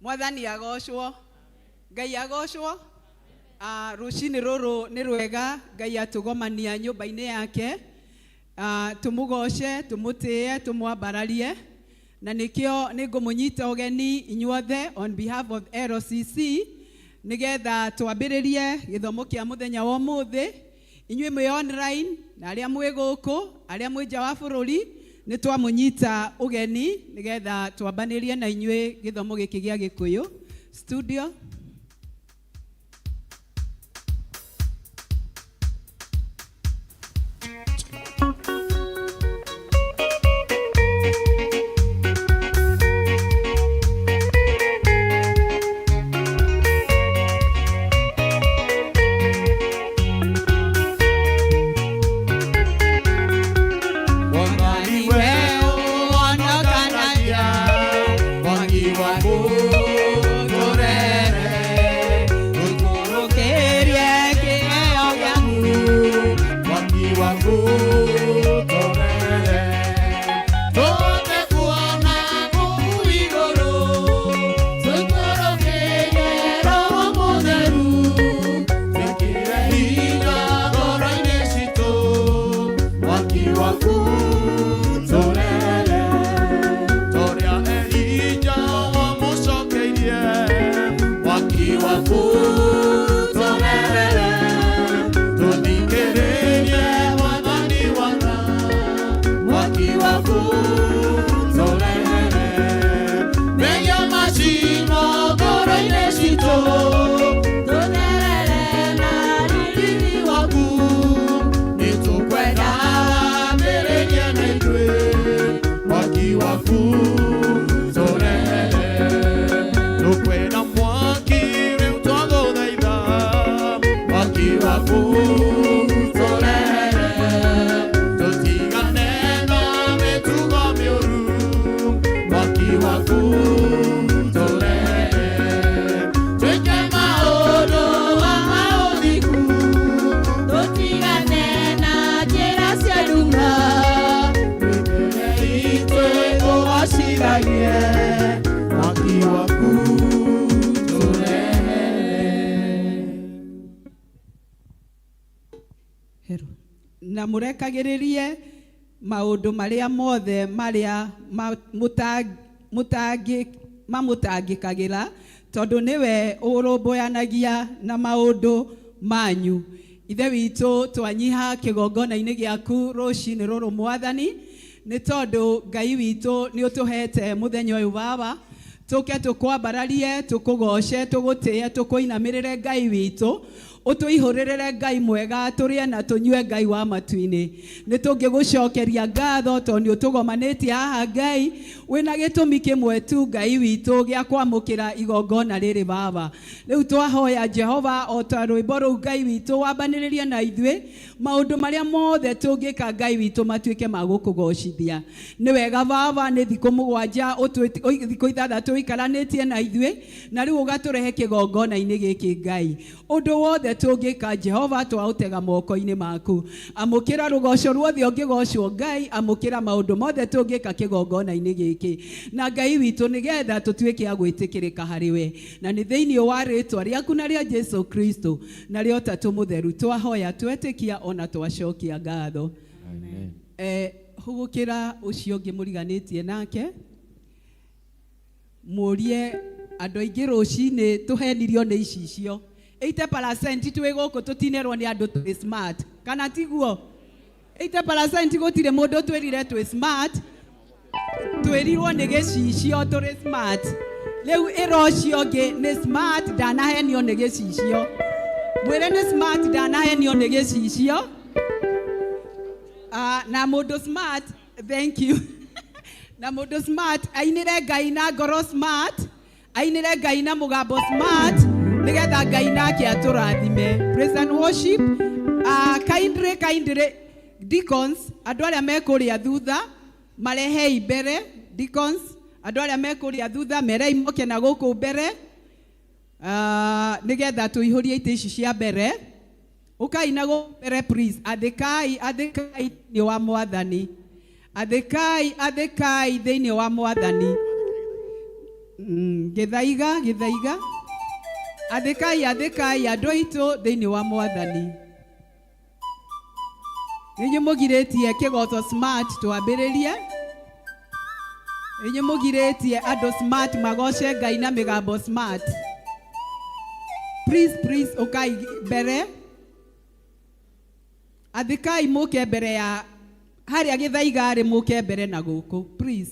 Mwathani agocwo. Ngai agocwo. Ah, rũcinĩ rũrũ nĩ rwega Ngai atũgomania nyũmba-inĩ yake. Ah, tũmũgoce, tũmũtĩe, tũmwambararie. Na nĩkĩo nĩ ngũmũnyita ũgeni inyuothe on behalf of LCC nĩgetha twambĩrĩrie gĩthomo kĩa mũthenya wa ũmũthĩ. Inyuĩ mwĩ online na arĩa mwĩ gũkũ, arĩa mwĩ nja wa bũrũri, nĩ twamũnyita ũgeni nĩgetha twambanĩrie na inyuĩ gĩthomo gĩkĩ gĩa Gĩkũyũ. Studio. Mwathani we ũhonokanagia, mwaki waku tũrere, tũikũrũkĩrie kĩheo gĩaku, mwaki waku tũrere. Tũhote kuona kũu igũrũ, tũikũrũkĩrie Roho Mũtheru, twĩkĩre hinya ngoro-inĩ citũ, mwaki waku tũrere. Torĩa Elija wamũcokeirie, mwaki waku tũrere, tũthikĩrĩrie Mwathani wakwa, mwaki waku tũrere. Mehia macino ngoro-inĩ citũ, tũtherere na riri waku, nĩtũkwenda wambĩrĩrie na ithuĩ, mwaki waku tũrehere. Tũkwenda mwaki rĩu twagũthaitha, mwaki waku tũrehere, tũtigane na mĩtugo mĩũru, mwaki waku tũrehere. Twĩke maũndũ ma ũthingu, Tũtigane na njĩra cia nduma. Itwe tũgacithagie, mwaki waku tũrehere. Hero. Na mũrekagĩrĩrie maũndũ marĩa mothe marĩa mamũtangĩkagĩra, tondũ nĩwe ũrũmbũyanagia na maũndũ manyu. Ithe witũ, twanyiha kĩgongona-inĩ gĩaku rũcinĩ rũrũ Mwathani, nĩ tondũ Ngai witũ nĩ ũtũhete mũthenya ũyũ Baba, tũke tũkwambararie, tũkũgoce, tũgũtĩe, tũkũinamĩrĩre Ngai witũ, ũtũihũrĩrĩre Ngai mwega, tũrĩe na tũnyue Ngai wa matu-inĩ. Nĩ tũngĩgũcokeria ngatho tondũ nĩ ũtũgomanĩtie haha Ngai, wĩna gĩtũmi kĩmwe tu Ngai witũ gĩa kwamũkĩra igongona rĩrĩ Baba. Rĩu twahoya Jehova o ta rwĩmbo rũu Ngai witũ wambanĩrĩrie na ithuĩ maũndũ marĩa mothe tũngĩka Ngai witũ matuĩke ma gũkũgocithia. Nĩ wega Baba, nĩ thikũ mũgwanja, thikũ ithathatũ ũikaranĩtie na ithuĩ, na rĩu ũgatũrehe kĩgongona-inĩ gĩkĩ Ngai. Ũndũ wothe tũngĩka Jehova twaũtega moko-inĩ maku. Amũkĩra rũgoco ruothe ũngĩgocwo Ngai, amũkĩra maũndũ mothe tũngĩka kĩgongona-inĩ gĩkĩ. Na Ngai witũ nĩgetha tũtuĩke a gwĩtĩkĩrĩka harĩ we. Na nĩ thĩinĩ wa rĩtwa rĩaku na rĩa Jesu Kristo na rĩa Ũtatũ Mũtheru twahoya, twetĩkia ona twacokia ngatho. Amen. Hũgũkĩra ũcio ũngĩ mũriganĩtie nake, mũrie andũ aingĩ rũcinĩ tũhenirio nĩ icicio. 80% twĩ gũkũ tũtinerwo nĩ andũ twĩ smart, kana tiguo? 80% gũtirĩ mũndũ twĩrire twĩ smart, twĩrirwo nĩ gĩcicio tũrĩ smart. Rĩu ĩra ũcio ũngĩ nĩ smart ndanahenio nĩ gĩcicio. Mwĩre nĩ smart ndanahenio nĩ gĩcicio. Na mũndũ smart, thank you. Na mũndũ smart ainĩre Ngai na ngoro smart, ainĩre Ngai na mũgambo smart, nĩgetha Ngai nake atũrathime. Praise and worship. Kindly, kindly, deacons, andũ arĩa me kũrĩa thutha, marehei mbere. Deacons, andũ arĩa me kũrĩa thutha, merei moke na gũkũ mbere. Nĩgetha tũihũrie itĩ ici cia mbere. Ũkai na gũkũ mbere please. Athĩkai, athĩkai thĩinĩ wa Mwathani. Athĩkai, athĩkai thĩinĩ wa Mwathani. Gĩthaiga gĩthaiga, athĩkai athĩkai andũ aitũ thĩinĩ wa Mwathani. Nĩ inyuĩ mũgirĩtie kĩgoco smart twambĩrĩrie. Nĩ inyuĩ mũgirĩtie andũ smart magoce Ngai na mĩgambo smart. Please, please, ũkai mbere. Athĩkai mũke mbere ya harĩa gĩthaiga arĩ, mũke mbere na gũkũ, please.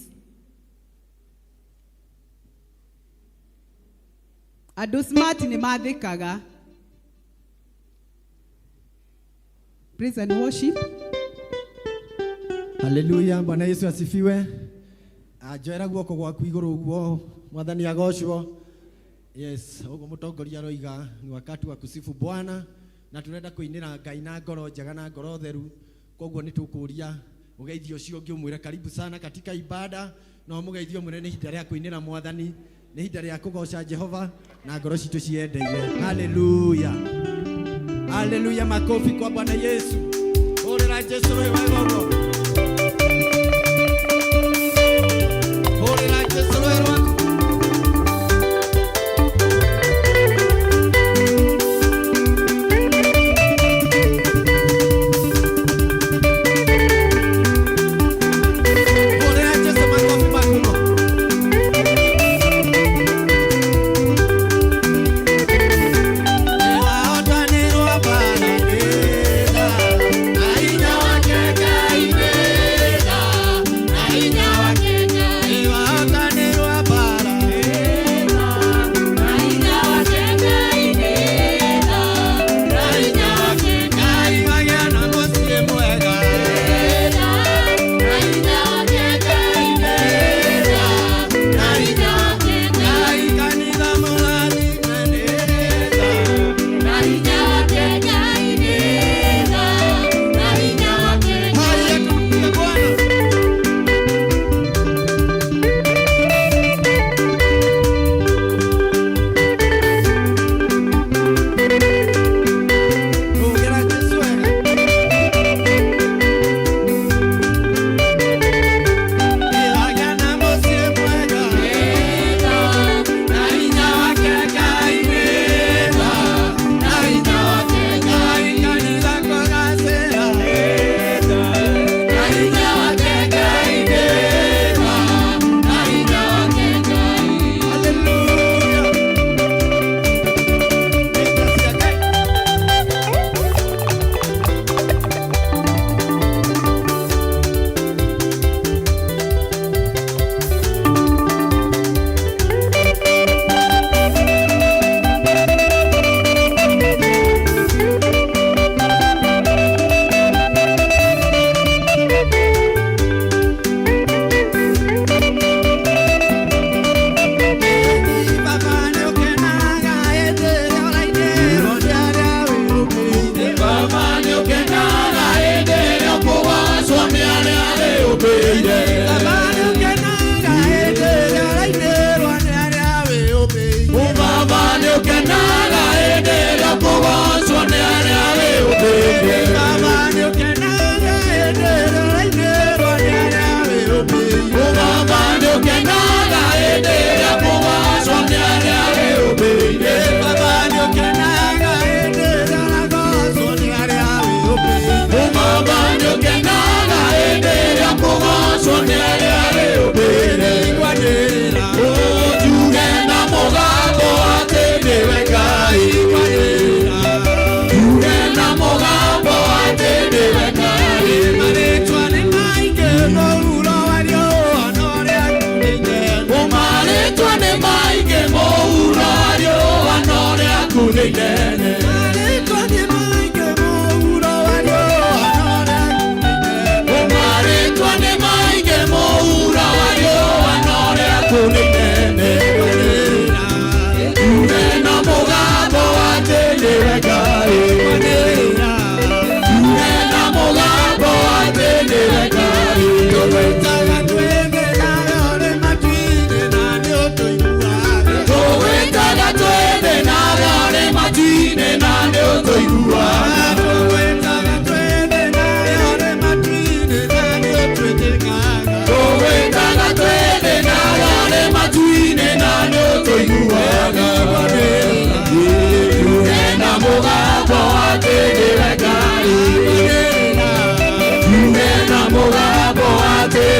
Andũ smart nĩ mathĩkaga. Praise and worship. Haleluya, Bwana Yesu asifiwe. Njoera guoko gwaku igũrũ ũguo, Mwathani agocwo. Yes, ũguo mũtongoria aroiga ni wakati wa kusifu Bwana na turenda kũinĩra Ngai na ngoro njega na ngoro theru. Koguo nĩ tũkũria ũgeithio ũcio ũngĩ ũmwĩre karibu sana katika ibada, na ũmũgeithie ũmwĩre nĩ ihinda rĩa kũinĩra Mwathani, nĩ ihinda rĩa kũgoca Jehova na ngoro citũ ciendeire. Haleluya. Haleluya, makofi kwa Bwana Yesu. Hũrĩra Jesu rũhĩ wega ũguo. Hũrĩra Jesu rũhĩ rwaku. Hũrĩra Jesu makofi maku mũno. Nĩwahotanirwo mbaara-inĩ na hinya wake Ngai.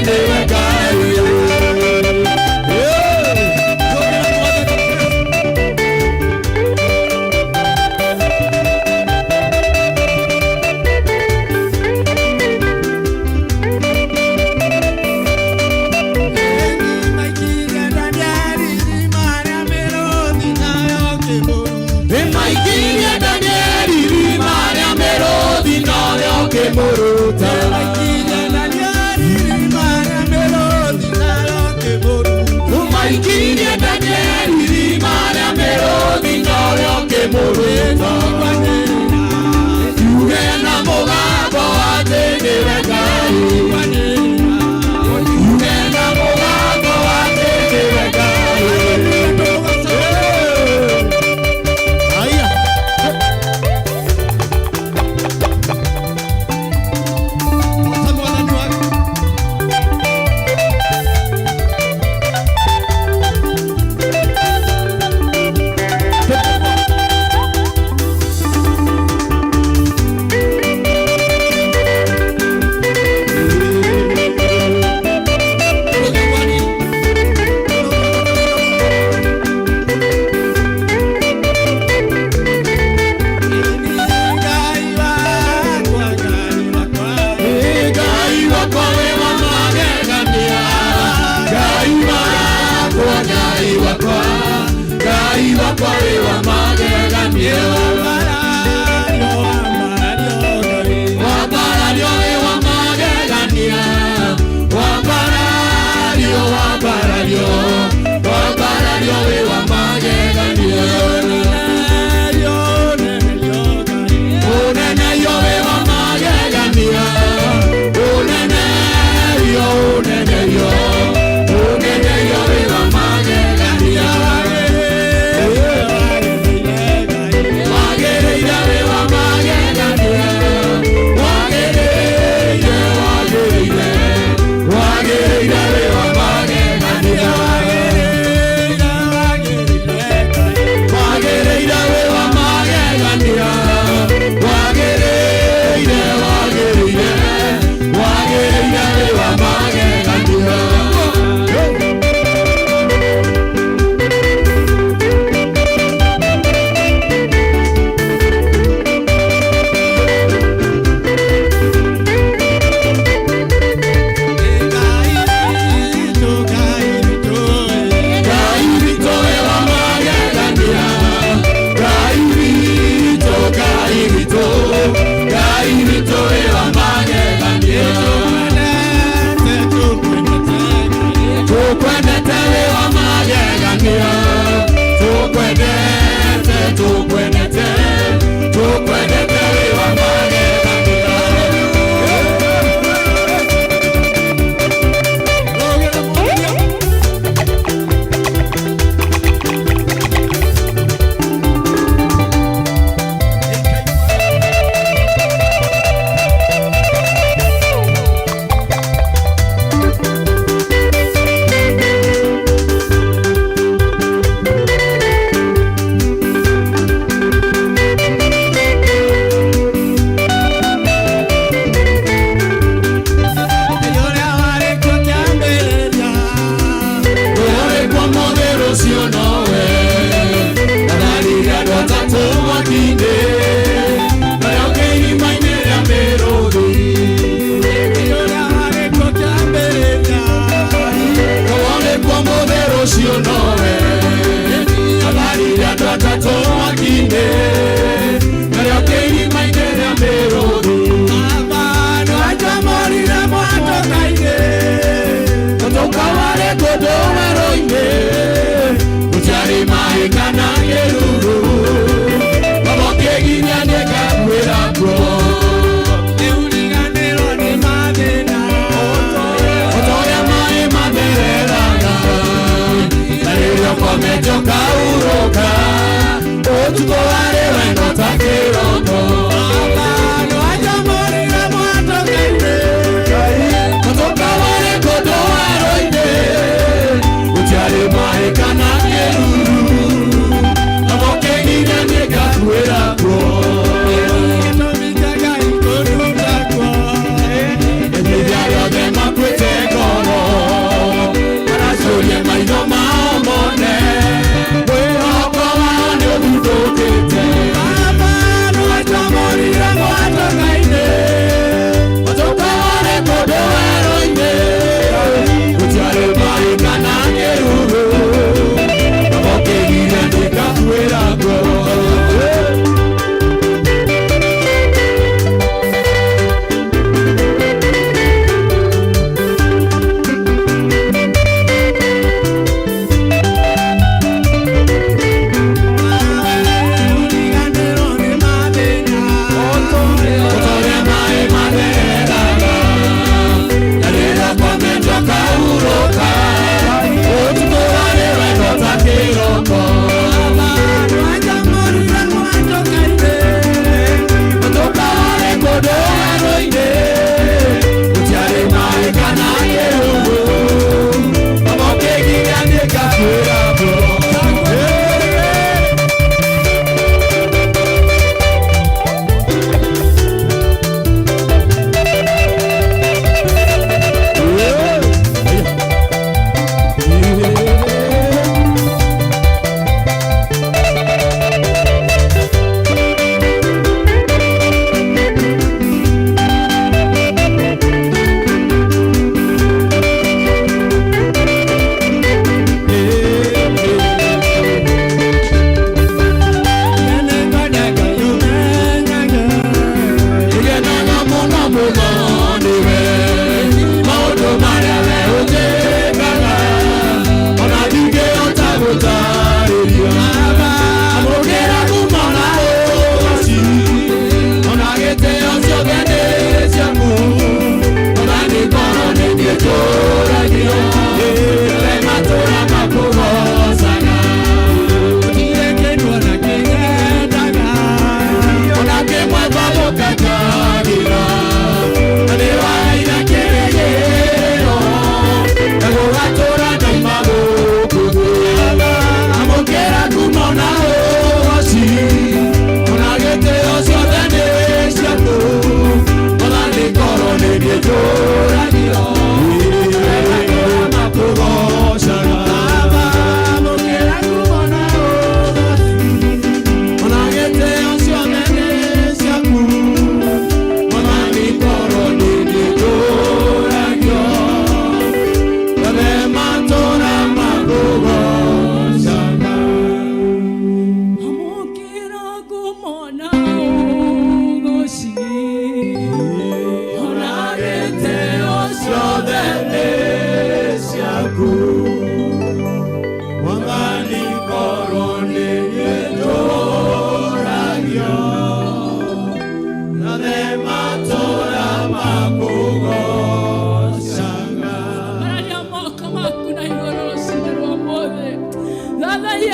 nĩwe Ngai. Nĩmaikirie Danieli irima rĩa mĩrũthi narĩo kĩmũruta.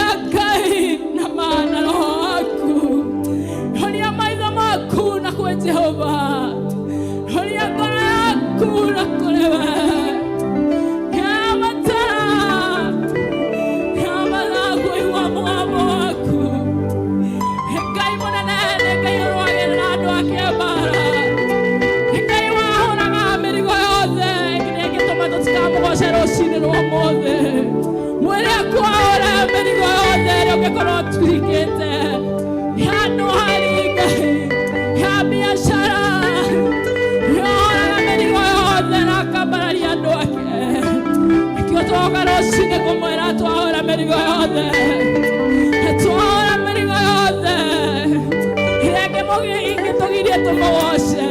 Horia Ngai na ma na roho waku. Horia maitho maku na kwĩ Jehova. Horia ngoro yaku na kũrĩ we. Yamatara. Yamatara kũigua mũgambo waku. Ngai mũnene nĩ Ngai ũrũagĩrĩra andũ ake mbaara. Ngai wahũraga mĩrigo yothe ĩrĩa ĩngĩtũma tũtikamũgoce rũcinĩ rwa ũmũthĩ. Mwĩre akwahũre mĩrigo yothe ĩrĩa ũngĩkorwo ũtuĩkĩte. Handũ harĩ Ngai, ya biacara, nĩohoraga mĩrigo yothe na akambararia andũ ake. Nĩkĩo twoka rũcinĩ kũmwĩra twahũra mĩrigo yothe. Twahũra mĩrigo yothe. Ĩrĩa ĩngĩtũgiria tũmũgoce.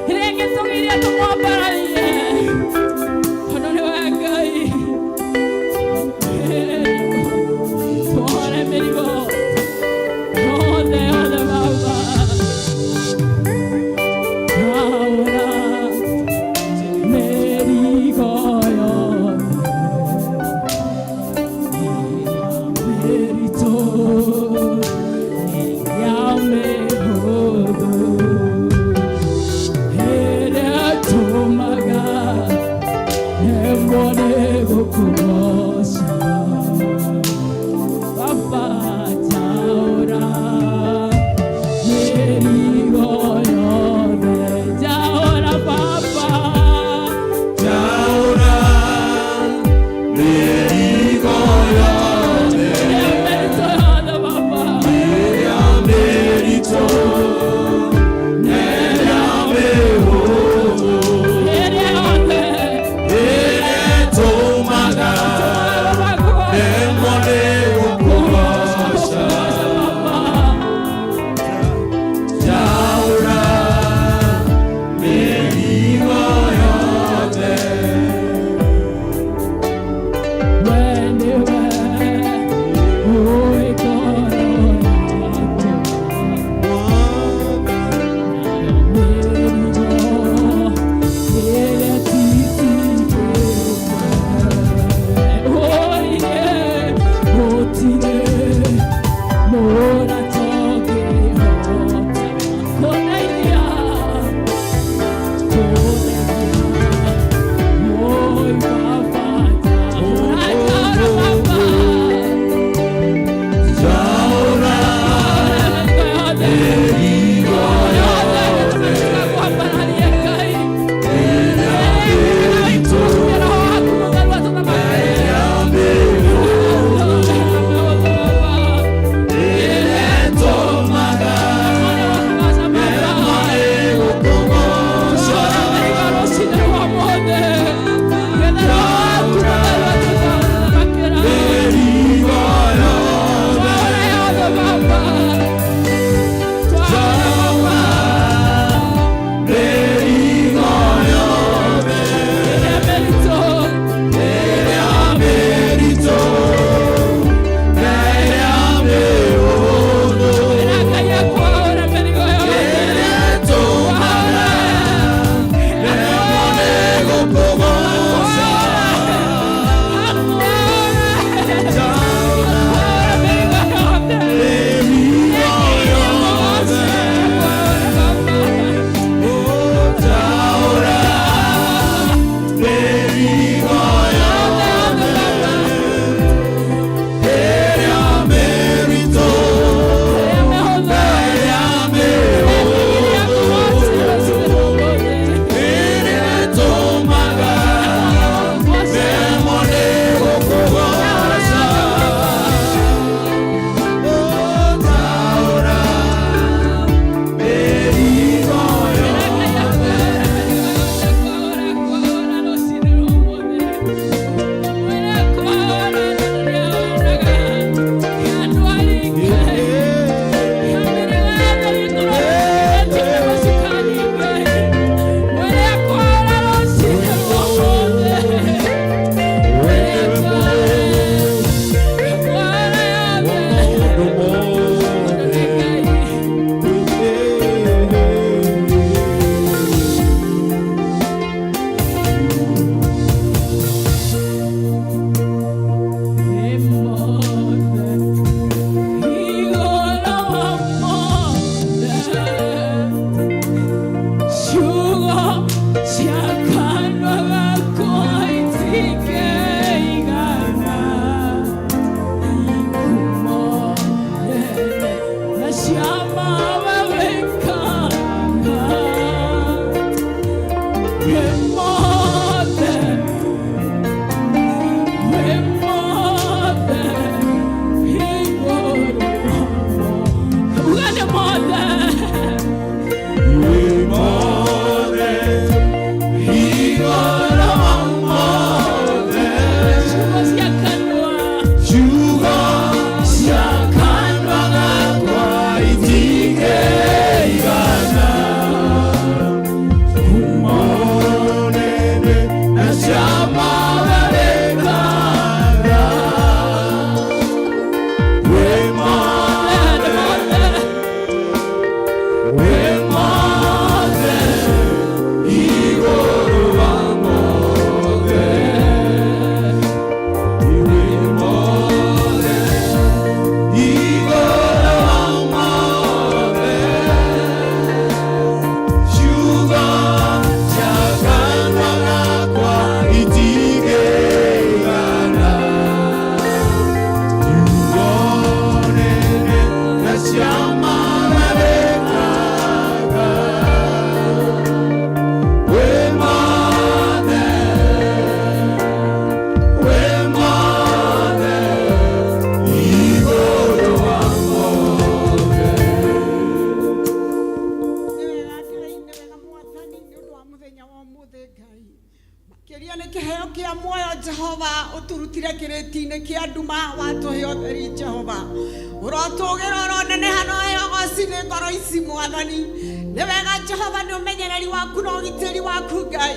Ĩrĩa ĩngĩtũgiria tũmwambararie. Tondũ nĩwe Ngai. Twahũre mĩrigo yothe yothe Baba. Twahũra mĩrigo yothe. Mĩritũ ya mĩhũthũ. Kĩa nduma watũhe ũtheri. Jehova, ũrotũgĩra, ũroneneha na ũheo goci nĩ ngoro ici. Mwathani, nĩ wega. Jehova, nĩ ũmenyereri waku na ũgitĩri waku. Ngai,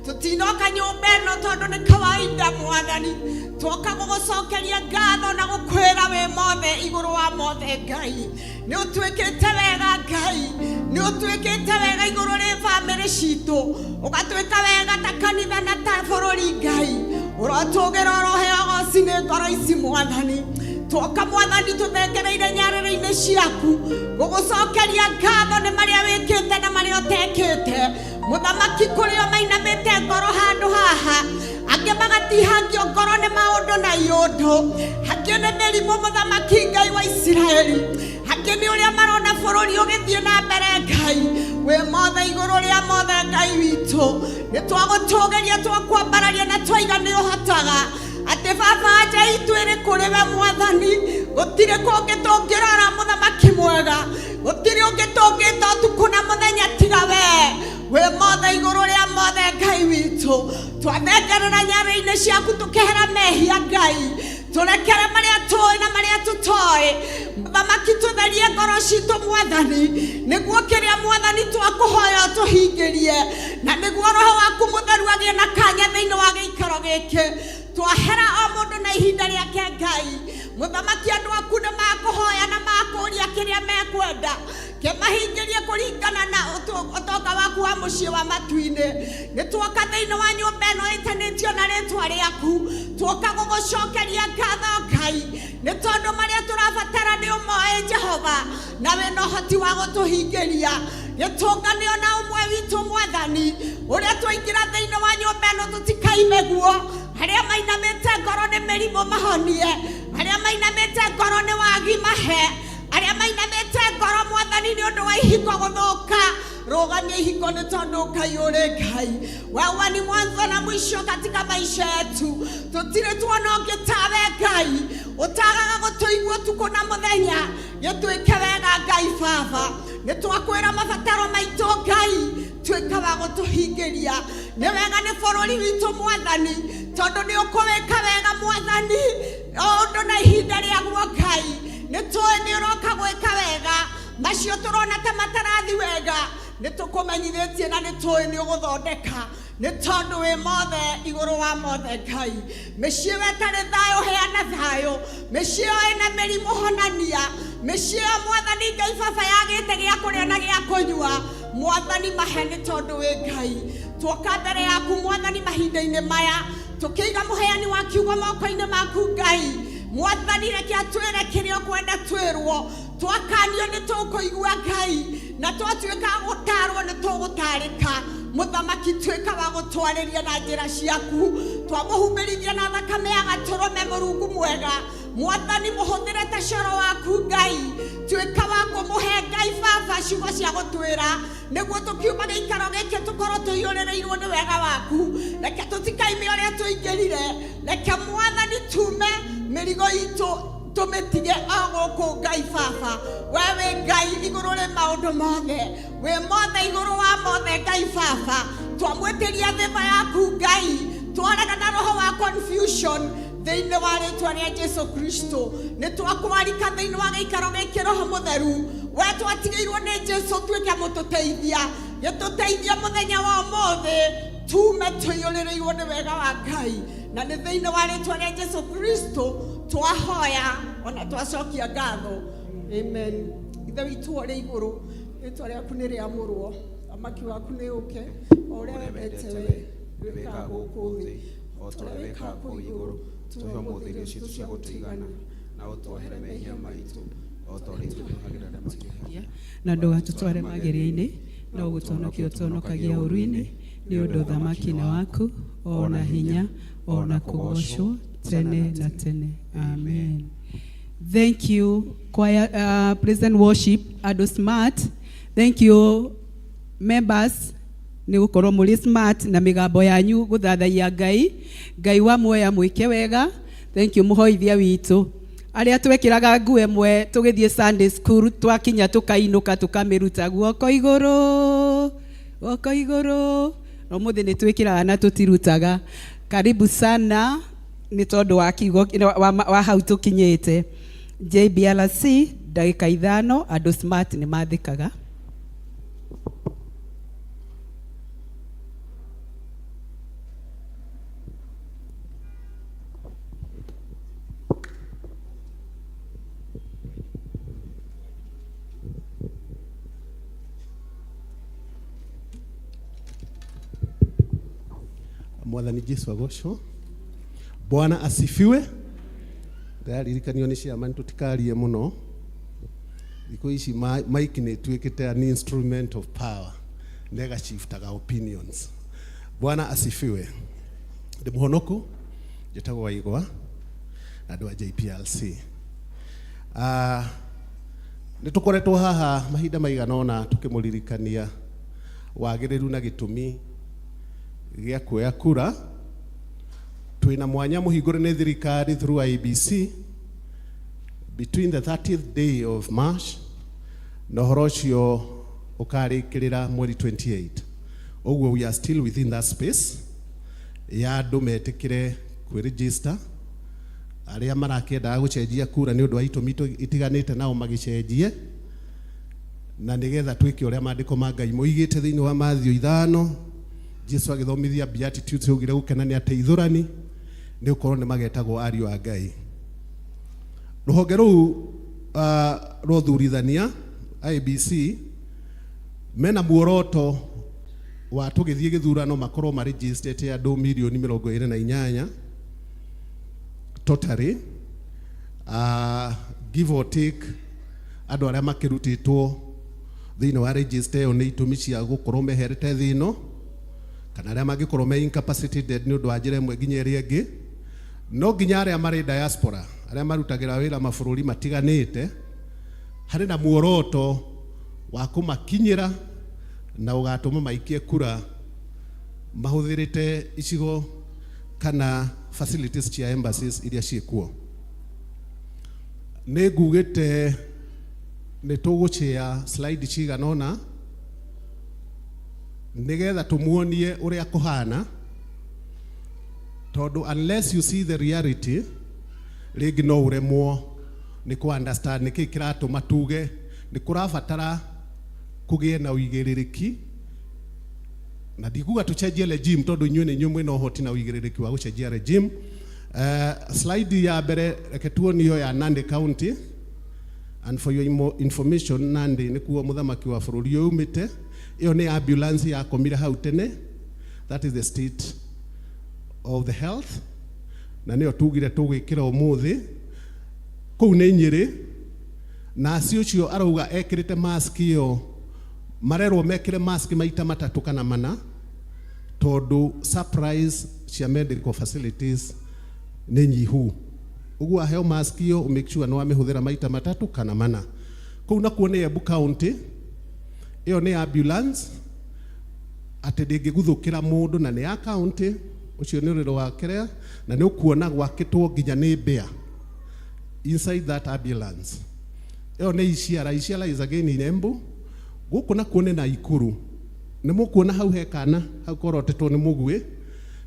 tũtinoka nyũmba ĩno tondũ nĩ kawaida. Mwathani, twoka gũgũcokeria ngatho na gũkwĩra wĩ mothe igũrũ wa mothe. Ngai, nĩ ũtuĩkĩte wega. Ngai, nĩ ũtuĩkĩte wega igũrũ rĩ bamĩrĩ citũ, ũgatuĩka wega ta kanitha na ta bũrũri. Ngai, ũrotũgĩra, ũroheo goci nĩ ngoro ici. Mwathani, twoka, Mwathani, tũthengereire nyarĩrĩ-inĩ ciaku gũgũcokeria ngatho nĩ marĩa wĩkĩte na marĩa ũtekĩte. Mũthamaki, kũrĩ o mainamĩte ngoro handũ haha, angĩ magatihangio ngoro nĩ maũndũ na iũndũ, angĩ nĩ mĩrimũ. Mũthamaki Ngai wa Isiraeli, angĩ nĩ ũrĩa marona bũrũri ũgĩthiĩ na mbere. Ngai, wĩ mothe igũrũ rĩa mothe. Ngai witũ, nĩ twagũtũgĩria, twakwambararia na twaiga nĩ ũhotaga atĩ baba anja itũ ĩrĩ kũrĩ we. Mwathani, gũtirĩ kũngĩ tũngĩrora. Mũthamaki mwega, gũtirĩ ũngĩ tũngĩta ũtukũ na mũthenya tiga we. Wĩ mothe igũrũ rĩa mothe. Ngai witũ, twathengerera nyarĩ-inĩ ciaku tũkehera mehia. Ngai, tũrekere marĩa tũĩ na marĩa tũtoĩ. Mũthamaki, tũtherie ngoro citũ. Mwathani, nĩguo kĩrĩa, Mwathani, twakũhoya ũtũhingĩrie, na nĩguo Roho waku Mũtheru agĩe na kanya thĩinĩ wa gĩikaro gĩkĩ. Twahera o mũndũ na ihinda rĩake. Ngai Mũthamaki, andũ aku nĩ makũhoya na makũria kĩrĩa mekwenda, kĩmahingĩrie kũringana na ũtonga waku wa mũciĩ wa matu-inĩ. Nĩ tuoka thĩinĩ wa nyũmba ĩno ĩtanĩtio na rĩtwa rĩaku, tuoka gũgũcokeria ngatho, Ngai, nĩ tondũ marĩa tũrabatara nĩ ũmoĩ, Jehova, na wĩna ũhoti wa gũtũhingĩria. Gĩtũngane ona ũmwe witũ. Mwathani, ũrĩa twaingĩra thĩinĩ wa nyũmba ĩno tũtikaime guo. Arĩa mainamĩte ngoro nĩ mĩrimũ, mahonie. Arĩa mainamĩte ngoro nĩ wagi, mahe. Arĩa mainamĩte ngoro, Mwathani, nĩ ũndũ wa ihiko gũthũka, rũgamia ihiko, nĩ tondũ Ngai, ũrĩ Ngai. Wewe ni mwanzo na mwisho katika maisha yetu. Tũtirĩ tuona ũngĩ tawe, Ngai, ũtagaga gũtũigua ũtukũ na mũthenya. Gĩtuĩke wega, Ngai Baba. Nĩ twakwĩra mabataro maitũ. Ngai, tuĩka wa gũtũhingĩria. Nĩ wega nĩ bũrũri witũ, Mwathani, tondũ nĩ ũkũwĩka wega. Mwathani, o ũndũ na ihinda rĩaguo. Ngai, nĩ tũĩ nĩ ũroka gwĩka wega. Macio tũrona ta matarathi wega, nĩ tũkũmenyithĩtie na nĩ tũĩ nĩ ũgũthondeka, nĩ tondũ wĩ mothe igũrũ wa mothe. Ngai, mĩciĩ ĩyo ĩtarĩ thayũ, heana thayũ. Mĩciĩ ĩyo ĩna mĩrimũ, honania. Mĩciĩ ĩyo, Mwathani Ngai Baba, yagĩte gĩa kũrĩa na gĩa kũnyua, Mwathani, mahe, nĩ tondũ wĩ Ngai. Tuoka mbere yaku, Mwathani, mahinda-inĩ maya, tũkĩiga mũheani wa kiugo moko-inĩ maku. Ngai Mwathani, reke atwĩre kĩrĩa ũkwenda twĩrwo. Twakanio nĩ tũkũigua, Ngai, na twatuĩka gũtarwo nĩ tũgũtarĩka. Mũthamaki, tuĩka wa gũtwarĩria na njĩra ciaku. Twamũhumbĩrithia na thakame ya Gatũrũme. Mũrungu mwega, Mwathani, mũhũthĩre ta coro waku. Ngai, tuĩka wa kũmũhe, Ngai Baba, ciugo cia gũtwĩra, nĩguo tũkiuma gĩikaro gĩkĩ tũkorwo tũiyũrĩrĩirwo nĩ wega waku. Reke tũtikaime ũrĩa tũingĩrire. Reke, Mwathani, tume mĩrigo itũ tũmĩtige o gũkũ. Ngai Baba, we wĩ Ngai igũrũ rĩ maũndũ mothe, wĩ mothe igũrũ wa mothe. Ngai Baba, twamwĩtĩria thĩba yaku. Ngai, twarega na roho wa confusion thĩinĩ wa rĩtwa rĩa Jesu Kristo. Nĩ twakwarika thĩinĩ wa gĩikaro gĩkĩ, Roho Mũtheru, we twatigĩirwo nĩ Jesu tuĩke mũtũteithia. Gĩtũteithia mũthenya wa ũmũthĩ, tume tũiyũrĩrĩirwo nĩ wega wa Ngai, na nĩ thĩinĩ wa rĩtwa rĩa Jesu Kristo twahoya ona twacokia ngatho. Amen. Ithe witũ ũrĩ igũrũ, rĩtwa rĩaku nĩ rĩamũrwo, thamaki waku nĩ ũke, o ũrĩa wendete we wĩkaga gũkũ thĩ o ta ũrĩa wĩkaga kũu igũrũ. Tũhe ũmũthĩ irio citũ cia gũtũigana, na ũtuohere mehia maitũ o ta ũrĩa ithuĩ tuohagĩra arĩa matwĩhagia. Na ndũgatũtware magerio-inĩ, no gũtũhonokia ũtũhonokagia ũũru-inĩ, nĩ ũndũ ũthamaki nĩ waku, o na hinya, o na kũgoocwo tene na tene. Amen. Thank you, choir, praise and worship, andũ smart. Thank you, members, nĩ gũkorwo mũrĩ smart na mĩgambo yanyu gũthathaiya Ngai. Ngai wa muoya mwĩke wega. Thank you, mũhoithia witũ. Arĩa twekĩraga nguo ĩmwe tũgĩthiĩ Sunday school, twakinya tũkainũka tũkamĩruta guoko igũrũ, guoko igũrũ. Na ũmũthĩ nĩ twĩkĩraga na tũtirutaga. Karibu sana. Nĩ tondũ wa kiugo wa hau tũkinyĩte. JBLC ndagĩka 5, andũ smart nĩ mathĩkaga. Mwathani Jesu agocwo. Bwana asifiwe. Ndĩraririkanio nĩ ciama tũtikarie mũno. Thikũ ici mic nĩ ĩtuĩkĩte an instrument of power na ĩgashiftaga opinions. Bwana asifiwe. Ndĩ mũhonoku, njĩtagwo Waigwa na andũ a JPLC. Nĩ tũkoretwo haha mahinda maigana ũna tũkĩmũririkania wagĩrĩru na gĩtũmi gĩa kuoya kura. Twĩna mwanya mũhingũre nĩ thirikari through IEBC between the 30th day of March na ũhoro ũcio ũkarĩkĩrĩra mweri 28. Ũguo we are still within that space ya andũ metĩkĩre kwĩregister, arĩa marakĩendaga gũcenjia kura nĩ ũndũ wa itũmi itiganĩte nao magĩcenjie, na nĩgetha twĩke ũrĩa maandĩko ma Ngai moigĩte thĩinĩ wa Matthew 5. Jesu agĩthomithia Beatitudes augire gũkena nĩ ateithũrani nĩ gũkorwo nĩ magetagwo ariũ a Ngai. Rũhonge rũu rwa ũthurithania IEBC mena muoroto wa tũgĩthiĩ gĩthurano makorwo maregistrĩte andũ mirioni 28 totally, give or take andũ arĩa makĩrutĩtwo thĩinĩ wa register ĩyo nĩ itũmi cia gũkorwo meherete thĩ ĩno, kana arĩa mangĩkorwo me incapacitated nĩ ũndũ wa njĩra ĩmwe nginya ĩrĩa ĩngĩ. No nginya arĩa marĩ diaspora, arĩa marutagĩra wĩra mabũrũri matiganĩte, harĩ na muoroto wa kũmakinyĩra na ũgatũma maikie kura mahũthĩrĩte icigo kana facilities cia embassies iria ciĩkuo. Nĩ ngugĩte nĩ tũgũchea slide cigana ũna nĩgetha tũmuonie ũrĩa kũhana, tondũ unless you see the reality rĩngĩ no ũremwo nĩ kũ understand nĩkĩ kĩratũma tuge nĩ kũrabatara kũgĩe na ũigĩrĩrĩki. Na ndikuga tũcenjie regime, tondũ inyuĩ nĩ inyuĩ mwĩna ũhoti na ũigĩrĩrĩki wa gũcenjia regime. Slide ya mbere reke tuonio ya Nandi County. And for your information, Nandi nĩkuo mũthamaki wa bũrũri ũyũ umĩte. Ĩyo nĩ ambulance yakomire hau tene. That is the state of the health, na nĩyo tugire tũgwĩkĩra ũmũthĩ. Kũu nĩ Nyĩrĩ. Nasi ũcio arauga ekĩrĩte mask ĩyo, marerwo mekĩre mask maita matatũ kana mana, tondũ supplies cia medical facilities nĩ nyihu. Ũguo aheo mask ĩyo, make sure nĩ wamĩhũthĩra maita matatũ kana mana. Kũu nakuo nĩ Embu County. Ĩyo nĩ ambulance atĩ ndĩngĩguthũkĩra mũndũ, na nĩ ya county. Ũcio nĩ ũrĩrĩ wa kĩrĩa, na nĩ ũkuona gwakĩtwo nginya nĩ mbĩa inside that ambulance. Ĩyo nĩ Isiala. Isiala is again in Embu. Gũkũ nakuo nĩ Naikuru. Nĩ mũkuona hau he kana hau korotetwo nĩ mũguĩ.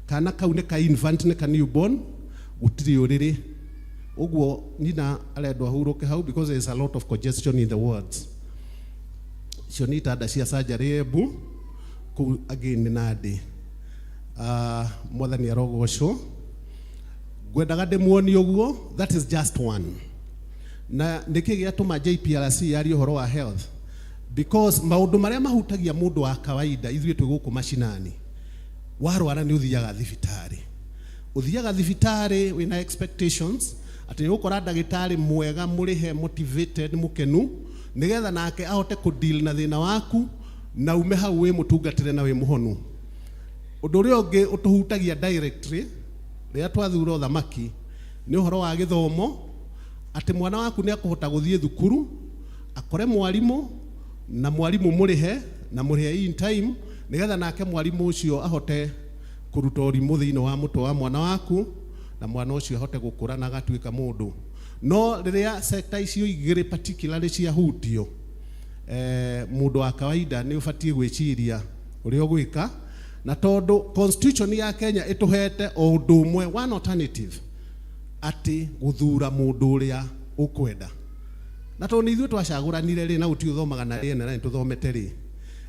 Kana kau nĩ ka infant, nĩ ka newborn, gũtirĩ ũrĩrĩ. Ũguo nyina arendwo ahurũke hau because there is a lot of congestion in the wards. Icio nĩ itanda cia surgery Embu. Kũu again nĩ Nandi. Mwathani arogocwo. Ngwendaga ndĩmuonie ũguo. That is just one. Na nĩkĩ gĩatũma JPRC yarie ũhoro wa health? Because maũndũ marĩa mahutagia mũndũ wa kawaida, ithuĩ twĩ gũkũ macinani, warwara nĩ ũthiaga thibitarĩ. Ũthiaga thibitarĩ wĩna expectations atĩ nĩ ũgũkora ndagĩtarĩ mwega, mũrĩhe, motivated, mũkenu, nĩgetha nake ahote kũdeal na thĩna waku na ume hau wĩ mũtungatĩre na wĩ mũhonu. Ũndũ ũrĩa ũngĩ ũtũhutagia directly rĩrĩa twathura ũthamaki nĩ ũhoro wa gĩthomo, atĩ mwana waku nĩ akũhota gũthiĩ thukuru akore mwarimũ, na mwarimũ mũrĩhe, na mũrĩhe in time, nĩgetha nake mwarimũ ũcio ahote kũruta ũrimũ thĩinĩ wa mũtwe wa mwana waku, na mwana ũcio ahote gũkũra na agatuĩka mũndũ. No rĩrĩa sector icio igĩrĩ particularly ciahutio, mũndũ wa kawaida nĩ ũbatiĩ gwĩciria ũrĩa ũgwĩka. Na tondũ constitution ya Kenya ĩtũhete o ũndũ ũmwe, one alternative. Atĩ gũthura mũndũ ũrĩa ũkwenda. Na tondũ nĩ ithuĩ twacagũranire rĩ, na gũtirĩ ũthomaga na rĩene na nĩ tũthomete rĩ,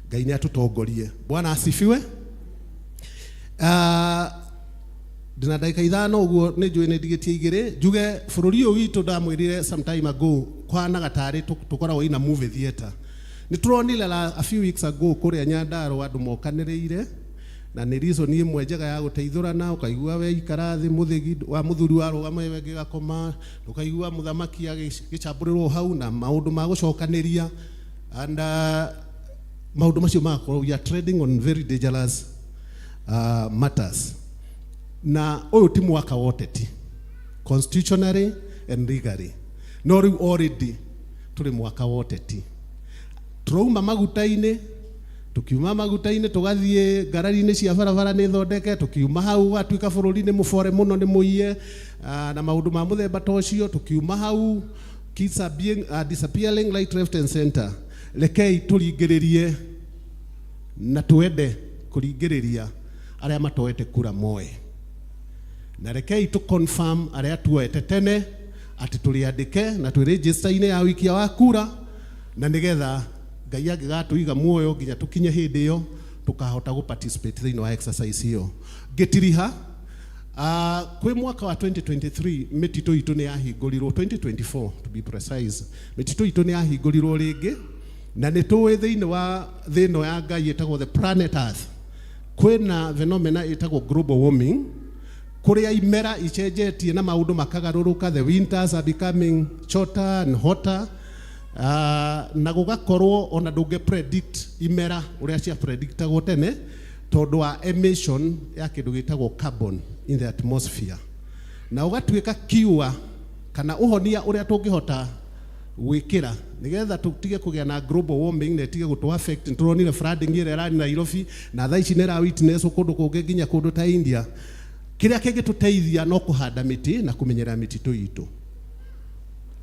Ngai nĩ atũtongorie. Bwana asifiwe. Ndĩna ndagĩka 5 ũguo, nĩ njũĩ nĩ ndigĩtie 2. Njuge bũrũri ũyũ witũ, ndamwĩrire some time ago, kũhanaga tarĩ tũkoragwo in a movie theatre. Nĩ tũronire a few weeks ago kũrĩa Nyandarũa andũ mokanĩrĩire, na nĩ reason ĩmwe njega ya gũteithũrana. Ũkaigua we ikara thĩ, mũthĩgi wa mũthuri warũgama, we ũngĩ gakoma, ũkaigua mũthamaki agĩcambũrĩrwo hau na maũndũ ma gũcokanĩria and maũndũ macio magakorwo we are treading on very dangerous matters. Na ũyũ ti mwaka wa ũteti constitutionally and legally, no rĩu already tũrĩ mwaka wa ũteti. Tũrauma maguta-inĩ, tukiuma maguta-inĩ tũgathiĩ ngarari-inĩ cia barabara nĩ thondeke, tukiuma hau gatuĩka bũrũri nĩ mũbore mũno, nĩ mũiye, na maũndũ ma mũthemba ta ũcio. Tukiuma hau, kids are being disappearing right, left and center. Rekei tũringĩrĩrie na twende kũringĩrĩria arĩa matoete kura moe, na rekei tũ confirm arĩa tuoete tene atĩ tũrĩandĩke na twĩ register-inĩ ya wikia wa kura, na nĩgetha Ngai angĩgatũiga muoyo nginya tũkinye hĩndĩ ĩyo, tũkahota gũ participate thĩinĩ wa exercise ĩyo. Ngĩtiriha, kwĩ mwaka wa 2023 mĩtitũ itũ nĩ yahingũrirwo, 2024 to be precise, mĩtitũ itũ nĩ yahingũrirwo rĩngĩ, na nĩ tũĩ thĩinĩ wa thĩ ĩno ya Ngai ĩtagwo the planet Earth kwĩna phenomena ĩtagwo global warming, kũrĩa imera icenjetie na maũndũ makagarũrũka. The winters are becoming shorter and hotter, na gũgakorwo ona ndũngĩ predict imera ũrĩa cia predictagwo tene tondũ wa emission ya kĩndũ gĩtagwo carbon in the atmosphere, na ũgatuĩka cure kana ũhonia ũrĩa tũngĩhota gwĩkĩra nĩgetha tũtige kũgĩa na global warming na ĩtige gũtũ affect. Nĩtũronire flooding ĩrĩa ĩrarĩ Nairobi, na thaa ici nĩ ĩra witness kũndũ kũngĩ nginya kũndũ ta India. Kĩrĩa kĩngĩtũteithia no kũhanda mĩtĩ na kũmenyerera mĩtitũ itũ.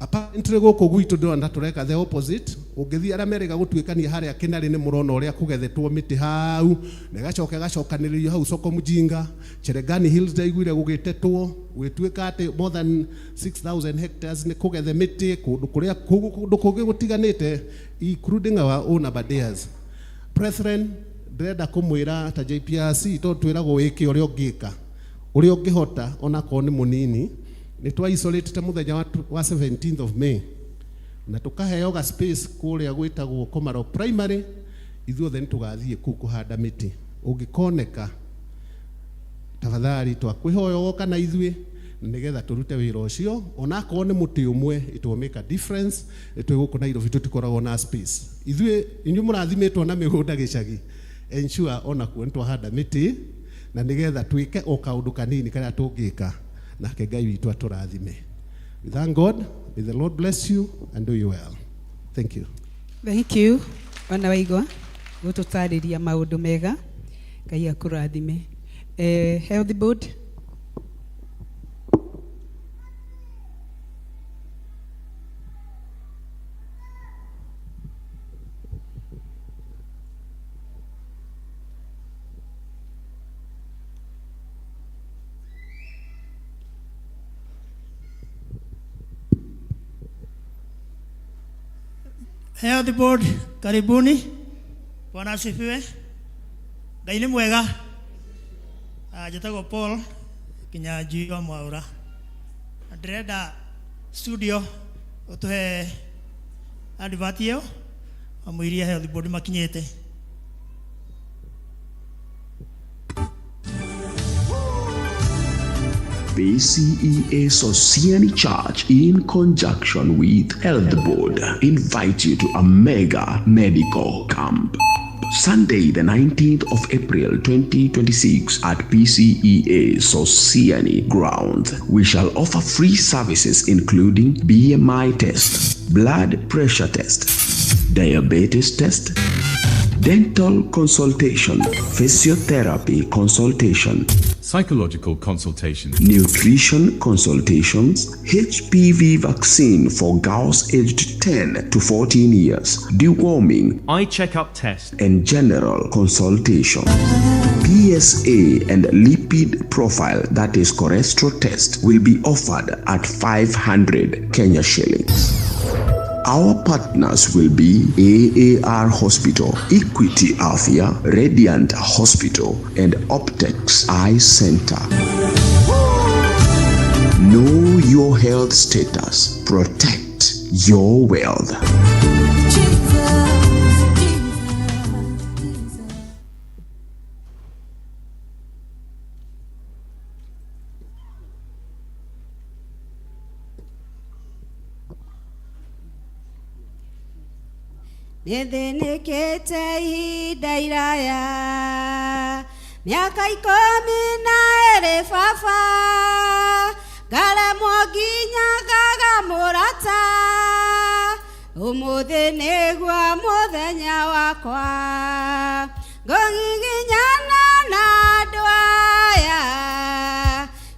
Apparently gũkũ gwitũ ndĩrona tũreka the opposite. Ũngĩthiĩ arĩa merĩga gũtuĩkania harĩa Kĩnarĩ, nĩ mũrona ũrĩa kũgethetwo mĩtĩ hau na ĩgacoka ĩgacokanĩrĩrio hau soko mjinga. Cherengani Hills ndaiguire gũgĩtetwo gũgĩtuĩka atĩ more than 6000 hectares nĩ kũgethe mĩtĩ kũndũ kũrĩa kũndũ kũngĩ gũtiganĩte, including our own Aberdares. Brethren, ndĩrenda kũmwĩra ta JPRC, tondũ twĩragwo wĩke ũrĩa ũngĩka, ũrĩa ũngĩhota, onakorwo nĩ mũnini. Nĩ twa isolate mũthenya wa 17th of May na tũkaheo ga space kũrĩa gwĩtagwo Komarok Primary. Ithuothe nĩ tũgathiĩ kũu kũhanda mĩtĩ. Ũngĩkoneka, tafadhali twakwĩhoya ũgoka na ithuĩ nĩgetha tũrute wĩra ũcio, onakorwo nĩ mũtĩ ũmwe, it will make a difference. Nĩ twĩ gũkũ Nairobi tũtikoragwo na space. Ithuĩ inyuĩ mũrathimĩtwo na mĩgũnda gĩcagi, ensure onakuo nĩ twahanda mĩtĩ na nĩgetha twĩke o kaũndũ kanini karĩa tũngĩka, nake Ngai witũ atũrathime. We thank God. May the Lord bless you and do you well. Thank you. Thank you wana waigua gũtũtarĩria maũndũ mega. Ngai akũrathime. Health board. Health Board, karibuni. Bwana asifiwe. Ngai nĩ mwega. Njĩtagwo Paul Kinyanjui wa Mwaũra. Na ndĩrenda studio ũtũhe advert ĩyo amũirie Health Board makinyĩte. PCEA Sosiani Church, in conjunction with Health Board, invite you to a mega medical camp. Sunday, the 19th of April 2026 at PCEA Sosiani Ground. We shall offer free services including BMI test, blood pressure test, diabetes test, dental consultation, physiotherapy consultation, psychological consultation, nutrition consultations, HPV vaccine for girls aged 10 to 14 years, deworming, eye checkup test, and general consultation. PSA and lipid profile, that is cholesterol test, will be offered at 500 Kenya shillings. Our partners will be AAR Hospital, Equity Afya, Radiant Hospital, and Optex Eye Center. Know your health status. Protect your wealth. Nĩthĩnĩkĩte ihinda iraya mĩaka 12 baba ngaremwo nginya ngaga mũrata ũmũthĩ nĩguo mũthenya wakwa ngũngiginyana na andũ aya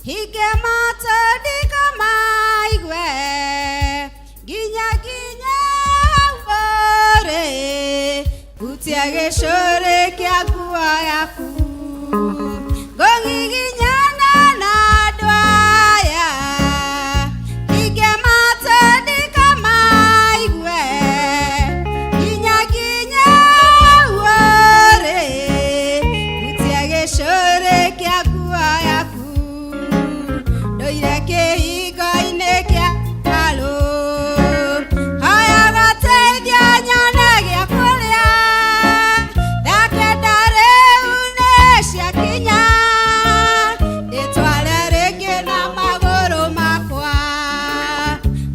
hinge matũ ndikamaigue nginya nginya ũrĩ hutia gĩcũrĩ kĩa nguo yaku ngũngiginyana na andũ aya hinge matũ ndikamaigue nginya nginya ũrĩ hutia gĩcũrĩ kĩa nguo yaku ndoire kĩhingo-inĩ kĩa hekalũ hoyaga teithia nyone gĩa kũrĩa thaa kenda rĩu nĩ ciakinya ndĩtware rĩngĩ na magũrũ makwa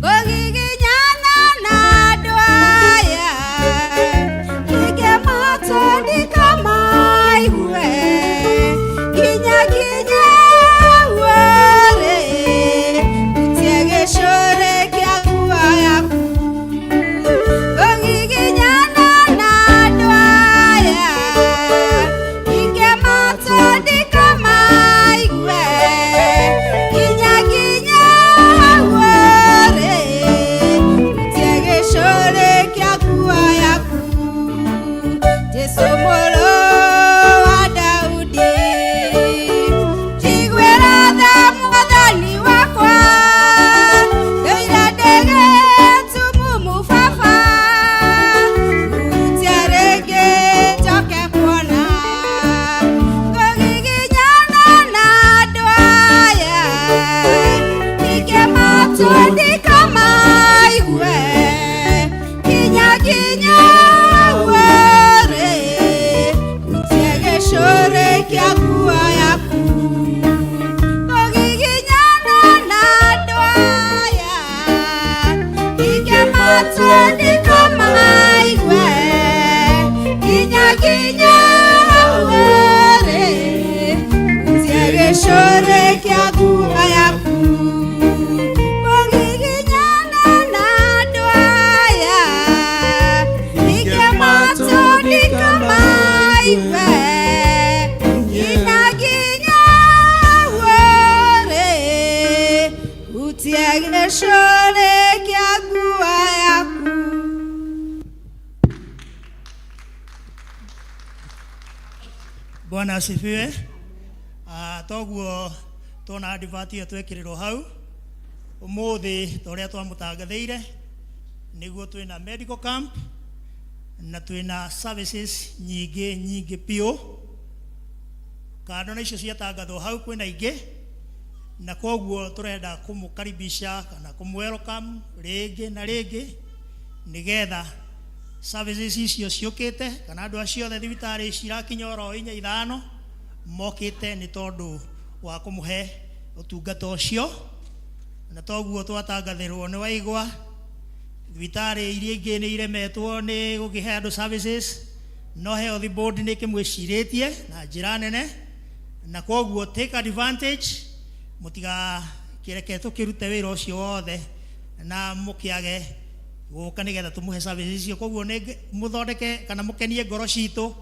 ngũgiginyana na andũ aya hinge matũ ndikamaigue nginya nginya ũrĩ hutia gĩcũrĩ kĩa nguo yaku ngũgiginyana na andũ aya hinge matũ ndikamaigue nginya nginya ũrĩ hutia gĩcũrĩ kĩa nguo yaku Jesũ mũrũ wa Daudi njiguĩra tha mwathani wakwa ndũire ndĩgĩtumumu baba hutia rĩngĩ njoke kuona ngũgiginyana na andũ aya hinge matũ ndikamaigue nginya nginya ũrĩ hutia gĩcũrĩ kĩa nguo yaku ngũgiginyana na andũ aya hinge matũ ndikamaigue nginya nginya ũrĩ hutia gĩcũrĩ kĩa nguo yaku ngũgiginyana na andũ aya hinge matũ ndikamaigue nginya nginya ũrĩ hutia gĩcũrĩ kĩa nguo yaku. Bwana asifiwe. Toguo tuona advert ĩyo twekĩrĩrwo hau ũmũthĩ ta ũrĩa twamũtangathĩire nĩguo twĩna medical camp na twĩna services nyingĩ nyingĩ biũ kando na icio ciatangathwo hau kwĩna ingĩ na koguo tũrenda kũmũkaribisha kana kũmwelcome rĩngĩ na rĩngĩ nĩgetha services icio ciũkĩte kana andũ acio othe thibitarĩ cirakinya oro inya ithano mokĩte nĩ tondũ wa kũmũhe ũtungata ũcio na toguo twatangathĩrwo nĩ waigwa thibitarĩ iria ingĩ nĩ iremetwo nĩ gũkĩhe andũ services no health board nĩ ĩkĩmwĩcirĩtie na njĩra nene na koguo take advantage mũtigakĩreke tũkĩrute wĩra ũcio wothe na mũkĩage gũka nĩgetha tũmũhe services icio koguo nĩ mũthondeke kana mũkenie ngoro citũ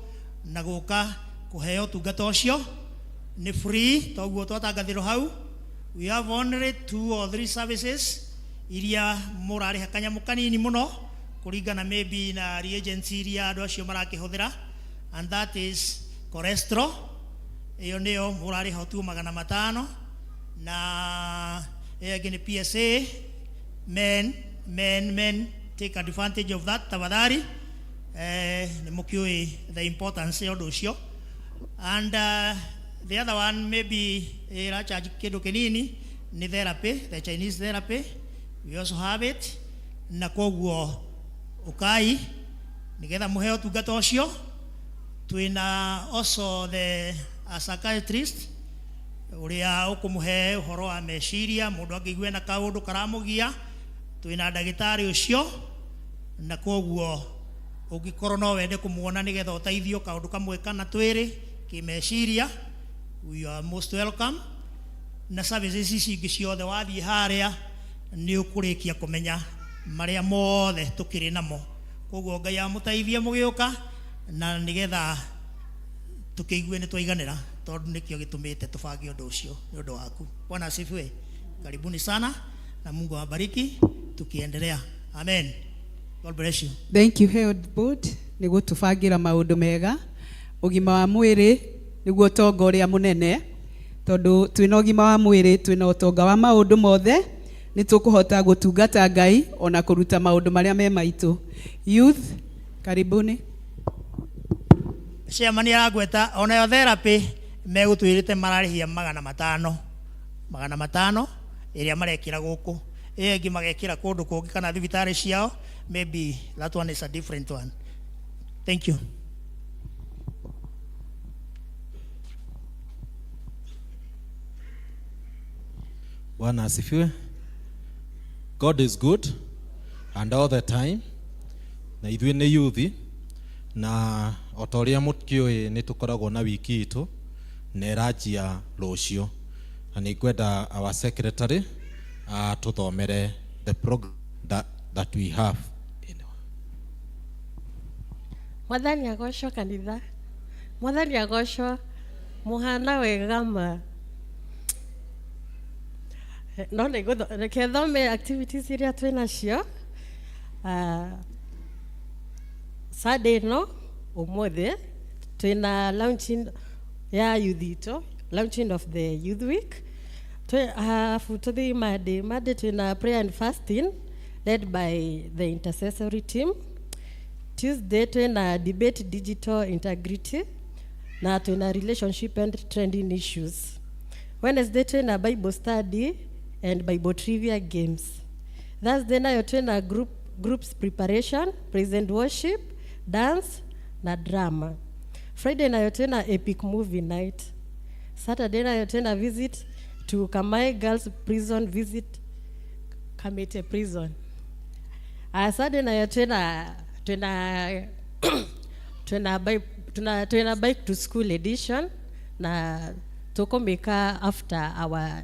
na gũka kũheo ũtungata ũcio nĩ free toguo twatangathĩrwo hau we have only two or three services iria mũrarĩha kanyamũ kanini mũno kũringana maybe na reagents iria andũ acio marakĩhũthĩra and that is cholesterol Ĩyo nĩyo mũrarĩha tu 500, na ĩyo ĩngĩ nĩ PSA. Men, men, men, take advantage of that tafadhali. Nĩ mũkĩũĩ the importance ya ũndũ ũcio. And the other one maybe ĩracharge kĩndũ kĩnini nĩ therapy, the Chinese therapy, we also have it. Na koguo ũkai nĩgetha mũheo ũtungata ũcio. Twĩna also the a psychiatrist ũrĩa ũkũmũhe ũhoro wa meciria, mũndũ angĩigua na kaũndũ karamũgia, twĩna ndagĩtarĩ ũcio. Na koguo ũngĩkorwo no wende kũmuona nĩgetha ũteithio kaũndũ kamwe kana twĩrĩ kĩmeciria, you are most welcome. Na services ici ingĩ ciothe wathiĩ harĩa nĩ ũkũrĩkia kũmenya marĩa mothe tũkĩrĩ namo. Koguo Ngai amũteithie mũgĩũka, na nĩgetha tũkĩigue nĩ twaiganĩra, tondũ nĩkĩo gĩtũmĩte tũbange ũndũ ũcio nĩ ũndũ waku. Bwana asifiwe. Karibuni sana na Mungu awabariki tukiendelea. Amen. God bless you. Thank you, Health Board, nĩ gũtũbangĩra maũndũ mega. Ũgima wa mwĩrĩ nĩguo ũtonga ũrĩa mũnene, tondũ twĩna ũgima wa mwĩrĩ twĩna ũtonga wa maũndũ mothe, nĩ tũkũhota gũtungata Ngai ona kũruta maũndũ marĩa me maitũ. Youth, karibuni. Chairman aragweta onayo therapy megũtwĩrĩte mararĩhia 500, 500 ĩrĩa marekĩra gũkũ, ĩyo ĩngĩ magekĩra kũndũ kũngĩ kana thibitarĩ ciao. Maybe that one is a different one. Thank you. Bwana asifiwe. God is good and all the time. Na ithuĩ nĩ youth, na o ta ũrĩa mũkĩũĩ nĩ tũkoragwo na wiki itũ na ĩranjia rũciũ, na nĩ ngwenda our secretary atũthomere the program that we have. Mwathani agocwo kanitha. Mwathani agocwo, mũhana wega ma. No nĩ reke thome activities iria twĩ nacio. Sunday ĩno ũmũthĩ twĩna launching ya youth itũ, launching of the youth week. Arabu tũthiĩ Monday. Monday twĩna prayer and fasting led by the intercessory team. Tuesday twĩna debate digital integrity na twĩna relationship and trending issues. Wednesday twĩna Bible study and Bible trivia games. Thursday nayo twĩna groups preparation, praise and worship, dance na drama. Friday nayo twĩna epic movie night. Saturday nayo twĩna visit to Kamai Girls Prison, visit Kamete Prison. Sunday nayo twĩna bike to school edition na tũkũmĩka after our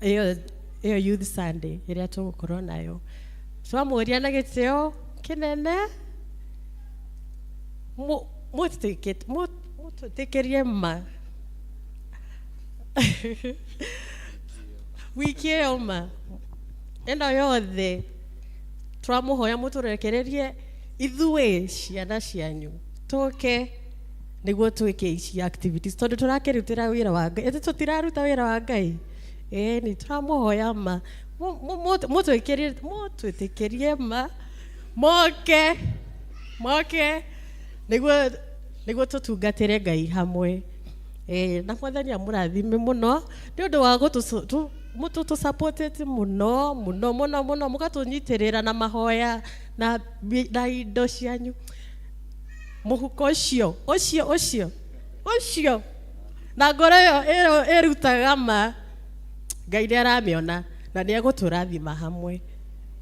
ĩyo youth Sunday ĩrĩa tũgũkorwo nayo. Twamũria na gĩtĩo kĩnene mũtwĩtĩkĩrie ma wiki ĩyo ma ĩno yothe twamũhoya mũtũrekererie ithuĩ ciana cianyu tũke nĩguo twĩke ici activities, tondũ tũrakĩrutĩra wĩra wa Ngai, ĩtĩ tũtiraruta wĩra wa Ngai. Ĩĩ tũramũhoya ma mũtwĩtĩkĩrie ma moke moke nĩguo tũtungatĩre Ngai hamwe. Na Mwathani amũrathime mũno nĩ ũndũ wa mũtũtũsupportĩte mũno mũno mũno mũno, mũgatũnyitĩrĩra na mahoya na indo cianyu. Mũhuko ũcio ũcio ũcio ũcio na ngoro ĩyo ĩrutaga ma, Ngai nĩ aramĩona na nĩ egũtũrathima hamwe.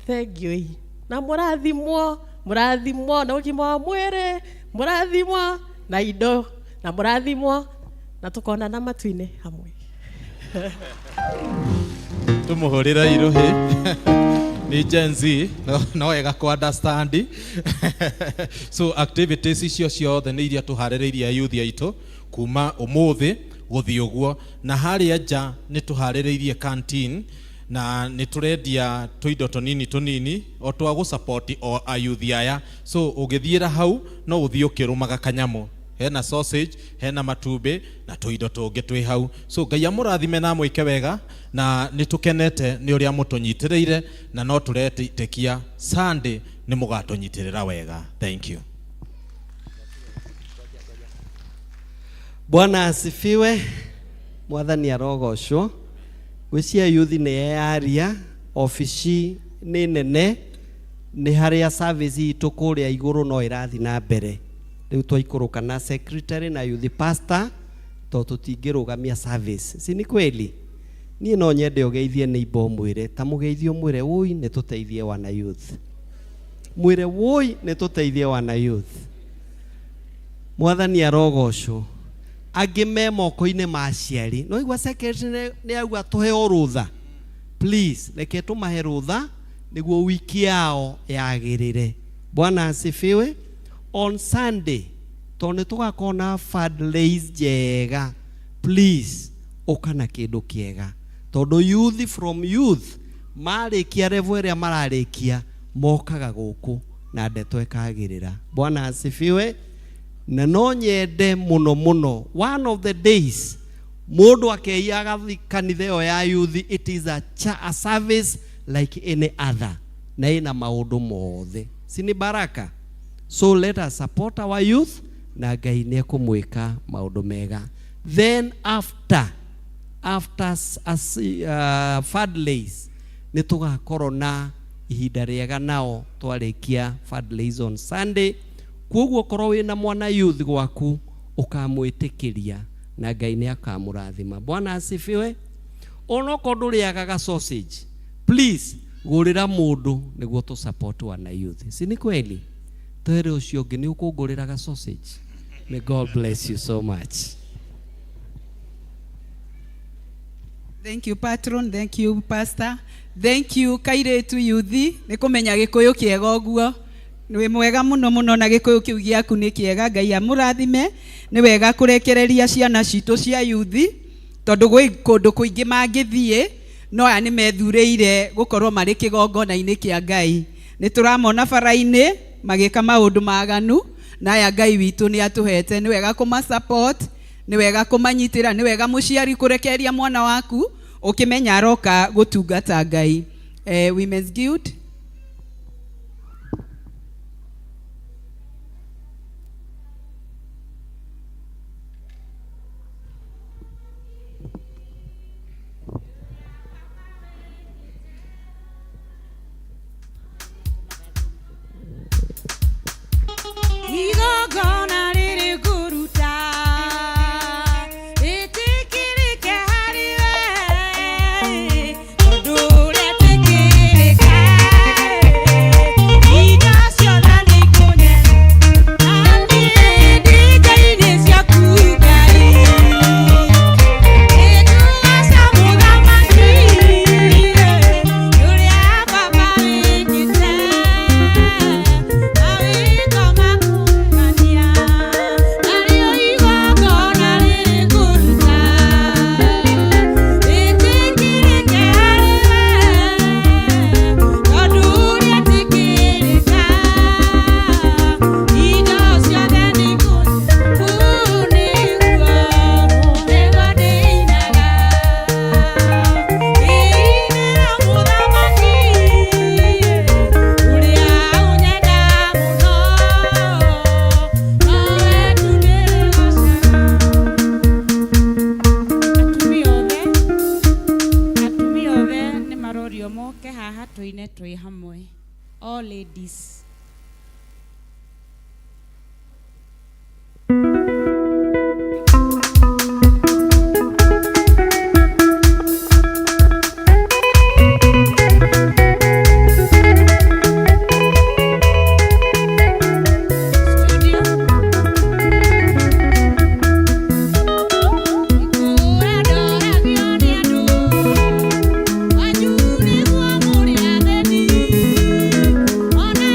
Thank you. Na mũrathimwo, mũrathimwo na ũgima wa mwĩrĩ, mũrathimwo na indo, na mũrathimwo na tũkonana matu-inĩ hamwe. Tũmũhũrĩre irũhĩ. Nĩ Gen Z, no wega kũ understand. So activities icio ciothe nĩ iria tũharĩrĩirie youth aitũ kuma ũmũthĩ gũthiĩ ũguo. Na harĩa nja nĩ tũharĩrĩirie canteen na nĩ tũrendia tũindo tũnini tũnini o twa gũ support o ayuthi aya. So ũgĩthiĩra hau no ũthiĩ ũkĩrũmaga kanyamũ. Hena sausage, hena matumbĩ na tũindo tũngĩ twĩ hau. So Ngai amũrathime na amwĩke wega, na nĩ tũkenete nĩ ũrĩa mũtũnyitĩrĩire, na no tũretĩkia Sunday nĩ mũgatũnyitĩrĩra wega. Thank you. Bwana asifiwe. Mwathani arogocwo. Gwĩcia youth nĩ yaria obici nĩ nene, nĩ harĩa service itũ kũrĩa igũrũ no ĩrathiĩ na mbere. Rĩu twaikũrũka na secretary na youth pastor to tũtingĩrũgamia service. Si ni kweli? Niĩ no nyende ũgeithie neighbor ũmwĩre, ta mũgeithie ũmwĩre wũi nĩ tũteithie wana youth. Mwĩre wũi nĩ tũteithie wana youth. Mwathani arogocwo. Angĩ me moko-inĩ ma aciari. No igua secretary nĩ auga tũheo rũtha. Please, reke tũmahe rũtha nĩguo wiki yao yagĩrĩre. Bwana asifiwe. On Sunday, tondũ nĩ tũgakorwo na fundraise njega. Please, ũka na kĩndũ kĩega. Tondũ youth from youth marĩkia level ĩrĩa mararĩkia mokaga gũkũ na ndeto ĩkagĩrĩra. Bwana asifiwe. Na no nyende mũno mũno, one of the days mũndũ akeiya agathiĩ kanitha ĩyo ya youth, it is a service like any other, na ĩna maũndũ mothe. Si ni baraka? So let us support our youth, na Ngai nĩ ekũmwĩka maũndũ mega. Then after fundraise, nĩ tũgakorwo na ihinda rĩega nao twarĩkia fundraise on Sunday. Kwoguo korwo wĩna mwana youth gwaku ũkamwĩtĩkĩria na Ngai nĩ akamũrathima. Bwana asifiwe. Onokorwo ndũrĩaga ga sausage, please gũrĩra mũndũ nĩguo tũ support wana youth. Si ni kweli? Twere ũcio ũngĩ nĩ ũkũngũrĩra ga sausage. May God bless you so much. Thank you patron, thank you pastor, thank you kairetu yuthi nĩ kũmenya gĩkũyũ kĩega ũguo. Nĩ mwega mũno mũno na gĩkũyũ kĩu gĩaku nĩ kĩega. Ngai amũrathime. Nĩ wega kũrekereria ciana citũ cia yuthi tondũ gwĩ kũndũ kũingĩ mangĩthiĩ, no aya nĩ methurĩire gũkorwo marĩ kĩgongona-inĩ kĩa Ngai. Nĩ tũramona bara-inĩ magĩka maũndũ maganu, na aya Ngai witũ nĩ atũhete. Nĩ wega kũma support, nĩ wega kũmanyitĩra, nĩ wega mũciari kũrekereria mwana waku ũkĩmenya aroka gũtungata Ngai. Women's Guild. Igongona rĩrĩ ngũruta, rĩtĩkĩrĩke harĩ we, tondũ rĩetĩkĩrĩka, indo ciothe nĩikũnyenda, na niĩ ndĩ ciaku Ngai. Nĩngũgoca Mũthamaki, ũrĩa Baba wĩkĩte, mawĩko makũgania, narĩo igongona rĩrĩ ngũruta, rĩtĩkĩrĩke harĩ we, tondũ rĩetĩkĩrĩka, indo ciothe nĩikũnyenda, nĩguo nĩguo ndĩinaga, ndĩinĩra Mũthamaki, ũrĩa ũnyenda mũno, nowe tu ndĩrĩgocaga. Atumia othe nĩ marorio moke haha tũine twĩ hamwe, all ladies. Wanyu nĩguo mũrĩ atheni, ona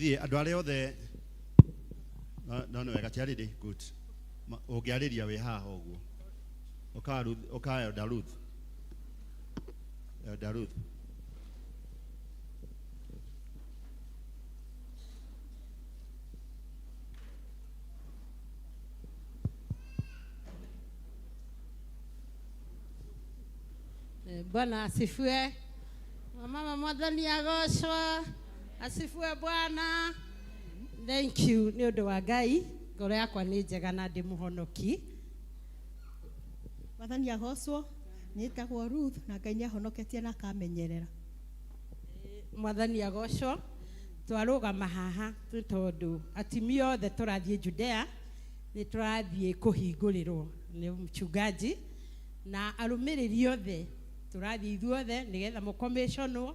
Tũgĩthiĩ andũ arĩa othe no no nĩ wega Charity, good. Ũngĩarĩria wĩ haha ũguo. Ũka Ruth, ũka Elder Ruth. Elder Ruth. Bwana asifiwe. Mama mwathani agocwo. Asifiwe Bwana. Thank you nĩ ũndũ wa Ngai. Ngoro yakwa nĩ njega na ndĩ mũhonoki. Mwathani agocwo. Nĩtagwo Ruth na Ngai nĩahonoketie na akamenyerera. Mwathani agocwo. Twarũgama haha nĩ tondũ atumia othe tũrathiĩ Judea nĩ tũrathiĩ kũhingũrĩrwo nĩ mchungaji na arũmĩrĩri othe tũrathiĩ ithuothe nĩgetha mũkomĩconwo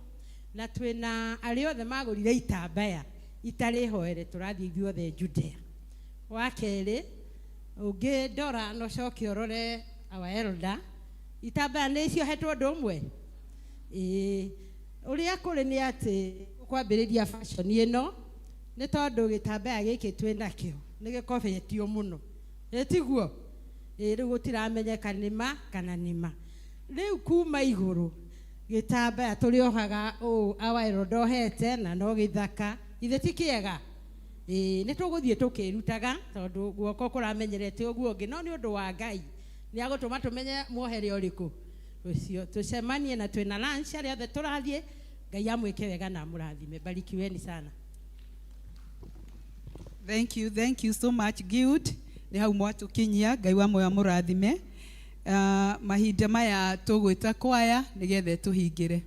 na twĩna arĩa othe magũrire itambaya itarĩ hoere tũrathiĩ ithuothe Judea. Wa kerĩ ũngĩndora na ũcoke ũrore our elder itambaya nĩ ciohetwo ũndũ ũmwe. Ĩĩ ũrĩa kũrĩ nĩ atĩ kwambĩrĩria fashion ĩno nĩ tondũ gĩtambaya gĩkĩ twĩ nakĩo nĩ gĩkobetio mũno, ĩ tiguo? Ĩ rĩu gũtiramenyeka nĩ ma kana nĩ ma. Rĩu kuma igũrũ gĩtambaya tũrĩohaga ũũ our elder ohete na no gĩthaka, ithe ti kĩega? Ĩĩ nĩ tũgũthiĩ tũkĩrutaga tondũ guoko kũramenyerete ũguo ũngĩ, no nĩ ũndũ wa Ngai nĩ agũtũma tũmenye mwohere ũrĩkũ ũcio tũcemanie na twĩna lunch arĩa othe tũrathiĩ. Ngai amwĩke wega na amũrathime. Barikiweni sana. Thank you, thank you so much Guild. Nĩ hau mwatũkinyia, Ngai wa muoyo amũrathime. Mahinda maya tũgwĩta kwaya nĩgetha tũhingĩre.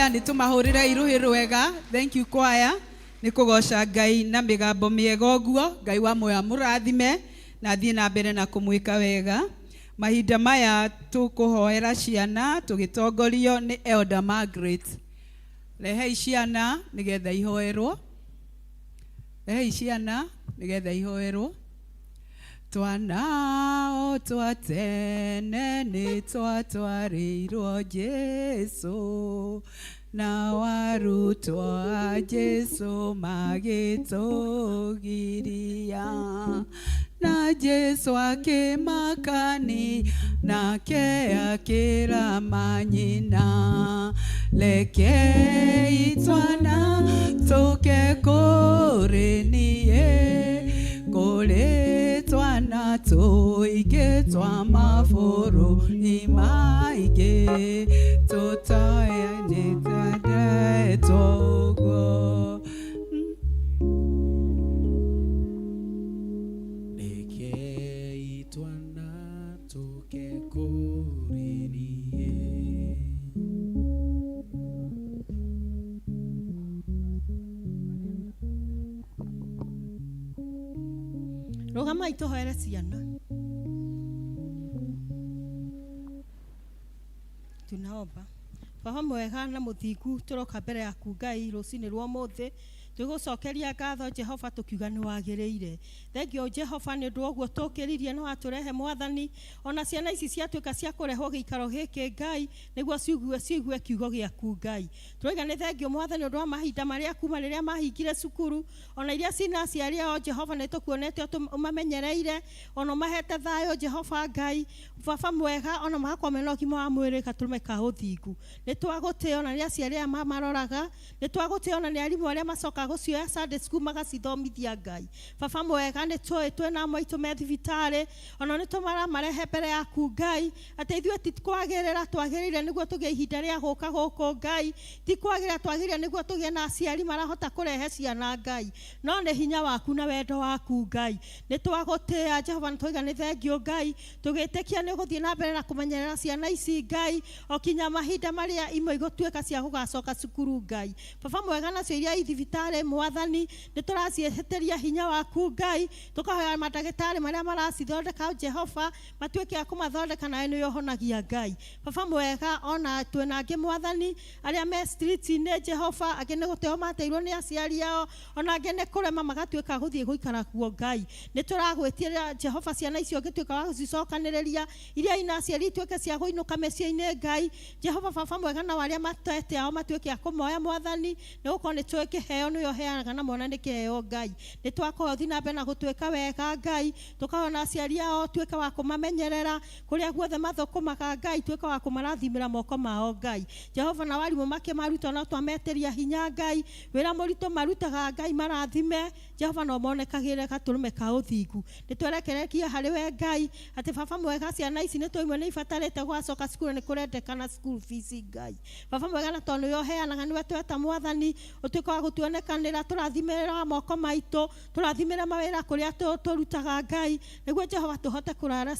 Hallelujah, nĩ tũmahũrĩre irũhĩ rwega. Thank you choir nĩ kũgoca Ngai na mĩgambo mĩega ũguo. Ngai wa muoyo amũrathime na athiĩ na mbere na kũmwĩka wega. Mahinda maya tũkũhoera ciana tũgĩtongorio nĩ Elder Margaret. Rehei ciana nĩgetha ihoerwo. Rehei ciana nĩgetha ihoerwo. Twana o twa tene nĩ twatwarĩirwo Jesũ, na arutwo a Jesũ magĩtũgiria. Na Jesũ akĩmakani, nake akĩra manyina, rekei twana tũke kũrĩ niĩ, kũrĩ twana tũingĩ twa mabũrũri maingĩ, tũtoyanĩte ũguo. Rekei twana tũke kũrĩ niĩ. Rũgamai tũhoere ciana. Tunaomba. Baba mwega na mũthingu, tũroka mbere yaku Ngai rũcinĩ rwa ũmũthĩ, twĩgũcokeria ngatho Jehova tũkiuga nĩ wagĩrĩire. Thengiũ Jehova nĩ ũndũ wa ũguo tũkĩririe na watũrehe Mwathani, ona ciana ici ciatuĩka cia kũrehwo gĩikaro gĩkĩ Ngai, nĩguo ciigue kiugo gĩaku Ngai. Tũroiga nĩ thengiũ Mwathani ũndũ wa mahinda marĩa kuma rĩrĩa mahingire cukuru, ona iria cina aciari ao Jehova nĩ tũkuonete ũmamenyereire, ona ũmahete thayũ Jehova Ngai. Baba mwega, ona magakorwo mena ũgima wa mwĩrĩ gatũrũme ka ũthingu. Nĩ twagũtĩĩa ona nĩ aciari aya mamaroraga, nĩ twagũtĩĩa ona nĩ arimũ arĩa macokaga gũcioya Sunday school magacithomithia Ngai. Baba mwega, nĩ tũĩ twĩna amwe aitũ me thibitarĩ, ona nĩ tũmaramarehe mbere yaku Ngai, atĩ ithuĩ ti kwagĩrĩra twagĩrĩire nĩguo tũgĩe ihinda rĩa gũka gũkũ Ngai, ti kwagĩrĩra twagĩrĩire nĩguo tũgĩe na aciari marahota kũrehe ciana Ngai, no nĩ hinya waku na wendo waku Ngai. Nĩ twagũtĩĩa Jehova, nĩ twaiga nĩ thengiũ Ngai, tũgĩtĩkia nĩ ũgũthiĩ na mbere na kũmenyerera ciana ici Ngai, o kinya mahinda marĩa imwe igũtuĩka cia gũgacoka cukuru Ngai. Baba mwega, nacio iria i thibitarĩ Mwathani, nĩ tũraciĩtĩria hinya waku Ngai, tũkahoya mandagĩtarĩ marĩa maracithondeka Jehova matuĩke a kũmathondeka, nawe nĩwe ũhonagia Ngai. Baba mwega, ona twĩna angĩ Mwathani arĩa me street-inĩ Jehova, angĩ nĩ gũteo mateirwo nĩ aciari ao, ona angĩ nĩ kũrema magatuĩka gũthiĩ gũikara kuo Ngai. Nĩ tũragwĩtĩra Jehova ciana icio ũngĩtuĩka wa gũcicokanĩrĩria, iria ina aciari ituĩke cia kũinũka mĩciĩ-inĩ Ngai. Jehova baba mwega, na arĩa matete ao matuĩke a kũmoya Mwathani, nĩ gũkorwo nĩ tũĩ kĩheo nĩwe ũheanaga na mwana nĩ kĩheo Ngai. Nĩ twakũhoya ũthiĩ na mbere na gũtuĩka wega Ngai, tũkahona aciari ao tuĩke wa kũmamenyerera kũrĩa guothe mathũkũmaga Ngai, tuĩke wa kũmarathimĩra moko mao Ngai. Jehova, na warimũ makĩmaruta no twametĩria hinya Ngai, wĩra mũritũ marutaga Ngai marathime Jehova, no monekagĩre gatũrũme ka ũthingu. Nĩ twerekerekia harĩ we Ngai, atĩ baba mwega, ciana ici nĩ tũimwe nĩ ibatarĩte gũgacoka cukuru, nĩ kũrendekana school fees Ngai. Baba mwega, na tondũ nĩwe ũheanaga, nĩwe tweta Mwathani, ũtuĩke wa gũtuonekanĩra, tũrathimĩra moko maitũ, tũrathimĩra mawĩra kũrĩa tũrutaga Ngai, nĩguo Jehova tũhote kũrera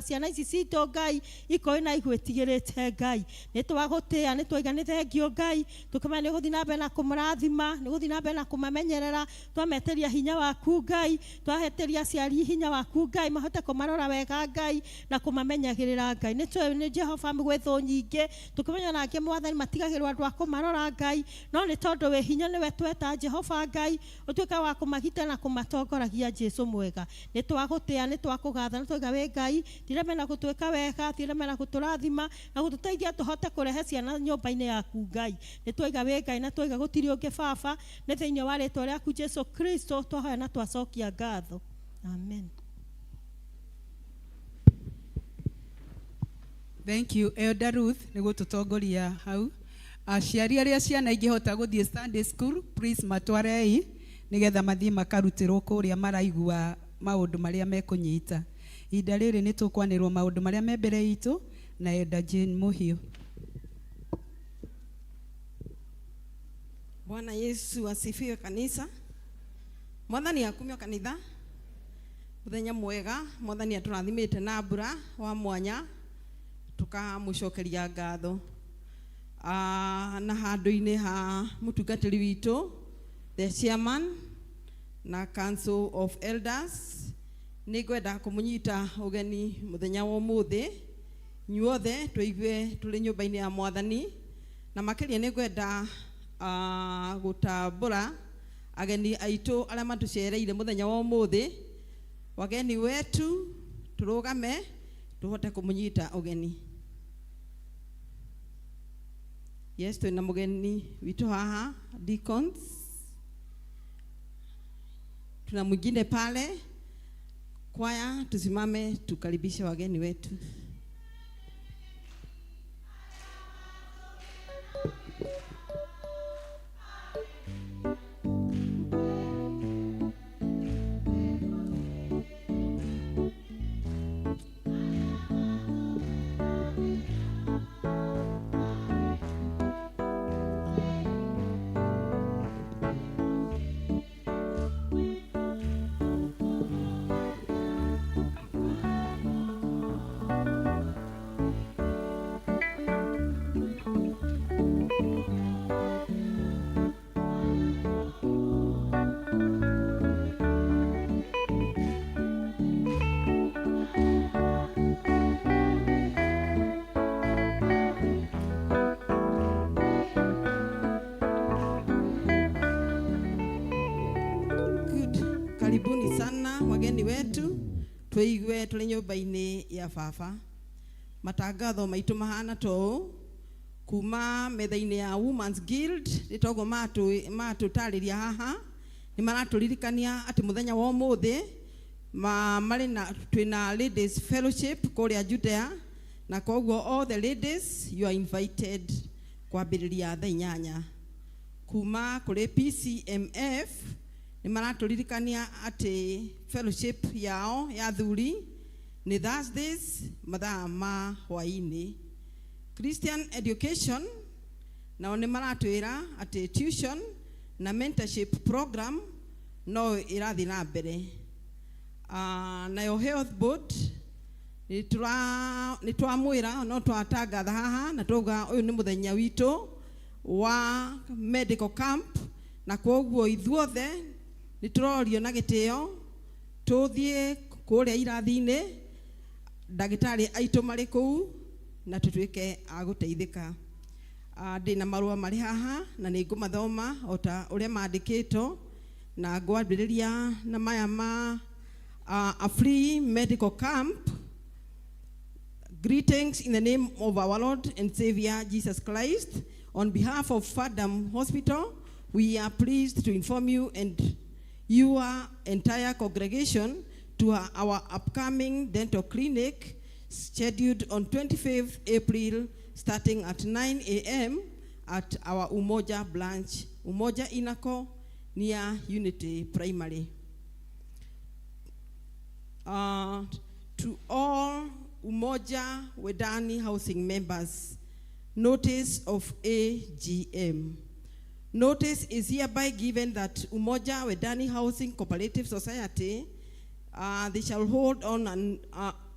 ciana ici citũ Ngai, ikorwo na igwĩtigĩrĩte Ngai. Nĩ twagũtĩĩa, nĩ twaiga nĩ thengiũ Ngai, tũkĩmenya nĩ ũgũthiĩ na mbere na kũmarathima, nĩ ũgũthiĩ na mbere na kũmamenyerera. Twametĩria hinya waku Ngai, twahetĩria aciari hinya waku Ngai, mahote kũmarora wega Ngai na kũmamenyagĩrĩra Ngai. Nĩ tũĩ nĩ Jehova gwĩ thũ nyingĩ, tũkĩmenya na angĩ Mwathani matigagĩrwo andũ a kũmarora Ngai, no nĩ tondũ wĩ hinya nĩwe tweta Jehova Ngai, ũtuĩke wa kũmagita na kũmatongoragia Jesũ mwega. Nĩ twagũtĩĩa, nĩ twakũgatha, nĩ twaiga wĩ Ngai, thireme na gũtuĩka wega, thireme na gũtũrathima na gũtũteithia tũhote kũrehe ciana nyũmba-inĩ yaku Ngai. Nĩ twaiga wĩ Ngai na twaiga gũtirĩ ũngĩ Baba, nĩ thĩinĩ wa rĩtwa rĩaku Jesũ Kristo twahoya na twacokia ngatho. Amen. Thank you Elder Ruth nĩ gũtũtongoria hau. Aciari arĩa ciana ingĩhota gũthiĩ Sunday school, please matwarei nĩgetha mathiĩ makarutĩrwo kũrĩa maraigua maũndũ marĩa mekũnyita. Ihinda rĩrĩ nĩ tũkwanĩrwo maũndũ marĩa me mbere itũ na Elder Jane Mũhiũ. Bwana Yesu asifiwe kanisa. Mwathani akumio kanitha. Muthenya mwega, Mwathani atũrathimĩte na mbura wa mwanya, tukamũcokeria ngatho. Na handũ-inĩ ha mũtungatĩri witũ, the chairman na Council of Elders, nĩ ngwenda kũmũnyita ũgeni mũthenya wa ũmũthĩ inyuothe tũigue tũrĩ nyũmba-inĩ ya mwathani, na makĩria nĩ ngwenda gũtambũra ageni aitũ arĩa matũcereire mũthenya wa ũmũthĩ. Wageni wetu tũrũgame tũhote kũmũnyita ũgeni. Yes, twĩna mũgeni witũ haha, deacons. Tuna mwingine pale. Kwaya, tusimame tukaribishe wageni wetu. Karibuni sana wageni wetu, twigue tuli nyumba-ini ya baba. Matangatho maitu mahana to kuma metha-ini ya Women's Guild nitogo matutariria haha ni maraturirikania ati muthenya wa umuthi mari na twina ladies fellowship kuria Judea, na koguo all the ladies you are invited kwambiriria thaa 8. Kuma kuri PCMF ni maraturirikania ati fellowship yao ya thuri ni Thursdays mathaa ma hwaini. Christian Education nao ni maratwira ati tuition na mentorship program no irathi na mbere. Nayo Health Board ni twamwira no twatangatha haha na twauga uyu ni muthenya witu wa medical camp, na koguo ithuothe nĩ tũrorio na gĩtĩo tũthiĩ kũrĩa irathi-inĩ, ndagĩtarĩ aitũ marĩ kũu na tũtuĩke a gũteithĩka. Ndĩna marũa marĩ haha na nĩ ngũmathoma o ta ũrĩa mandĩkĩtwo, na ngwambĩrĩria na maya ma a free medical camp. Greetings in the name of our Lord and Savior Jesus Christ. On behalf of Fadam Hospital, we are pleased to inform you and your entire congregation to our upcoming dental clinic scheduled on 25th April starting at 9 a.m. at our Umoja branch, Umoja Inako, near Unity Primary. To all Umoja Wedani housing members, notice of AGM. Notice is hereby given that Umoja Wedani Housing Cooperative Society, they shall hold on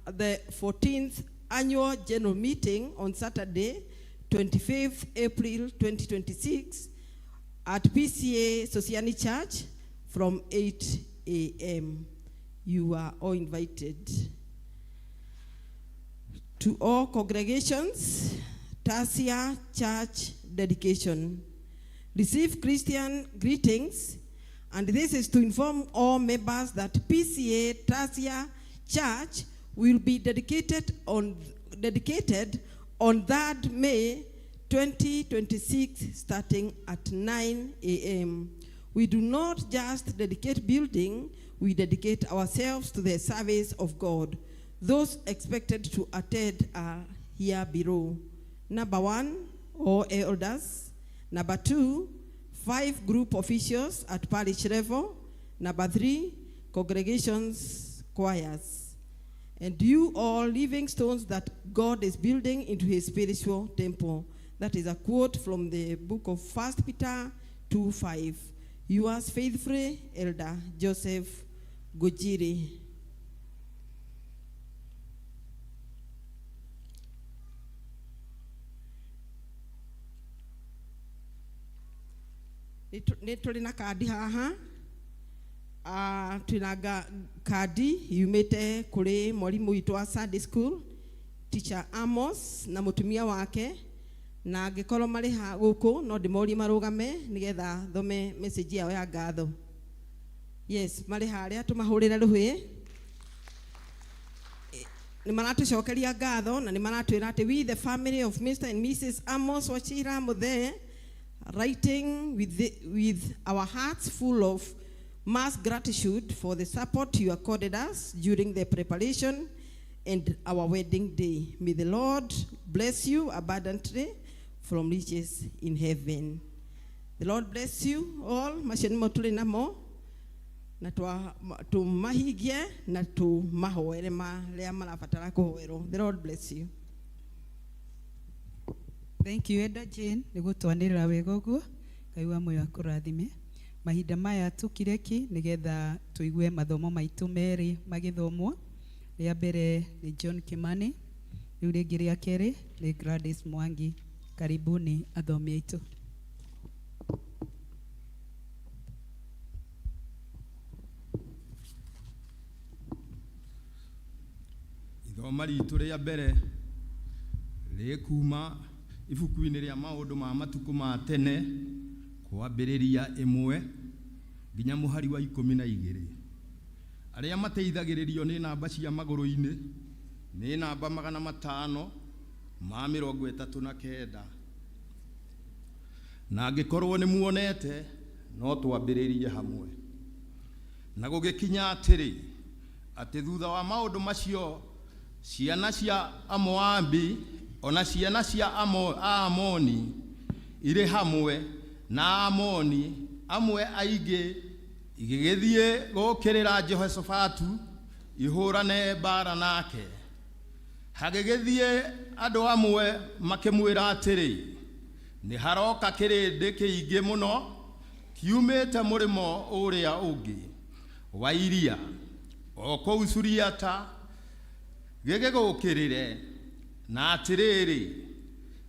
the 14th annual general meeting on Saturday, 25th April 2026 at PCA Sosiani Church from 8 a.m. You are all invited. To all congregations, Tasia Church dedication. Receive Christian greetings, and this is to inform all members that PCA Tasia Church will be dedicated on 3rd May 2026, starting at 9 a.m. We do not just dedicate building, we dedicate ourselves to the service of God. Those expected to attend are here below. Number 1, all elders. Number 2, 5 group officials at parish level. Number 3, congregations, choirs. And you all living stones that God is building into his spiritual temple. That is a quote from the book of 1 Peter 2:5. Yours faithfully, Elder Joseph Gojiri. Nĩ tũrĩ na kandi haha. Ah, twĩna kandi yumĩte kũrĩ mwarimũ witũ wa Sunday school teacher Amos na mũtumia wake, na angĩkorwo marĩ ha gũkũ no ndĩmorie marũgame nĩgetha thome message yao ya ngatho. Yes, marĩ harĩa, tũmahũrĩre rũhĩ. Nĩ maratũcokeria ngatho na nĩ maratwĩra atĩ we the family of Mr. and Mrs. Amos Wachira Muthee writing with our hearts full of mass gratitude for the support you accorded us during the preparation and our wedding day. May the Lord bless you abundantly from riches in heaven. The Lord bless you all. Macio nĩmo tũrĩ namo na tũmahingie na tũmahoere marĩa marabatara kũhoerwo. The Lord bless you. Thank you Eda Jane nĩ gũtwanĩrĩra wega ũguo. Ngai wa muoyo akũrathime. Mahinda maya tũkire ki nĩgetha tũigue mathomo maitũ merĩ magĩthomwo. Rĩa mbere nĩ John Kimani, rĩu rĩngĩ rĩa kerĩ nĩ Gladys Mwangi. Karibuni athomi aitũ. Ithoma ritũ rĩa mbere rĩkuma ibuku-inĩ rĩa maũndũ ma matukũ ma tene kwambĩrĩria 1 nginya mũhari wa 12. Arĩa mateithagĩrĩrio nĩ namba cia magũrũ-inĩ nĩ namba 539. Na angĩkorwo nĩ muonete no twambĩrĩrie hamwe. Na gũgĩkinya atĩrĩ, atĩ thutha wa maũndũ macio ciana cia Amoabi ona ciana cia Aamoni irĩ hamwe na Aamoni amwe aingĩ igĩgĩthiĩ gũũkĩrĩra Jehoshafatu ihũrane mbaara nake. Hagĩgĩthiĩ andũ amwe makĩmwĩra atĩrĩ, nĩ haroka kĩrĩndĩ kĩingĩ mũno kiumĩte mũrĩmo ũrĩa ũngĩ wa iria o kũu Suriata gĩgĩgũũkĩrĩre, na atĩrĩrĩ,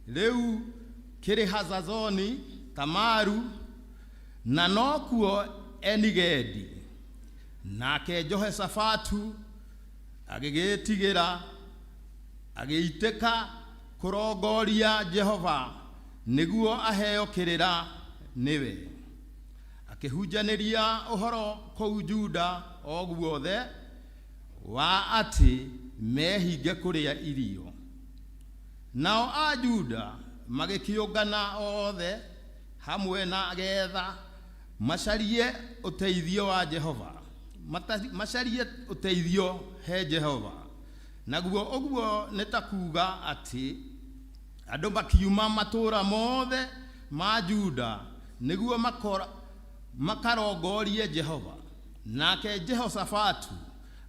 rĩu kĩrĩ Hazazoni Tamaru, na nokuo Enigedi. Nake Jehoshafatu agĩgĩtigĩra agĩitĩka kũrongoria Jehova nĩguo aheo kĩrĩra nĩwe. Akĩhunjanĩria ũhoro kũu Juda o guothe wa atĩ mehinge kũrĩa irio. Nao a Juda magĩkĩũngana othe hamwe na getha macarie ũteithio wa Jehova, macarie ũteithio he Jehova. Naguo ũguo nĩ ta kuuga atĩ andũ makiuma matũũra mothe ma Juda nĩguo makarongorie Jehova. Nake Jehoshafatu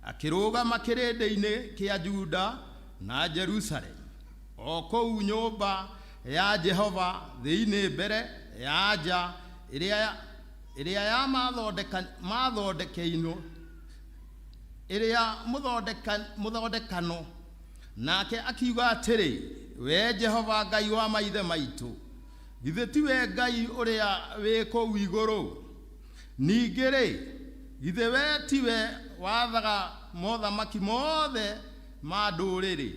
akĩrũgama kĩrĩndĩ-inĩ kĩa Juda na Jerusalemu o kũu nyũmba ya Jehova thĩinĩ mbere ya nja ĩrĩa ya mathondekeino ĩrĩa mũthondekano. Nake akiuga atĩrĩ, we Jehova Ngai wa maithe maitũ, githĩ tiwe Ngai ũrĩa wĩ kũu igũrũ? Ningĩ rĩ, githĩ we tiwe wathaga mothamaki mothe ma ndũrĩrĩ?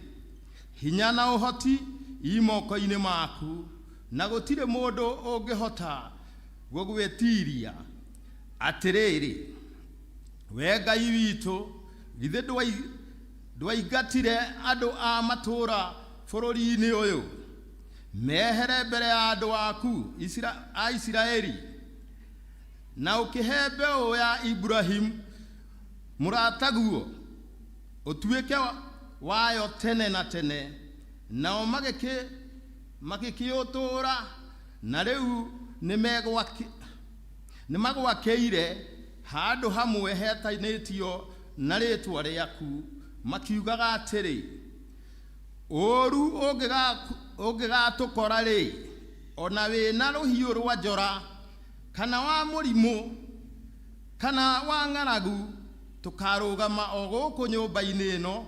Hinya na ũhoti i moko-inĩ maku, na gũtirĩ mũndũ ũngĩhota gũgwĩtiiria. Atĩrĩrĩ, we Ngai witũ, githĩ ndwaingatire andũ a matũũra bũrũri-inĩ ũyũ mehere mbere ya andũ aku a Isiraeli, na ũkĩhe mbeũ ya Ibrahimu mũrataguo ũtuĩke wayo tene na tene? Nao magĩkĩũtũũra, na rĩu nĩmagwakĩire handũ hamwe hetanĩtio na rĩĩtwa rĩaku, makiugaga atĩrĩ, ũũru ũngĩgatũkora rĩ, ona wĩna rũhiũ rwa njora kana wa mũrimũ kana wa ng'aragu, tũkarũgama o gũkũ nyũmba-inĩ ĩno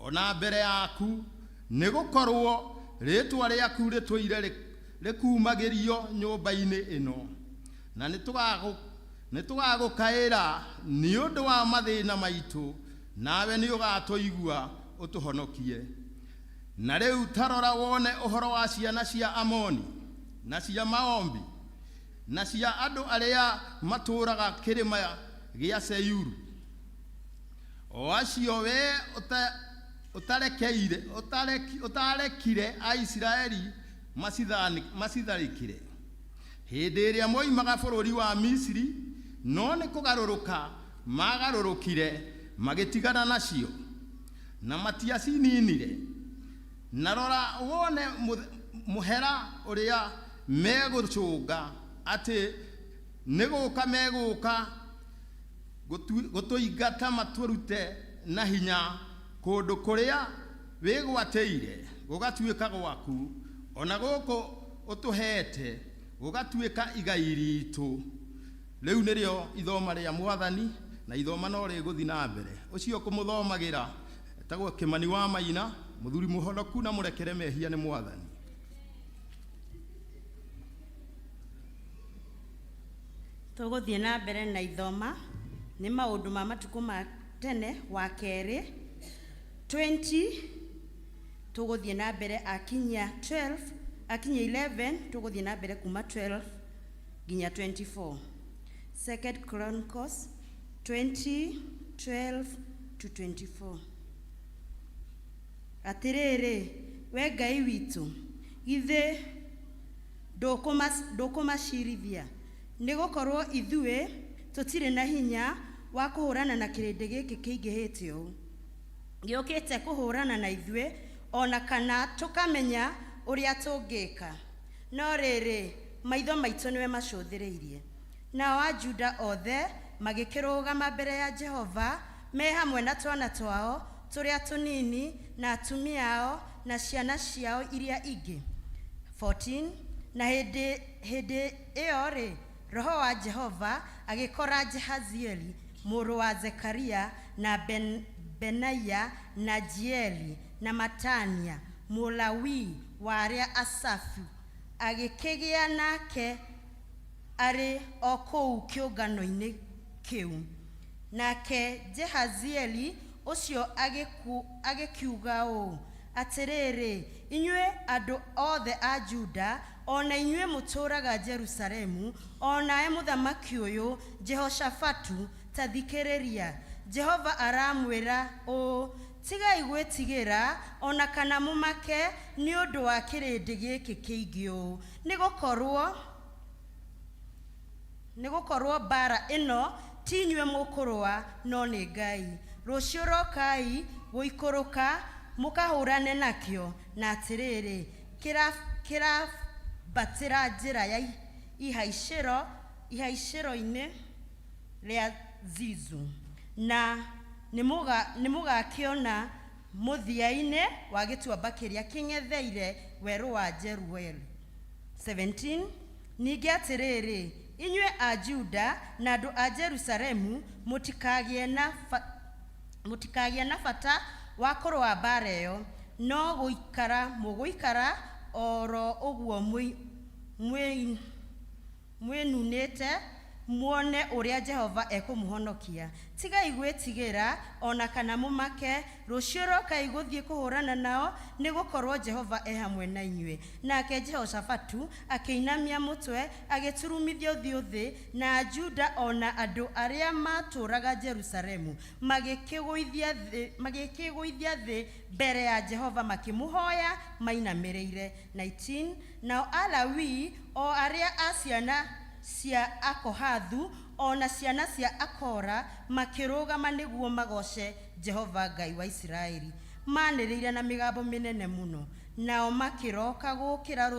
ona mbere yaku, nĩgũkorwo rĩĩtwa rĩaku rĩtũire rĩkumagĩrio nyũmba-inĩ ĩno. Na nĩ tũgagũkaĩra nĩ ũndũ wa mathĩna maitũ, nawe nĩ ũgatũigua ũtũhonokie. Na rĩu ta rora wone ũhoro wa ciana cia Amoni na cia Maombi na cia andũ arĩa matũũraga kĩrĩma gĩa Seiru, o acio we ũtarekire Aisiraeli macitharĩkĩre hĩndĩ ĩrĩa moimaga bũrũri wa Misiri, no nĩ kũgarũrũka magarũrũkire magĩtigana nacio na matiacininire. Na rora wone mũhera ũrĩa megũcũnga atĩ nĩ gũka megũka gũtũingata matũrute na hinya kũndũ kũrĩa wĩgwatĩire gũgatuĩka gwaku, ona gũkũ ũtũheete gũgatuĩka igai ritũ. Rĩu nĩrĩo ithoma rĩa Mwathani, na ithoma no rĩgũthiĩ na mbere. Ũcio kũmũthomagĩra etagwo Kĩmani wa Maina, mũthuri mũhonoku na mũrekere mehia nĩ Mwathani. Tũgũthiĩ na mbere na ithoma nĩ maũndũ ma matukũ ma tene wa kerĩ 20, tũgũthiĩ na mbere akinyia 12, akinyia 11, tũgũthiĩ na mbere kuma 12 nginya 24. Second Chronicles 20, 12 to 24. Atĩrĩrĩ, we Ngai witũ, githĩ ndũkũmacirithia? Nĩ gũkorwo ithuĩ tũtirĩ na hinya wa kũhũrana na kĩrĩndĩ gĩkĩ kĩingĩhĩte ũũ gĩũkĩte kũhũrana na ithuĩ, ona kana tũkamenya ũrĩa tũngĩka. No rĩrĩ, maitho maitũ nĩwe macũthĩrĩirie. Nao Ajuda othe magĩkĩrũgama mbere ya Jehova me hamwe na twana twao tũrĩa tũnini na atumia ao na ciana ciao iria ingĩ. 14 Na hĩndĩ ĩyo rĩ, Roho wa Jehova agĩkora Jehazieli mũrũ wa Zekaria na Benaia na Jieli na Matania Mũlawii wa arĩa Asafu, agĩkĩgĩa nake arĩ o kũu kĩũngano-inĩ kĩu. Nake Jehazieli ũcio agĩkiuga ũũ, atĩrĩrĩ, inyuĩ andũ othe a Juda, o na inyuĩ mũtũũraga Jerusalemu, o nawe mũthamaki ũyũ Jehoshafatu, ta thikĩrĩria. Jehova aramwĩra ũũ, tigai gwĩtigĩra ona kana mũmake nĩ ũndũ wa kĩrĩndĩ gĩkĩ kĩingĩ ũũ, nĩ gũkorwo mbara ĩno ti inyuĩ mũkũrũa, no nĩ Ngai. Rũciũ rokai gũikũrũka mũkahũrane nakĩo, na atĩrĩrĩ, kĩrambatĩra njĩra ya ihaicĩro-inĩ rĩa Zizu, na nĩmũgakĩona mũthia-inĩ wa gĩtuamba kĩrĩa kĩng'etheire werũ wa Jerueli. 17 Ningĩ atĩrĩrĩ, inyuĩ a Juda na andũ a Jerusalemu, mũtikagĩe na bata wa kũrũa mbaara ĩyo, no gũikara mũgũikara oro ũguo mwĩnunĩte muone ũrĩa Jehova ekũmũhonokia. Tigai gwĩtigĩra ona kana mũmake, rũciũ rokai gũthiĩ kũhũrana nao, nĩ gũkorwo Jehova e hamwe na inyuĩ. Nake Jehoshafatu akĩinamia mũtwe, agĩturumithia ũthiũ thĩ, na Juda o na andũ arĩa maatũũraga Jerusalemu magĩkĩgũithia thĩ mbere ya Jehova, makĩmũhoya mainamĩrĩire. 19 Nao Alawii o arĩa a ciana cia Akohathu o na ciana cia Akora makĩrũgama nĩguo magoce Jehova Ngai wa Isiraeli, maanĩrĩire na mĩgambo mĩnene mũno. Nao makĩroka gũũkĩra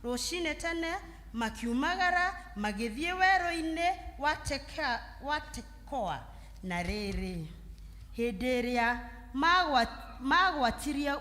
rũcinĩ tene, makiumagara magĩthiĩ werũ-inĩ wa Tekoa. Na rĩrĩ, hĩndĩ ĩrĩa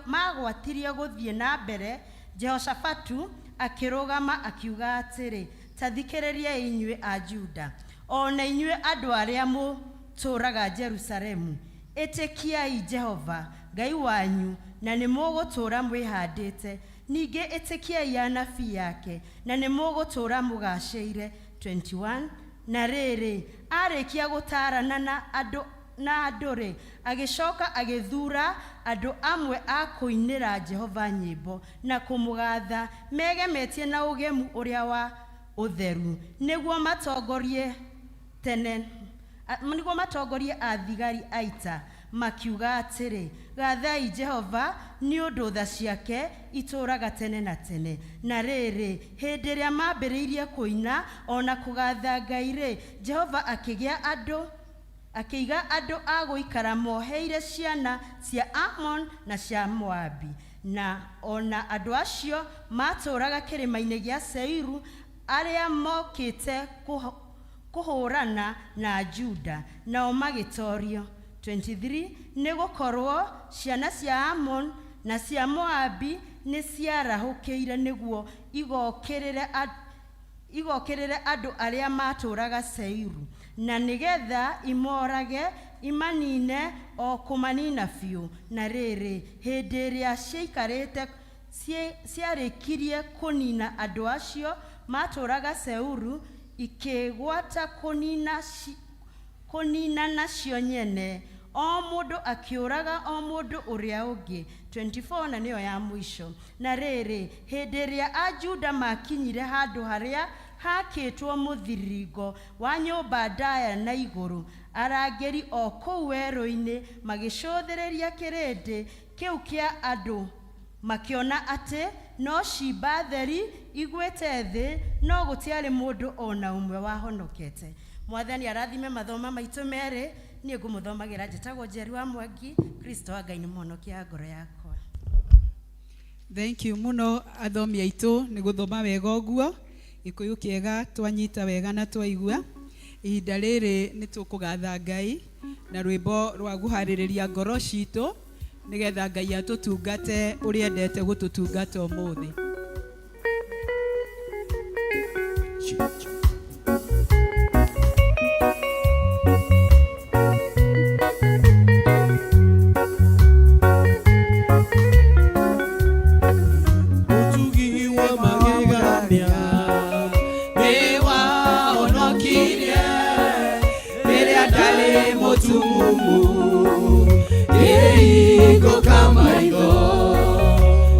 magwatirie gũthiĩ na mbere, Jehoshafatu akĩrũgama akiuga atĩrĩ, ta thikĩrĩriai inyuĩ a Juda, o na inyuĩ andũ arĩa mũtũũraga Jerusalemu, ĩtĩkiai Jehova Ngai wanyu, na nĩmũgũtũũra mwĩhandĩte. Ningĩ ĩtĩkiai anabii ake, na nĩmũgũtũũra mũgaacĩire. 21 Na rĩrĩ, aarĩkia gũtaarana na andũ na andũ-rĩ, agĩcoka agĩthuura andũ amwe a kũinĩra Jehova nyĩmbo na kũmũgatha megemetie na ũgemu ũrĩa wa ũtheru, nĩguo matongorie tene nĩguo matongorie athigari a ita, makiuga atĩrĩ, Gathai Jehova, nĩ ũndũ tha ciake itũũraga tene na tene. Na rĩrĩ, hĩndĩ ĩrĩa maambĩrĩirie kũina o na kũgatha Ngai-rĩ, Jehova akĩgĩa andũ akĩiga andũ a gũikara moheire ciana cia Amoni na cia Moabi, na o na andũ acio maatũũraga kĩrĩma-inĩ gĩa Seiru, arĩa mokĩte kũhũũrana na Juda, nao magĩtoorio, 23 nĩ gũkorũo ciana cia Amoni na cia Moabi nĩciarahũkĩire nĩguo igokĩrĩre igokĩrĩre andũ arĩa maatũũraga Seiru, na nĩ getha imorage, imanine o kũmanina biũ. Na rĩrĩ, hĩndĩ ĩrĩa ciaikarĩte ciarĩkirie kũnina andũ acio maatũũraga Seiru, ikĩgwata kũnina kũninana cio nyene, o mũndũ akĩũraga o mũndũ ũrĩa ũngĩ. 24 na nĩyo ya mũico. Na rĩrĩ, hĩndĩ ĩrĩa Ajuda maakinyire handũ harĩa haakĩtwo mũthiringo wa nyũmba ndaya na igũrũ, arangĩri o kũu werũ-inĩ magĩcũthĩrĩria kĩrĩndĩ kĩu kĩa andũ makĩona atĩ no ciimba theri igwĩte thĩ, no gũtiarĩ mũndũ o na ũmwe wahonokete. Mwathani arathime mathoma maitũ merĩ. Niĩ ngũmũthomagĩra njĩtagwo Njeri wa Mwangi. Kristo wa Ngai nĩ mũhonokia wa ngoro yakwa. Thank you muno athomi aitũ nĩ gũthoma wega ũguo Gĩkũyũ kĩega twanyita wega na twaigua. Ihinda rĩrĩ nĩ tũkũgatha Ngai na rwĩmbo rwa gũharĩrĩria ngoro citũ nĩgetha Ngai atũtungate ũrĩa endete gũtũtungata ũmũthĩ. Ũtugi wa magegania nĩ wahonokirie rĩrĩa ndarĩ mũtumumu ngĩhingũka maitho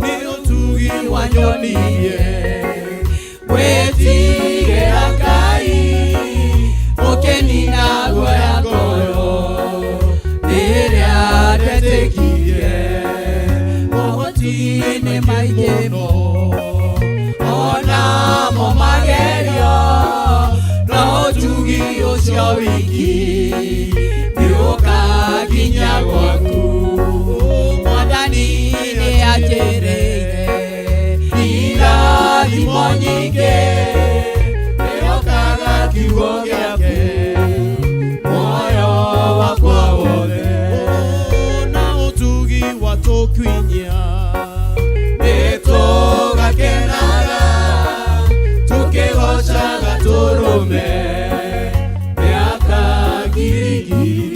nĩ ũtugi wanyonirie gwĩtigĩra Ngai ũkĩnina guoya ngoro rĩrĩa ndetĩkirie mogwati-inĩ maingĩ mũno onamo magerio no ũtugi ũcio wiki nĩũkakinya gwaku. Mwathani nĩanjĩrĩire irathimo nyingĩ nĩokaga kiugo gĩake muoyo wakwa wothe na ũtugi watũkinyia nĩtũgakenaga tũkĩgocaga tũrũme mĩaka ngiri ngiri.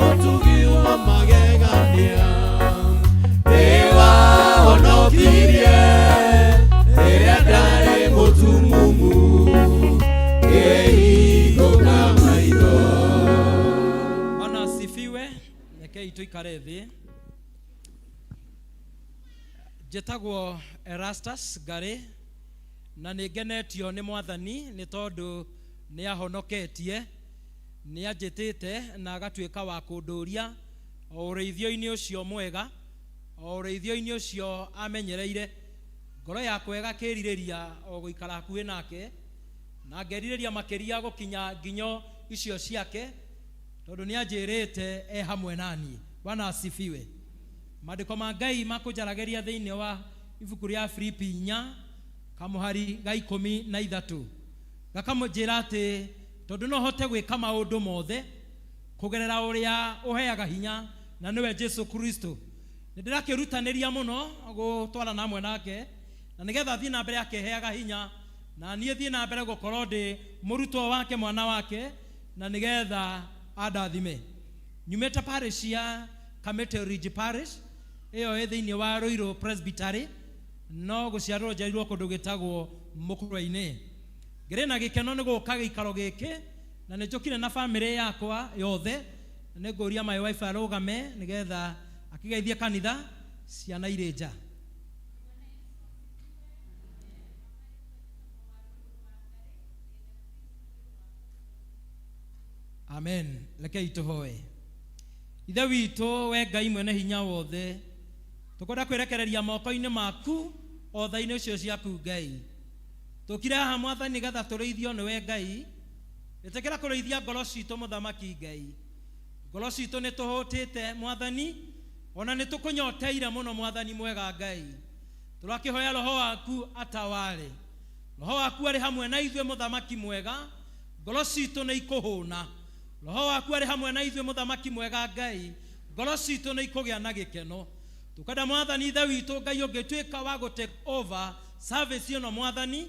Ũtugi wa magegania nĩwahonokirie rĩrĩa ndarĩ mũtumumu ngĩhingũka maitho. Bwana asifiwe. Rekei tuikare thĩ. Njĩtagwo Erastus Ngari na nĩ ngenetio nĩ Mwathani nĩ tondũ nĩ ahonoketie, nĩ anjĩtĩte na agatuĩka wa kũndũria o ũrĩithio-inĩ ũcio mwega, o ũrĩithio-inĩ ũcio amenyereire. Ngoro yakwa ĩgakĩrirĩria o gũikara hakuhĩ nake na ngerirĩria makĩria gũkinya nginyo icio ciake tondũ nĩ anjĩrĩte e hamwe naniĩ. Bwana asifiwe. Maandĩko ma Ngai makũnjaragĩria thĩinĩ wa ibuku rĩa Filipi 4 kamũhari ga 13 gakamũnjĩra atĩ tondũ no hote gwĩka maũndũ mothe kũgerera ũrĩa ũheaga hinya na nĩwe Jesu Kristo. Nĩ ndĩrakĩrutanĩria mũno gũtwarana hamwe nake na nĩgetha thiĩ na mbere akĩheaga hinya na niĩ thiĩ na mbere gũkorwo ndĩ mũrutwo wake, mwana wake, na nĩgetha andathime. Nyumĩte parish ya Kamete Ridge Parish ĩyo ĩ thĩinĩ wa Ruiru Presbytery, no gũciarwo njiarirwo kũndũ gwĩtagwo Mũkũrwe-inĩ. Ngĩrĩ na gĩkeno nĩ gũka gĩikaro gĩkĩ na nĩ njũkire na bamĩrĩ yakwa yothe na nĩ ngũria my wife arũgame nĩgetha akĩgeithie kanitha ciana irĩ nja. Amen. Rekei tũhoe. Ithe witũ we Ngai mwene hinya wothe, tũkwenda kwĩrekereria moko-inĩ maku o tha-inĩ ũcio ciaku Ngai. Tũkire haha Mwathani nĩgetha tũrĩithio nĩwe Ngai. Ĩtĩkĩra kũrĩithia ngoro citũ mũthamaki Ngai. Ngoro citũ nĩ tũhũtĩte Mwathani, ona nĩ tũkũnyoteire mũno Mwathani mwega Ngai. Tũrakĩhoya roho waku ataware. Roho waku arĩ hamwe na ithuĩ mũthamaki mwega, ngoro citũ nĩ ikũhũna. Roho waku arĩ hamwe na ithuĩ mũthamaki mwega Ngai, ngoro citũ nĩ ikũgĩa na gĩkeno. Tũkwenda Mwathani Ithe witũ Ngai ũngĩtuĩka wa gũ take over service ĩno Mwathani,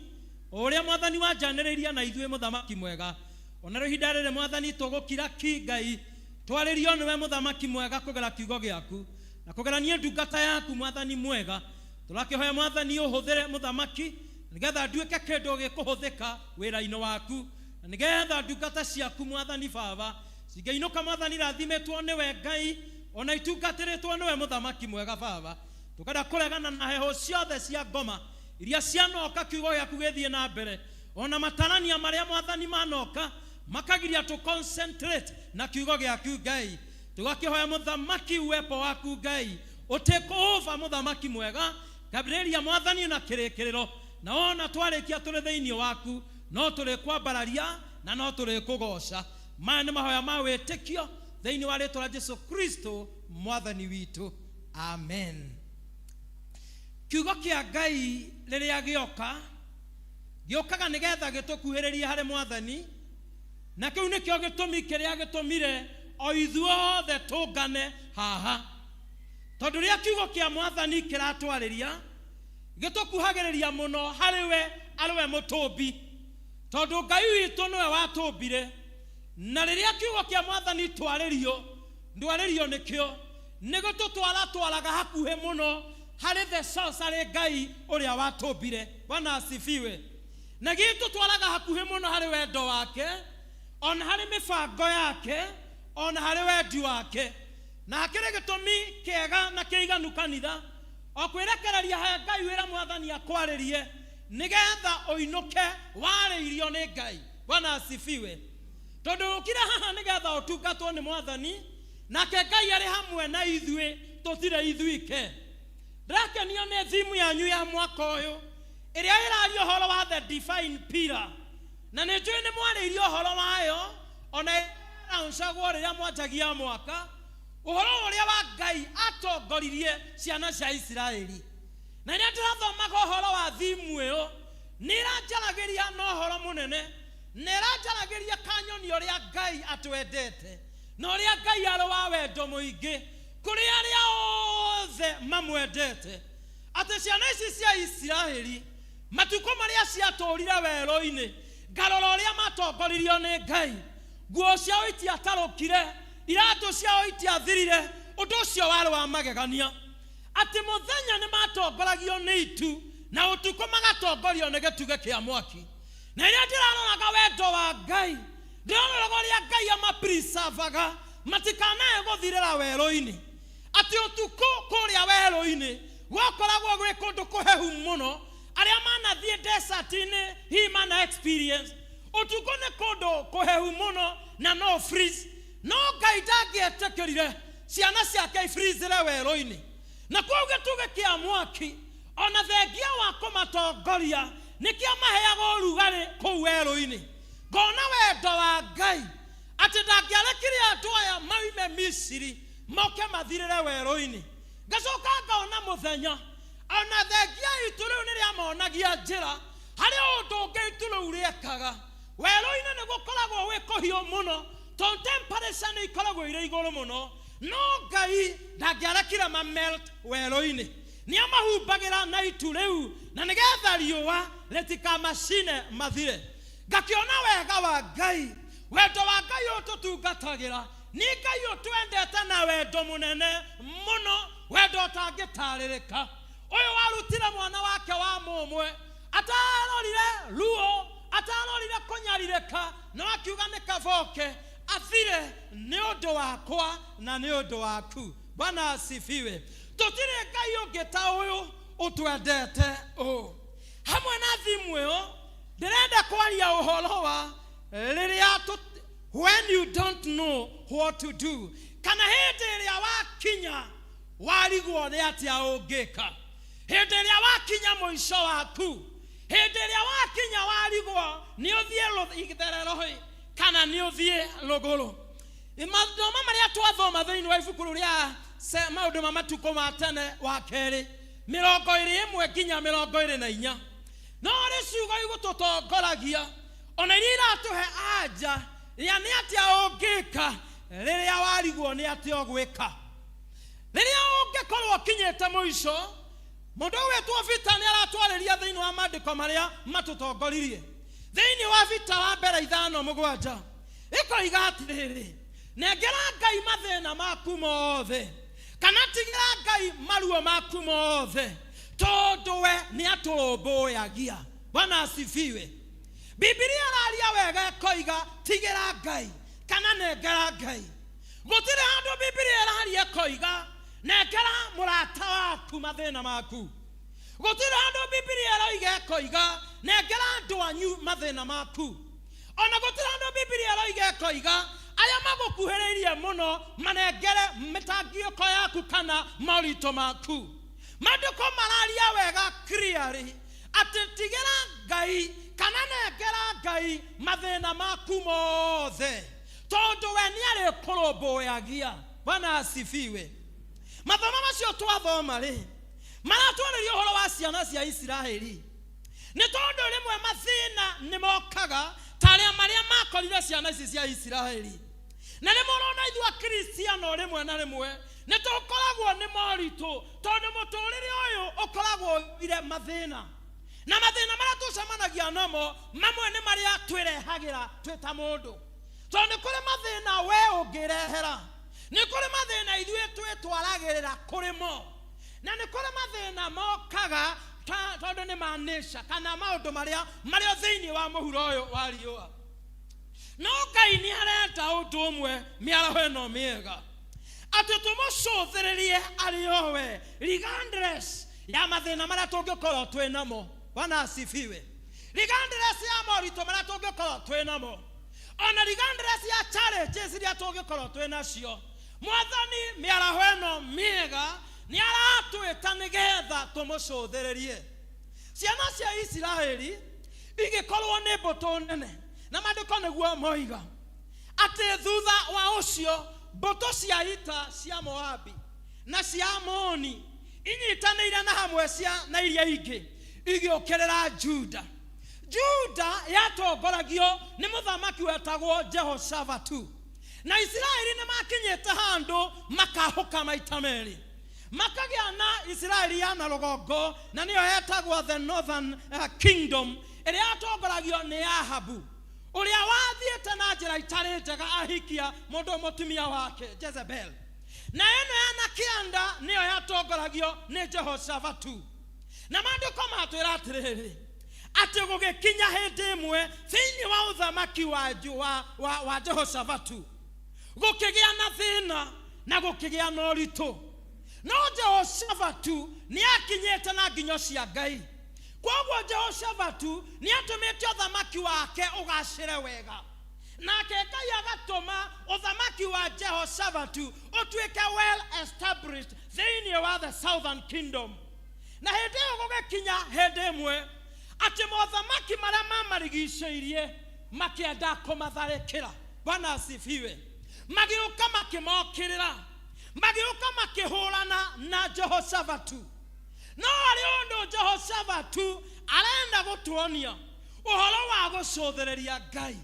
o ũrĩa Mwathani wanjanĩrĩirie na ithuĩ mũthamaki mwega. Ona rĩu ihinda rĩrĩ Mwathani tũgũkira ki Ngai, twarĩrio nĩwe mũthamaki mwega kũgera kiugo gĩaku na kũgera niĩ ndungata yaku Mwathani mwega. Tũrakĩhoya Mwathani ũhũthĩre mũthamaki nĩgetha nduĩke kĩndũ gĩkũhũthĩka wĩra-inĩ waku, na nĩgetha ndungata ciaku Mwathani Baba cingĩinũka Mwathani rathimĩtwo nĩwe Ngai, ona itungatĩrĩtwo nĩwe mũthamaki mwega Baba. Tũkenda kũregana na heho ciothe cia ngoma iria cianoka kiugo gĩaku gĩthiĩ na mbere, ona matarania marĩa Mwathani manoka makagiria tũ concentrate na kiugo gĩaku Ngai. Tũgakĩhoya mũthamaki uwepo waku Ngai ũtake over mũthamaki mwega, kambĩrĩria Mwathani na kĩrĩkĩrĩro, na wona twarĩkia tũrĩ thĩinĩ waku no tũrĩkwambararia na no tũrĩkũgoca. Maya nĩ mahoya ma wĩtĩkio thĩinĩ wa rĩtwa rĩa Jesu Kristo Mwathani witũ, amen. Kiugo kĩa Ngai rĩrĩa gĩoka gĩũkaga nĩgetha gĩtũkuhĩrĩrie harĩ Mwathani, na kĩu nĩkĩo gĩtũmi kĩrĩa gĩtũmire o ithuothe tũngane haha, tondũ rĩrĩa kiugo kĩa Mwathani kĩratwarĩria gĩtũkuhagĩrĩria mũno harĩ we arĩ we mũtũmbi, tondũ Ngai witũ nĩwe watũmbire. Na rĩrĩa kiugo kĩa Mwathani twarĩrio ndwarĩrio nĩkĩo nĩ gũtũtwara twaraga hakuhĩ mũno harĩ the source, harĩ Ngai ũrĩa watũmbire. Bwana asifiwe. Na gĩtũtwaraga hakuhĩ mũno harĩ wendo wake, ona harĩ mĩbango yake, ona harĩ wendi wake. Na hakĩrĩ gĩtũmi kĩega na kĩiganu kanitha o kwĩrekereria he Ngai wĩra Mwathani akwarĩrie nĩgetha ũinũke warĩirio nĩ Ngai. Bwana asifiwe. Tondũ ũkire haha nĩgetha ũtungatwo nĩ Mwathani, nake Ngai arĩ hamwe na ithuĩ, tũtirĩ ithuike. Ndĩrakenio nĩ thimu yanyu ya mwaka ũyũ ĩrĩa ĩraria ũhoro wa the divine pillar, na nĩ njũĩ nĩ mwarĩirie ũhoro wayo ona ĩraũcagwo rĩrĩa mwanjagia mwaka, ũhoro ũrĩa wa Ngai atongoririe ciana cia Isiraeli. Na rĩrĩa ndĩrathomaga ũhoro wa thimu ĩyo nĩ ĩranjaragĩria na ũhoro mũnene, na ĩranjaragĩria kanyoni ũrĩa Ngai atwendete na ũrĩa Ngai arĩ wa wendo mũingĩ kũrĩ arĩa othe mamwendete, atĩ ciana ici cia Isiraeli matukũ marĩa ciatũũrire werũ-inĩ, ngarora ũrĩa matongoririo nĩ Ngai, nguo ciao itiatarũkire, iratũ ciao itiathirire. Ũndũ ũcio warĩ wa magegania, atĩ mũthenya nĩ matongoragio nĩ itu na ũtukũ magatongorio nĩ gĩtugĩ kĩa mwaki. Na rĩrĩa ndĩraroraga wendo wa Ngai, ndĩraroraga ũrĩa Ngai amapreservaga matikanae gũthirĩra werũ-inĩ, atĩ ũtukũ kũrĩa werũ-inĩ gwakoragwo gwĩ kũndũ kũhehu mũno, arĩa manathiĩ desert-inĩ hihi mana experience ũtukũ nĩ kũndũ kũhehu mũno na no freeze, no Ngai ndangĩetĩkĩrire ciana ciake ifreezere werũ-inĩ. Na kũu gĩtugĩ kĩa mwaki ona thengia wa kũmatongoria nĩkĩo maheaga ũrugarĩ kũu werũ-inĩ. Ngona wendo wa Ngai atĩ ndangĩarekire andũ aya moime Misiri moke mathirĩre werũ-inĩ. Ngacoka ngona mũthenya ona thengia itu rĩu nĩrĩamonagia njĩra harĩ ũndũ ũngĩ itu rĩu rĩekaga. Werũ-inĩ nĩ gũkoragwo gwĩ kũhiũ mũno tondũ temperature nĩ ikoragwo irĩ igũrũ mũno, no Ngai ndangĩarekire ma melt werũ-inĩ, nĩamahumbagĩra na itu rĩu na nĩgetha riũa rĩtikamacine mathire. Ngakĩona wega wa Ngai, wendo wa Ngai ũtũtungatagĩra, nĩ Ngai ũtwendete na wendo mũnene mũno, wendo ũtangĩtarĩrĩka. Ũyũ warutire mwana wake wa mũmwe atarorire ruo, Atarorire kũnyarirĩka, no akiuga nĩ kaboke athire nĩ ũndũ wakwa na nĩ ũndũ waku. Bwana asifiwe. Tũtirĩ Ngai ũngĩ ta ũyũ ũtwendete ũũ. Hamwe na thimũ ĩyo ndĩrenda kwaria ũhoro wa rĩrĩa when you don't know what to do, kana hĩndĩ ĩrĩa wakinya warigwo nĩ atĩa ũngĩka, hĩndĩ ĩrĩa wakinya mũico waku, hĩndĩ ĩrĩa wakinya warigwo nĩ ũthiĩ itherero kana nĩ ũthiĩ rũgũrũ. Mathomo marĩa twathoma thĩinĩ wa ibuku rĩa maũndũ ma matukũ ma tene wa kerĩ 21 nginya 24, no rĩ ciugo igũtũtongoragia ona iria iratũhe anja ya nĩ atĩa ũngĩka rĩrĩa warigwo nĩ atĩa ũgwĩka. Rĩrĩa ũngĩkorwo ũkinyĩte mũico, mũndũ ũgwĩtwo Vita nĩ aratwarĩria thĩinĩ wa maandĩko marĩa matũtongoririe. Thĩinĩ wa Vita wa mbere 5:7 ĩkoiga atĩrĩrĩ, nengera Ngai mathĩna maku mothe, kana tigĩra Ngai maruo maku mothe, tondũ we nĩ atũrũmbũyagia. Bwana asifiwe. Bibilia ĩraria wega ĩkoiga tigĩra Ngai kana nengera Ngai. Gũtirĩ handũ Bibilia ĩraria ĩkoiga nengera mũrata waku mathĩna maku. Gũtirĩ handũ Bibilia ĩroiga ĩkoiga nengera andũ anyu mathĩna maku. Ona gũtirĩ handũ Bibilia ĩroiga ĩkoiga arĩa magũkuhĩrĩirie mũno manengere mĩtangĩko yaku kana moritũ maku. Maandĩko mararia wega clearly atĩ tigĩra Ngai kana nengera Ngai mathĩna maku mothe, tondũ we nĩ arĩkũrũmbũyagia. Bwana asifiwe. Mathomo macio twathoma rĩ maratwarĩria ũhoro wa ciana cia Isiraeli, nĩ tondũ rĩmwe mathĩna nĩ mokaga ta arĩa marĩa makorire ciana ici cia Isiraeli. Na rĩmwe ũrona ithuĩ Akristiano rĩmwe na rĩmwe nĩ tũkoragwo nĩ moritũ, tondũ mũtũrĩre ũyũ ũkoragwo ũiyũire mathĩna, na mathĩna marĩa tũcemanagia namo mamwe nĩ marĩa twĩrehagĩra twĩ ta mũndũ, tondũ nĩ kũrĩ mathĩna we ũngĩrehera, nĩ kũrĩ mathĩna ithuĩ twĩtwaragĩrĩra kũrĩ mo, na nĩ kũrĩ mathĩna mokaga tondũ nĩ ma nature kana maũndũ marĩa marĩ thĩinĩ wa mũhuro ũyũ wa riũa. No Ngai nĩ arenda ũndũ ũmwe mĩaraho ĩno mĩega, atĩ tũmũcũthĩrĩrie arĩ o we regardless ya mathĩna marĩa tũngĩkorwo twĩ namo. Bwana asifiwe. Regardless ya moritũ marĩa tũngĩkorwo twĩ namo, ona regardless ya challenges iria tũngĩkorwo twĩ nacio, Mwathani mĩaraho ĩno mĩega nĩ aratwĩta nĩgetha tũmũcũthĩrĩrie. Ciana cia Isiraeli igĩkorwo nĩ mbũtũ nene, na maandĩko nĩguo moiga atĩ thutha wa ũcio mbũtũ cia ita cia Moabi na cia Amoni inyitanĩire na hamwe cia na iria ingĩ igĩũkĩrĩra Juda. Juda yatongoragio nĩ mũthamaki wetagwo Jehoshafatu, na Isiraeli nĩ makinyĩte handũ makahũka maita merĩ, makagĩa na Isiraeli ya na rũgongo, na nĩyo yetagwo the Northern Kingdom, ĩrĩa yatongoragio nĩ Ahabu ũrĩa wathiĩte na njĩra itarĩ njega ahikia mũndũ mũtumia wake Jezebel. Na ĩno ya na kĩanda nĩyo yatongoragio nĩ Jehoshafatu. Na maandĩko matwĩra atĩrĩrĩ, atĩ gũgĩkinya hĩndĩ ĩmwe thĩinĩ wa ũthamaki wa Jehoshafatu gũkĩgĩa na thĩna na gũkĩgĩa na ũritũ. No Jehoshafatu nĩ akinyĩte na nginyo cia Ngai. Kwoguo Jehoshafatu nĩ atũmĩte ũthamaki wake ũgacĩre wega, nake Ngai agatũma ũthamaki wa Jehoshafatu ũtuĩke well established thĩinĩ wa the Southern Kingdom. Na hĩndĩ ĩyo gũgĩkinya hĩndĩ ĩmwe atĩ mothamaki marĩa mamarigicĩirie makĩenda kũmatharĩkĩra. Bwana asifiwe. Magĩũka makĩmokĩrĩra, magĩũka makĩhũrana na Jehoshafatu. No harĩ ũndũ Jehoshafatu arenda gũtuonia ũhoro wa gũcũthĩrĩria Ngai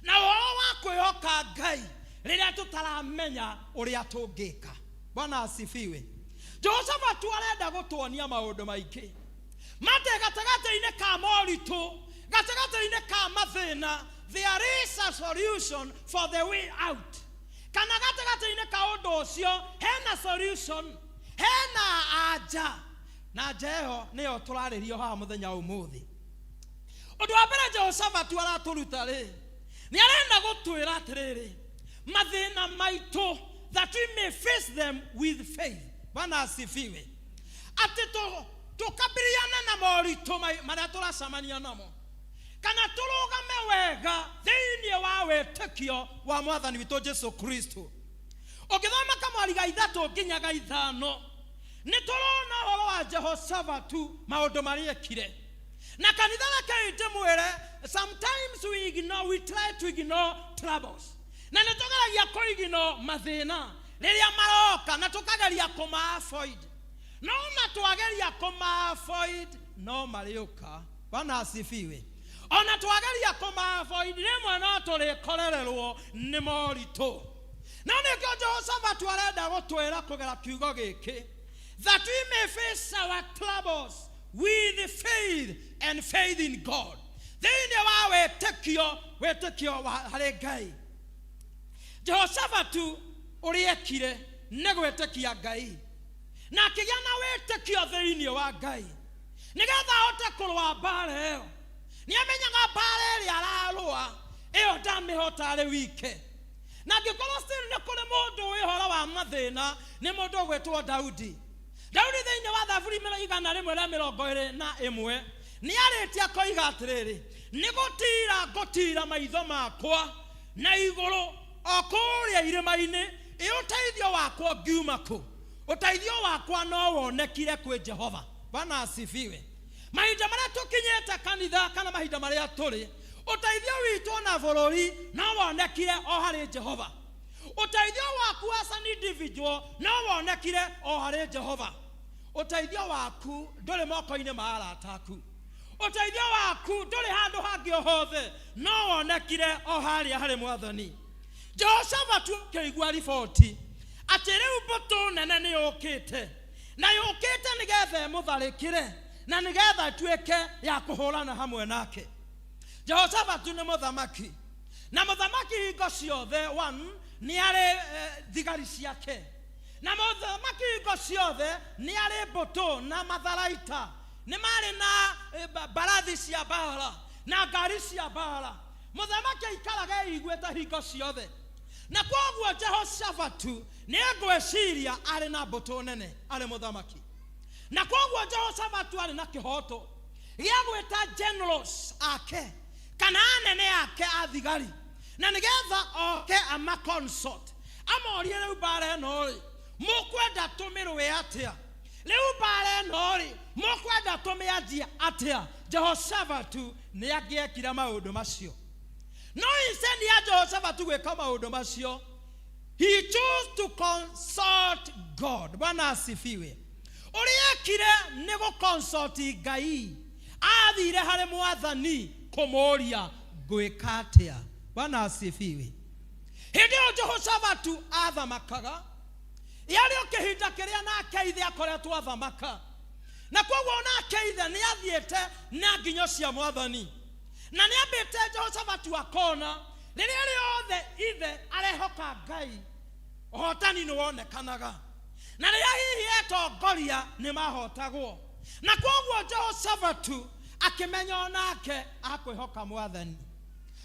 na ũhoro wa kwĩhoka Ngai rĩrĩa tũtaramenya ũrĩa tũngĩka. Bwana asifiwe. Jehoshafatu arenda gũtuonia maũndũ maingĩ mate gatagatĩ-inĩ ka moritũ, gatagatĩ-inĩ ka mathĩna, there is a solution for the way out. Kana gatagatĩ-inĩ ka ũndũ ũcio hena solution, hena anja, na anja ĩyo nĩyo tũrarĩrio haha mũthenya wa ũmũthĩ. Ũndũ wa mbere Jehoshafatu aratũruta rĩ, nĩ arenda gũtwĩra atĩrĩrĩ, mathĩna maitũ, that we may face them with faith. Bwana asifiwe. Atĩ tũkabiliane na moritũ marĩa tũracemania namo, kana tũrũgame wega thĩinĩ wa wĩtĩkio wa mwathani witũ Jesu Kristo. Ũngĩthoma kamwari ga 3 nginya ga 5, nĩ tũrona ũhoro wa Jehoshafatu, maũndũ marĩa ekire. Na kanitha reke ndĩmwĩre, sometimes we ignore, we try to ignore troubles. Na nĩ tũgeragia kũ-ignore mathĩna rĩrĩa maroka, na tũkageria kũma-avoid. No na twageria kũma-avoid, no marĩũka. Bwana asifiwe. Ona twageria kũma-avoid, rĩmwe no tũrĩkorererwo nĩ moritũ. Na nĩkĩo Jehoshafatu arenda gũtwĩra kũgera kiugo gĩkĩ, that we may face our troubles with faith and faith in God. Thĩinĩ wa wĩtĩkio, wĩtĩkio wa harĩ Ngai. Jehoshafatu ũrĩa ekire nĩ gwĩtĩkia Ngai, na akĩgĩa na wĩtĩkio thĩinĩ wa Ngai nĩgetha ahote kũrũa mbara ĩyo. Nĩ amenyaga mbara ĩrĩa ararũa ĩyo ndamĩhota arĩ wike. Na angĩkorwo still nĩ kũrĩ mũndũ wĩ ũhoro wa mathĩna, nĩ mũndũ ũgwĩtwo Daudi. Daudi thĩinĩ wa Thaburi 121 nĩ arĩtie akoiga atĩrĩrĩ, nĩ gũtira ngũtira maitho makwa na igũrũ o kũrĩa irĩma-inĩ, ĩ ũteithio wakwa ũngiuma kũ? Ũteithio wakwa no wonekire kwĩ Jehova. Bwana asifiwe. Mahinda marĩa tũkinyĩte kanitha kana mahinda marĩa tũrĩ, ũteithio witũ na bũrũri no wonekire o harĩ Jehova. Ũteithio waku as an individual no wonekire o harĩ Jehova. Ũteithio waku ndũrĩ moko-inĩ ma arata aku. Ũteithio waku ndũrĩ handũ hangĩ o hothe, no wonekire o harĩa harĩ Mwathani. Jehoshafatu akĩigua riboti atĩ rĩu mbũtũ nene nĩ yũkĩte, na yũkĩte nĩgetha ĩmũtharĩkĩre na nĩgetha ĩtuĩke ya kũhũrana hamwe nake. Jehoshafatu nĩ mũthamaki, na mũthamaki hingo ciothe one nĩ arĩ thigari ciake, na mũthamaki hingo ciothe nĩ arĩ mbũtũ na matharaita, nĩ marĩ na mbarathi cia mbara na ngari cia mbara. Mũthamaki aikaraga eiguĩte hingo ciothe. Na kwoguo Jehoshafatu nĩ ngwĩciria arĩ na mbũtũ nene arĩ mũthamaki. Na kwoguo Jehoshafatu arĩ na kĩhoto gĩa gwĩta generals ake kana anene ake a thigari, na nĩgetha oke amaconsult, amorie rĩu mbara ĩno rĩ, mũkwenda tũmĩrũe atĩa? Rĩu mbara ĩno rĩ, mũkwenda tũmĩanjie atĩa? Jehoshafatu nĩ angĩekire maũndũ macio. No instead ya Jehoshafatu gwĩka maũndũ macio, he chose to consult God. Bwana asifiwe. Ũrĩa ekire nĩ gũconsult Ngai. Athire harĩ Mwathani kũmũũria ngwĩka atĩa. Bwana asifiwe. Hĩndĩ ĩyo Jehoshafatu athamakaga, yarĩ o kĩhinda kĩrĩa nake ithe akoretwo athamaka, na kwoguo nake ithe nĩ athiĩte na nginyo cia Mwathani, na nĩ ambĩte Jehoshafatu akona rĩrĩa rĩothe ithe arehoka Ngai, ũhotani nĩ wonekanaga, na rĩrĩa hihi etongoria nĩ mahotagwo. Na kwoguo Jehoshafatu akĩmenya onake akwĩhoka Mwathani,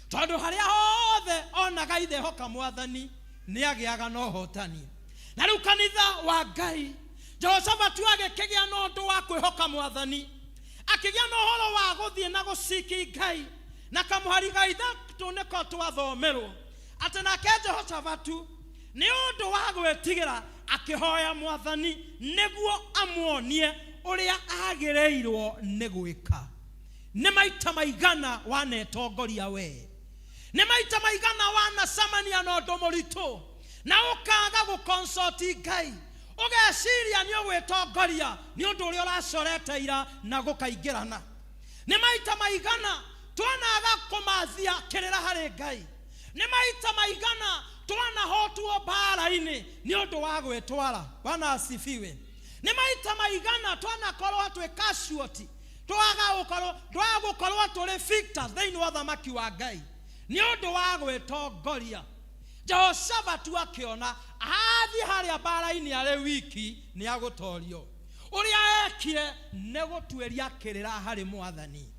tondũ harĩa hothe onaga ithe hoka Mwathani nĩ agĩaga na ũhotani. Na rĩu kanitha wa Ngai, Jehoshafatu agĩkĩgĩa na ũndũ wa kwĩhoka Mwathani, akĩgĩa na ũhoro wa gũthiĩ na gũciki Ngai, na kamũhari ga 3 nĩko twathomerwo atĩ nake Jehoshafatu nĩ ũndũ wa gwĩtigĩra akĩhoya Mwathani nĩguo amuonie ũrĩa agĩrĩirwo nĩ gwĩka. Nĩ maita maigana wanetongoria we, nĩ maita maigana wanacemania na ũndũ mũritũ na ũkaga gũconsult Ngai, ũgeciria nĩ ũgwĩtongoria nĩ ũndũ ũrĩa ũracorete ira na gũkaingĩrana. Nĩ maita maigana twanaga kũmathia kĩrĩra harĩ Ngai, nĩ maita maigana twanahotwo mbara-inĩ nĩ ũndũ wa gwĩtwara. Bwana asifiwe. Nĩ maita maigana twanakorwo twĩ casualty, twaga gũkorwo tũrĩ victors thĩinĩ wa ũthamaki wa Ngai nĩ ũndũ wa gwĩtongoria. Jehoshafatu akĩona athiĩ harĩa mbara-inĩ arĩ wiki nĩ agũtorio. Ũrĩa ekire nĩ gũtuĩria kĩrĩra harĩ Mwathani.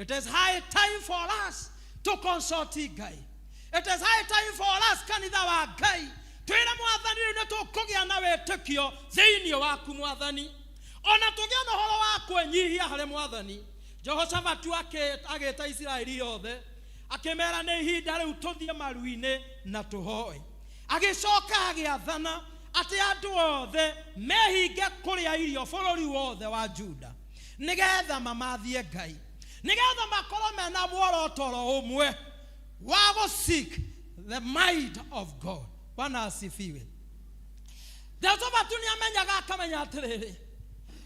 It is high time for us to consult Ngai. It is high time for us kanitha wa Ngai twĩre mwathani rĩu nĩ tũkũgĩa na wĩtĩkio thĩinĩ waku mwathani, ona tũgĩe na ũhoro wa kwĩnyihia harĩ mwathani. Jehoshafatu agĩta Isiraeli yothe akĩmera nĩ ihinda rĩu tũthiĩ maru-inĩ na tũhoe. Agĩcoka agĩathana atĩ andũ othe mehinge kũrĩa irio bũrũri wothe wa Juda nĩgetha mamathie Ngai, nĩgetha makorwo mena muoroto oro ũmwe wa gũ seek the might of God. Bwana asifiwe. Jehoshafatu nĩamenyaga akamenya atĩrĩrĩ,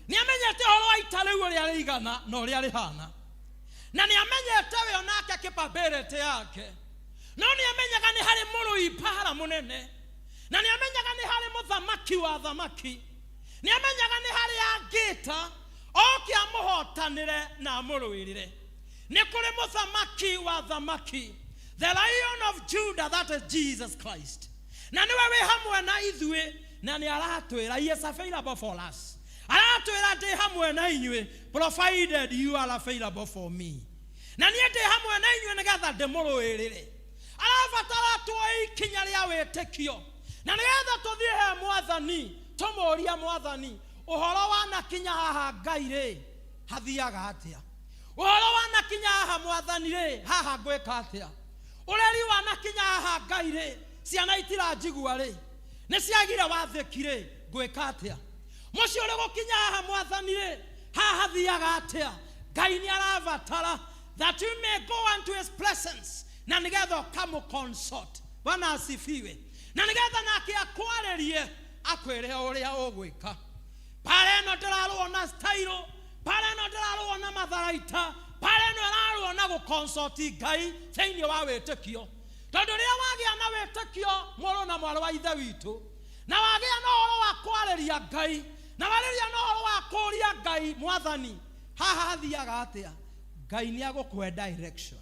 nĩamenyete ũhoro wa ita rĩu ũrĩa rĩigana na ũrĩa rĩhana, na nĩamenyete we onake capability yake, no nĩamenyaga nĩ harĩ mũrũi mbara mũnene, na nĩamenyaga nĩ harĩ mũthamaki wa thamaki, nĩamenyaga nĩ harĩ angĩta oke amũhotanĩre na amũrũĩrĩre. Nĩ kũrĩ mũthamaki wa thamaki, the Lion of Judah, that is Jesus Christ, na nĩwe wĩ hamwe na ithuĩ, na nĩ aratwĩra he is available for us. Aratwĩra ndĩ hamwe na inyuĩ provided you are available for me, na niĩ ndĩ hamwe na inyuĩ nĩgetha ndĩmũrũĩrĩre. Arabatara tuoe ikinya rĩa wĩtĩkio na nĩgetha tũthiĩ he mwathani tũmũrie mwathani ũhoro wanakinya haha Ngai rĩ hathiaga atĩa, ũhoro wanakinya haha mwathani rĩ haha ngwĩka atĩa, ũreri wanakinya haha Ngai rĩ ciana itiranjigua rĩ nĩ ciagire wathĩki rĩ ngwĩka atĩa, mũciĩ ũrĩ gũkinya haha mwathani rĩ haha hathiaga atĩa. Ngai nĩ arabatara that you may go unto his presence na nĩgetha ũkamũ consult. Bwana asifiwe. Na nĩgetha nake akwarĩrie akwĩre ũrĩa ũgwĩka. Pale ĩno ndĩrarũo na style, pale ĩno ndĩrarũo na matharaita, pale ĩno ĩrarũo na gũ consult Ngai thĩinĩ wa wĩtĩkio. Tondũ rĩrĩa wagĩa na wĩtĩkio mũrũ na mwarĩ wa ithe witũ, na wagĩa na ũhoro wa kwarĩria Ngai, na warĩria na ũhoro wa kũũria Ngai mwathani haha hathiaga atĩa, Ngai nĩ agũkũhe direction.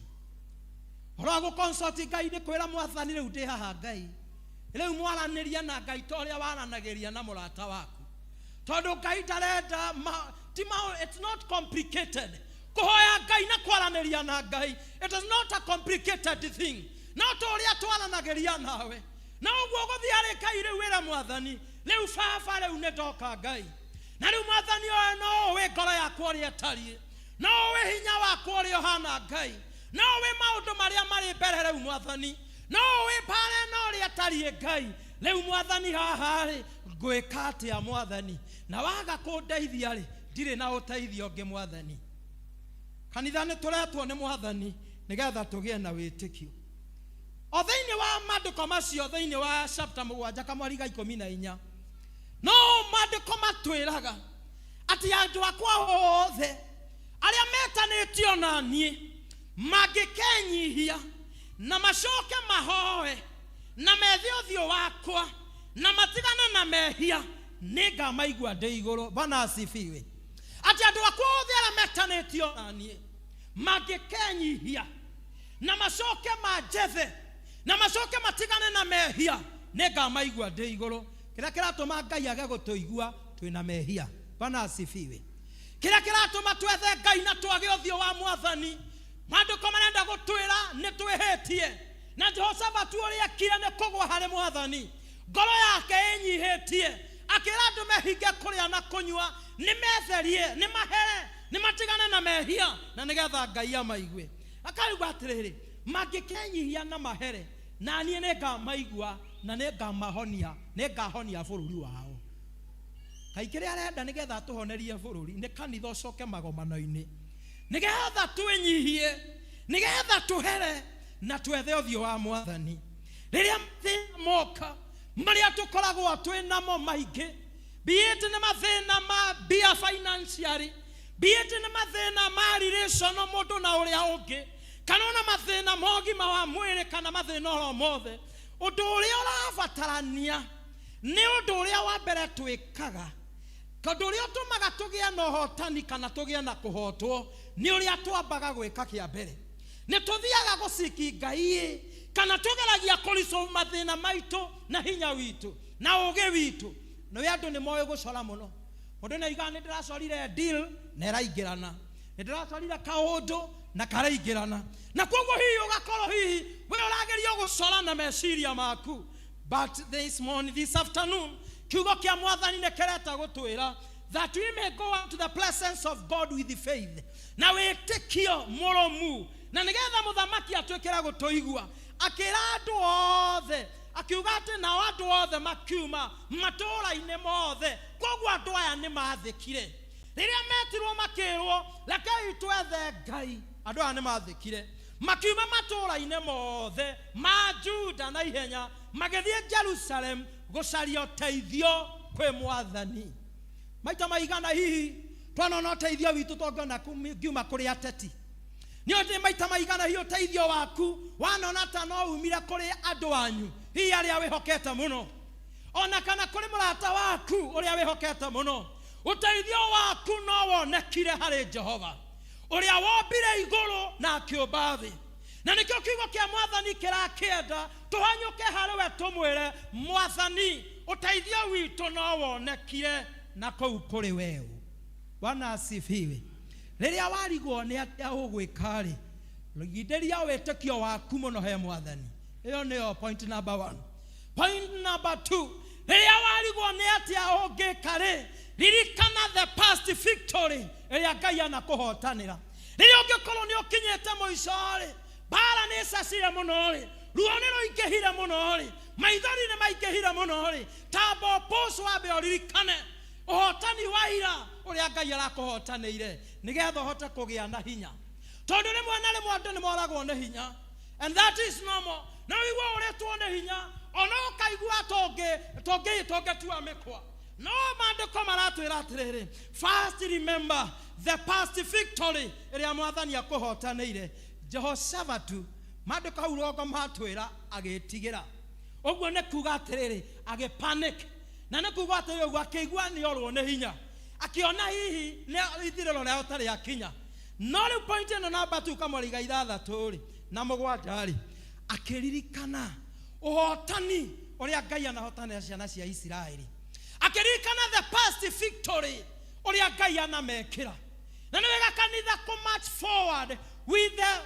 Ũhoro wa gũ consult Ngai nĩ kwĩra mwathani rĩu ndĩ haha Ngai, rĩu mwaranĩria na Ngai ta ũrĩa waranagĩria na mũrata waku, tondũ Ngai ndarenda ti it's not complicated. Kũhoya Ngai na kwaranĩria na Ngai, it is not a complicated thing. No ta ũrĩa twaranagĩria nawe, na ũguo ũgũthiĩ harĩ Ngai rĩu wĩre mwathani rĩu baba rĩu nĩ ndoka Ngai, na rĩu mwathani ũyũ no ũĩ ngoro yakwa ũrĩa ĩtariĩ, no ũĩ hinya wakwa ũrĩa ũhana Ngai, no ũĩ maũndũ marĩa marĩ mbere rĩu mwathani, no ũĩ mbara ĩno ũrĩa ĩtariĩ Ngai, rĩu mwathani haha rĩ ngwĩka atĩa mwathani, na waga kũndeithia rĩ ndirĩ na ũteithio ũngĩ mwathani. Kanitha nĩ tũretwo nĩ mwathani nĩgetha tũgĩe na wĩtĩkio. O thĩinĩ wa maandĩko macio, thĩinĩ wa chapter 7 kamwari ga 14, no maandĩko matwĩraga atĩ andũ akwa othe arĩa metanĩtio na niĩ mangĩkenyihia na macoke mahoe na methe ũthiũ wakwa na matigane na mehia, nĩngamaigua ndĩ igũrũ. Bwana asifiwe. Atĩ andũ akwa othe arĩa metanĩtio na niĩ mangĩkenyihia na macoke manjethe na macoke matigane na mehia, nĩngamaigua ndĩ igũrũ. Kĩrĩa kĩratũma Ngai age gũtũigua twĩna mehia. Bwana asifiwe. Kĩrĩa kĩratũma twethe Ngai na twage ũthiũ wa mwathani, maandĩko marenda gũtwĩra nĩ twĩhĩtie, na Jehoshafatu ũrĩa ekire nĩ kũgwa harĩ mwathani, ngoro yake ĩnyihĩtie, akĩra andũ mehinge kũrĩa na kũnyua, nĩ metherie, nĩ mahere, nĩ matigane na mehia, na nĩgetha Ngai amaigue. Akauga atĩrĩrĩ, mangĩkenyihia na mahere, na niĩ nĩngamaigua na nĩngamahonia, nĩngahonia bũrũri wao. Ngai kĩrĩa arenda nĩgetha atũhonerie bũrũri nĩ kanitha ũcoke magomano-inĩ, nĩgetha twĩnyihie, nĩgetha tũhere na twethe ũthiũ wa mwathani. Rĩrĩa mathĩna moka marĩa tũkoragwo twĩ namo maingĩ, be it nĩ mathĩna ma mbia financially, be it nĩ mathĩna ma relational mũndũ na ũrĩa ũngĩ, kana ona mathĩna ma ũgima wa mwĩrĩ kana mathĩna oro mothe, ũndũ ũrĩa ũrabatarania nĩ ũndũ ũrĩa wa mbere twĩkaga, tondũ ũrĩa ũtũmaga tũgĩe na ũhotani kana tũgĩe na kũhotwo nĩ ũrĩa twambaga gwĩka kĩa mbere. Nĩ tũthiaga gũciki Ngai kana tũgeragia kũresolve mathĩna maitũ na hinya witũ na ũgĩ witũ. Na we andũ nĩ moĩ gũcora mũno. Mũndũ nĩ aigaga nĩ ndĩracorire deal na ĩraingĩrana, nĩ ndĩracorire kaũndũ Na karaingĩrana na koguo hihi ũgakorwo hihi we ũrageria gũcora na meciria maku. But this morning, this afternoon, kiugo kĩa Mwathani nĩ kĩreta gũtwĩra that we may go out to the presence of God with faith, na wĩtĩkio mũrũmu, na nĩgetha mũthamaki atuĩkĩra gũtũigua. Akĩra andũ othe, akiuga atĩ nao andũ othe makiuma matũũra-inĩ mothe. Koguo andũ aya nĩ mathĩkire rĩrĩa metirwo, makĩrwo rekei twethe Ngai. Andũ aya nĩ mathĩkire, makiuma matũũra-inĩ mothe ma Juda na ihenya, magĩthiĩ Jerusalem gũcaria ũteithio kwĩ Mwathani. Maita maigana hihi twanona ũteithio witũ tũngĩona ngiuma kũrĩ ateti? Nĩ ũndĩ maita maigana hihi ũteithio waku wanona ta no umire kũrĩ andũ anyu, hihi arĩa wĩhokete mũno, ona kana kũrĩ mũrata waku ũrĩa wĩhokete mũno? Ũteithio waku no wonekire harĩ Jehova ũrĩa wombire igũrũ na akĩũmba thĩ. Na nĩkĩo kiugo kĩa Mwathani kĩrakĩenda tũhanyũke harĩ we, tũmwĩre Mwathani ũteithio witũ no wonekire na kũu kũrĩ weũ. Bwana asifiwe. Rĩrĩa warigwo nĩ atĩa ũgwĩka rĩ, rindĩria wĩtĩkio waku mũno he Mwathani. Ĩyo nĩyo point number one. Point number two, rĩrĩa warigwo nĩ atĩa ũngĩka rĩ, ririkana the past victory ĩrĩa Ngai anakũhotanĩra. Rĩrĩa ũngĩkorwo nĩ ũkinyĩte mũico rĩ, mbara nĩ ĩcacire mũno rĩ, ruo nĩ rũingĩhire mũno rĩ, maithori nĩ maingĩhire mũno rĩ, tamba ũpũcũ, wambe ũririkane ũhotani wa ira ũrĩa Ngai arakũhotanĩire, nĩgetha ũhote kũgĩa na hinya, tondũ rĩmwe na rĩmwe andũ nĩ moragwo nĩ hinya, and that is normal. No wĩigua ũrĩtwo nĩ hinya, ona ũkaigua tũngĩ tũngĩ tũngĩtua mĩkwa, no maandĩko maratwĩra atĩrĩrĩ, first remember the past victory ĩrĩa Mwathani akũhotanĩire. Jehoshafatu, maandĩko hau rũgongo matwĩra agĩtigĩra. Ũguo nĩ kuga atĩrĩrĩ, agĩpanic, na nĩ kuga atĩrĩrĩ, ũguo akĩigua nĩ orwo nĩ hinya, akĩona hihi nĩ ithirĩro rĩao tarĩ akinya. No rĩu point ĩno namba tu, kamwariga ithathatũ rĩ na mũgwanja rĩ, akĩririkana ũhotani ũrĩa Ngai anahotanĩra ciana cia Isiraeli, akĩririkana the past victory ũrĩa Ngai anamekĩra. Na nĩ wega kanitha kũ march forward with the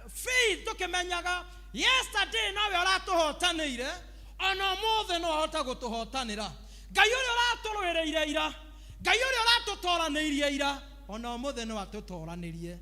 faith, tũkĩmenyaga yesterday nowe ũratũhotanĩire, ona ũmũthĩ no ahota gũtũhotanĩra. Ngai ũrĩa ũratũrũĩrĩire ira, Ngai ũrĩa ũratũtoranĩirie ira, ona ũmũthĩ no atũtoranĩrie.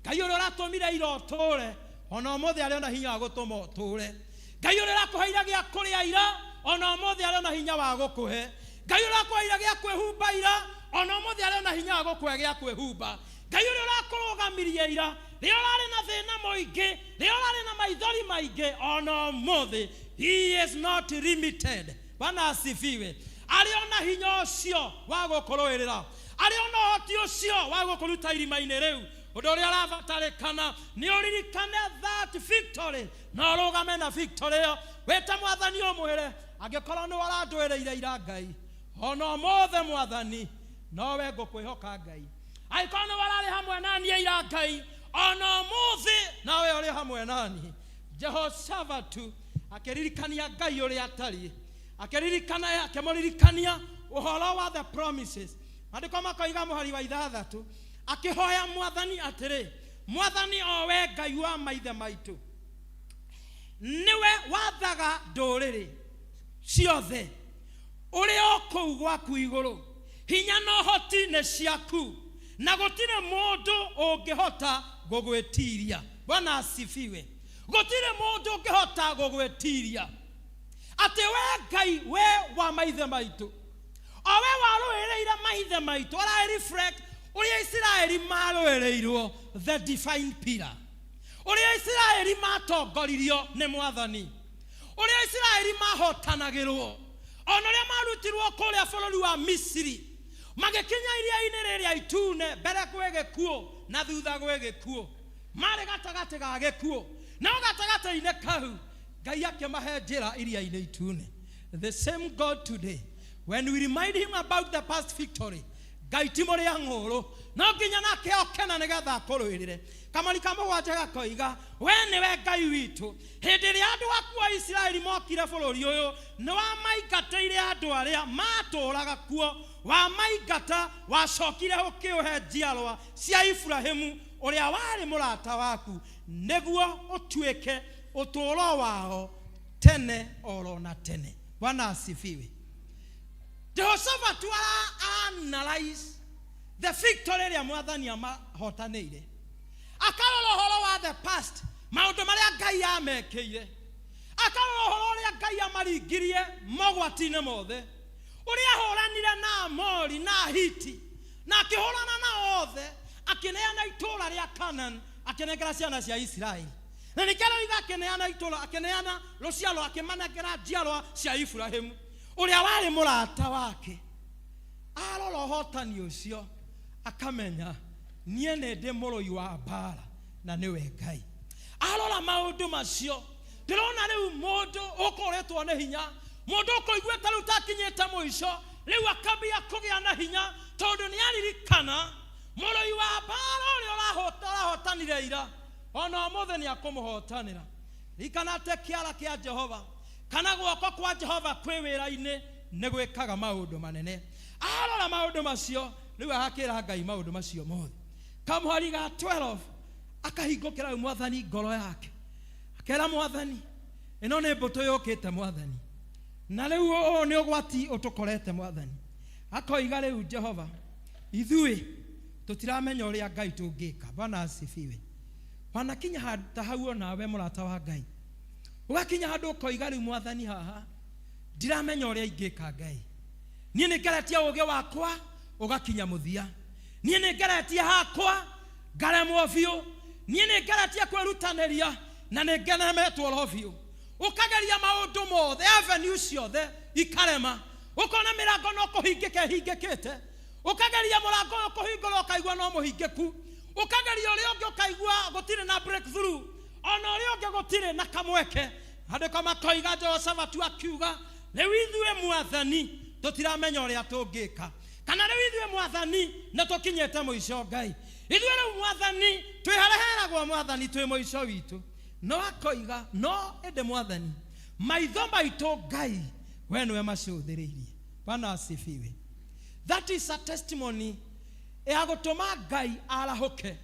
Ngai ũrĩa ũratũmire ira ũtũre, ona ũmũthĩ arĩ ona hinya wa gũtũma ũtũre. Ngai ũrĩa ũrakũheire gĩa kũrĩa ira, ona ũmũthĩ arĩ ona hinya wa gũkũhe. Ngai ũrĩa ũrakũheire gĩa kwĩhumba ira, ona ũmũthĩ arĩ ona hinya wa gũkũhe gĩa kwĩhumba. Ngai ũrĩa ũrakũrũgamirie ira rĩrĩa ũrarĩ na thĩna mũingĩ, rĩrĩa ũrarĩ na maithori maingĩ, ona ũmũthĩ he is not limited. Bwana asifiwe. Arĩ ona hinya ũcio wa gũkũrũĩrĩra, arĩ ona ũhoti ũcio wa gũkũruta irima-inĩ rĩu. Ũndũ ũrĩa ũrabatarĩkana nĩ ũririkane that victory na ũrũgame na victory ĩyo, wĩte Mwathani, ũmwĩre, angĩkorwo nĩ ũrandũĩrĩire ira, Ngai, ona ũmũthĩ Mwathani nowe ngũkwĩhoka. Ngai, angĩkorwo nĩ wararĩ hamwe na niĩ ira, Ngai, ona ũmũthĩ nawe ũrĩ hamwe nani. Jehoshafatu akĩririkania Ngai ũrĩa atariĩ, akĩririkana, akĩmũririkania ũhoro wa the promises. Maandĩko makoiga mũhari wa 6, akĩhoya Mwathani atĩrĩ, "Mwathani, o we Ngai wa maithe maitũ, nĩwe wathaga ndũrĩrĩ ciothe, ũrĩ o kũu gwaku igũrũ, hinya na ũhoti nĩ ciaku, na gũtirĩ mũndũ ũngĩhota gũgwĩtiria." Bwana asifiwe. Gũtirĩ mũndũ ũngĩhota gũgwĩtiria, atĩ we Ngai, we wa maithe maitũ, o we warũĩrĩire maithe maitũ. Ara reflect ũrĩa Isiraeli marũĩrĩirwo, the divine pillar, ũrĩa Isiraeli matongoririo nĩ Mwathani, ũrĩa Isiraeli mahotanagĩrwo, ona ũrĩa marutirwo kũrĩa bũrũri wa Misiri, magĩkinya iria-inĩ rĩrĩa itune, mbere gwĩ gĩkuũ na thutha gwĩ gĩkuũ, marĩ gatagatĩ ga gĩkuũ, no gatagatĩ-inĩ kau Ngai akĩmahe njĩra iria-inĩ itune. The same God today, when we remind him about the past victory, Ngai ti mũrĩa ng'ũrũ, no nginya nake okena nĩgetha akũrũĩrĩre. Kamari ka 7 gakoiga, "We nĩwe Ngai witũ, hĩndĩ ĩrĩa andũ aku a Isiraeli mokire bũrũri ũyũ, nĩ wamaingatĩire andũ arĩa matũũraga kuo. Wamaingata, wacokire ũkĩũhe njiarwa cia Iburahĩmu." Ũrĩa warĩ mũrata waku, nĩguo ũtuĩke ũtũũro wao tene oro na tene. Bwana asifiwe. Jehoshaphat ara analyze the victory ĩrĩa mwathani amahotanĩire, akarora ũhoro wa the past, maũndũ marĩa Ngai amekĩire, akarora ũhoro ũrĩa Ngai amaringirie mogwati-inĩ mothe, ũrĩa ahũranire na Amori na Ahiti, na akĩhũrana nao othe, akĩneana itũũra rĩa Canaan, akĩnengera ciana cia Isiraeli. Na nĩkĩo aroiga akĩneana itũũra, akĩneana rũciaro, akĩmanengera njiarwa cia Iburahĩmu ũrĩa warĩ mũrata wake. Arora ũhotani ũcio akamenya niĩ nĩ ndĩ mũrũi wa mbara na nĩwe Ngai. Arora maũndũ macio, ndĩrona rĩu mũndũ ũkũrĩtwo nĩ hinya, mũndũ ũkũiguĩte rĩu takinyĩte mũico, rĩu akambia kũgĩa na hinya tondũ nĩ aririkana mũrũi wa mbara ũrĩa ũrahotanire ira, ona ũmũthĩ nĩ akũmũhotanĩra. Ririkana atĩ kĩara kĩa Jehova kana guoko kwa Jehova kwĩ wĩra-inĩ nĩ gwĩkaga maũndũ manene. Arora maũndũ macio, rĩu agakĩra Ngai maũndũ macio mothe. Kamũhari ga 12 akahingũkĩra rĩu mwathani ngoro yake, akera mwathani, ĩno nĩ mbũtũ yũkĩte mwathani, na rĩu ũyũ nĩ ũgwati ũtũkorete mwathani. Akoiga rĩu Jehova, ithuĩ tũtiramenya ũrĩa Ngai tũngĩka. Bwana asifiwe. Wanakinya handũ ta hau onawe mũrata wa Ngai, ũgakinya handũ ũkoiga rĩu mwathani, haha ndiramenya ũrĩa ingĩka Ngai. Niĩ nĩ ngeretie ũũgĩ wakwa ũgakinya mũthia, niĩ nĩ ngeretie hakwa ngaremwo biũ, niĩ nĩ ngeretie kwĩrutanĩria na nĩ ngeremetwo oro biũ. Ũkageria maũndũ mothe, avenue ciothe ikarema, ũkona mĩrango no kũhingĩka ĩhingĩkĩte, ũkageria mũrango ũyũ kũhingũra ũkaigua no mũhingĩku, ũkageria ũrĩa ũngĩ ũkaigua gũtirĩ na breakthrough, ona ũrĩa ũngĩ gũtirĩ na kamweke. Andĩko makoiga Jehoshafatu akiuga, rĩu ithuĩ mwathani tũtiramenya ũrĩa tũngĩka, kana rĩu ithuĩ mwathani nĩ tũkinyĩte mũico Ngai, ithuĩ rĩu mwathani twĩ harĩa heragwo mwathani twĩ mũico witũ. No akoiga no ĩndĩ mwathani, maitho maitũ Ngai we nĩwe macũthĩrĩirie. Bwana asifiwe. That is a testimony ya gũtũma Ngai arahũke,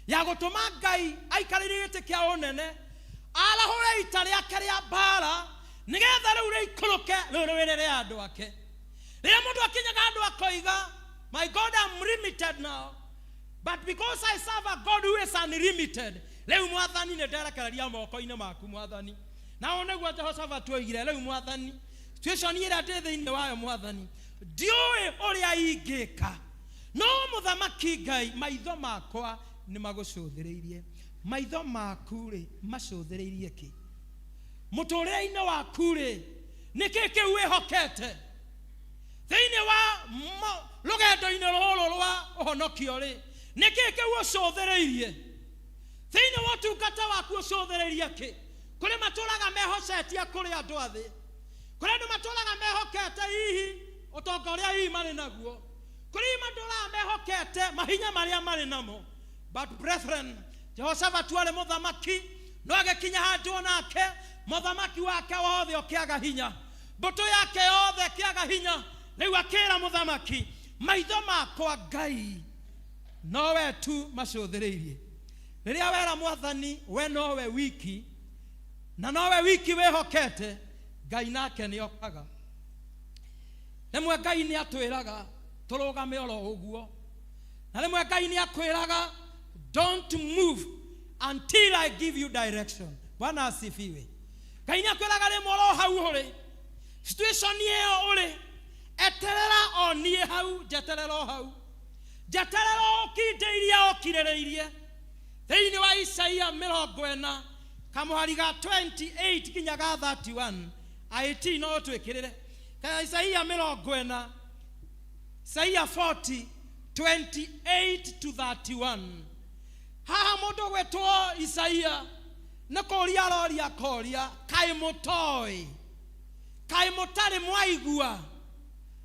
ya gũtũma Ngai aikarĩrie gĩtĩ kĩa ũnene, arahũre ita rĩake rĩa mbara nĩgetha rĩu rĩikũrũke rĩrũĩrĩre andũ ake. Rĩrĩa mũndũ akinyaga handũ akoiga, my God, I'm limited now, but because I serve a God who is unlimited, rĩu mwathani nĩ nderekereria moko-inĩ maku mwathani. Na ũũ nĩguo Jehoshafatu oigire, rĩu mwathani, situation ĩrĩa ndĩ thĩinĩ wayo mwathani, ndiũĩ ũrĩa ingĩka, no mũthamaki Ngai, maitho makwa nĩ magũcũthĩrĩirie. Maitho maku rĩ macũthĩrĩirie kĩ? Mũtũrĩre-inĩ waku rĩ, nĩ kĩ kĩu wĩhokete? Thĩinĩ wa rũgendo-inĩ rũrũ rwa ũhonokio rĩ, nĩ kĩ kĩu ũcũthĩrĩirie? Thĩinĩ wa ũtungata waku ũcũthĩrĩirie kĩ? Kũrĩ matũraga mehocetie kũrĩ andũ a thĩ, kũrĩ andũ matũraga mehokete hihi ũtonga ũrĩa hihi marĩ naguo, kũrĩ hihi matũraga mehokete mahinya marĩa marĩ namo. But brethren, Jehoshafatu arĩ mũthamaki, no agĩkinya handũ onake mũthamaki wake wothe ũkĩaga hinya, mbũtũ yake yothe ĩkĩaga hinya. Rĩu akĩra mũthamaki, maitho makwa Ngai nowe tu macũthĩrĩirie. Rĩrĩa wera mwathani we nowe wiki na nowe wiki wĩhokete, Ngai nake nĩokaga. Rĩmwe Ngai nĩatwĩraga tũrũgame oro ũguo, na rĩmwe Ngai nĩakwĩraga don't move until I give you direction. Bwana asifiwe. Ngai nĩakwĩraga rĩmwe oro hau ũrĩ, situation ĩyo ũrĩ, eterera o niĩ hau, njeterera o hau, njeterera ũkindĩirie ũkirĩrĩirie. Thĩinĩ wa Isaia 40 kamũhari ga 28 nginya ga 31, IT no ũtwĩkĩrĩre ka Isaia 40, Isaia 40 28 to 31. Haha mũndũ gwĩtwo Isaia nĩ kũria aroria akoria, kaĩ mũtoĩ, kaĩ mũtarĩ mwaigua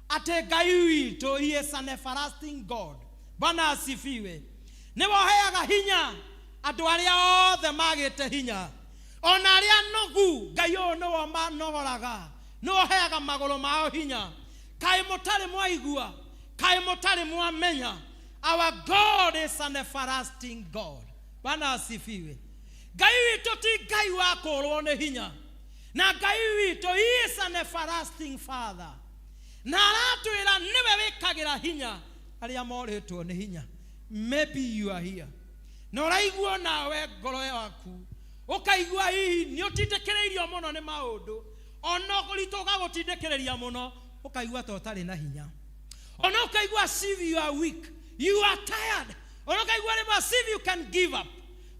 atĩ Ngai witũ, he is an everlasting God. Bwana asifiwe. Nĩwe ũheaga hinya andũ arĩa othe magĩte hinya, ona arĩa nogu, Ngai ũyũ nĩwe ũmanogoraga, nĩwe ũheaga magũrũ mao hinya. Kaĩ mũtarĩ mwaigua, kaĩ mũtarĩ mwamenya Our God is an everlasting God. Bwana asifiwe. Ngai witũ ti Ngai wa kũũrwo nĩ hinya, na Ngai witũ, he is an everlasting Father, na aratwĩra nĩwe wĩkagĩra hinya arĩa morĩtwo nĩ hinya. Maybe you are here na ũraigua nawe ngoro yaku ũkaigua hihi nĩ ũtindĩkĩrĩirio mũno nĩ maũndũ, ona ũritũ ũgagũtindĩkĩrĩria mũno, ũkaigua ta ũtarĩ na hinya, ona ũkaigua as if you are weak, you are tired, ona ũkaigua rĩmwe as if you can give up.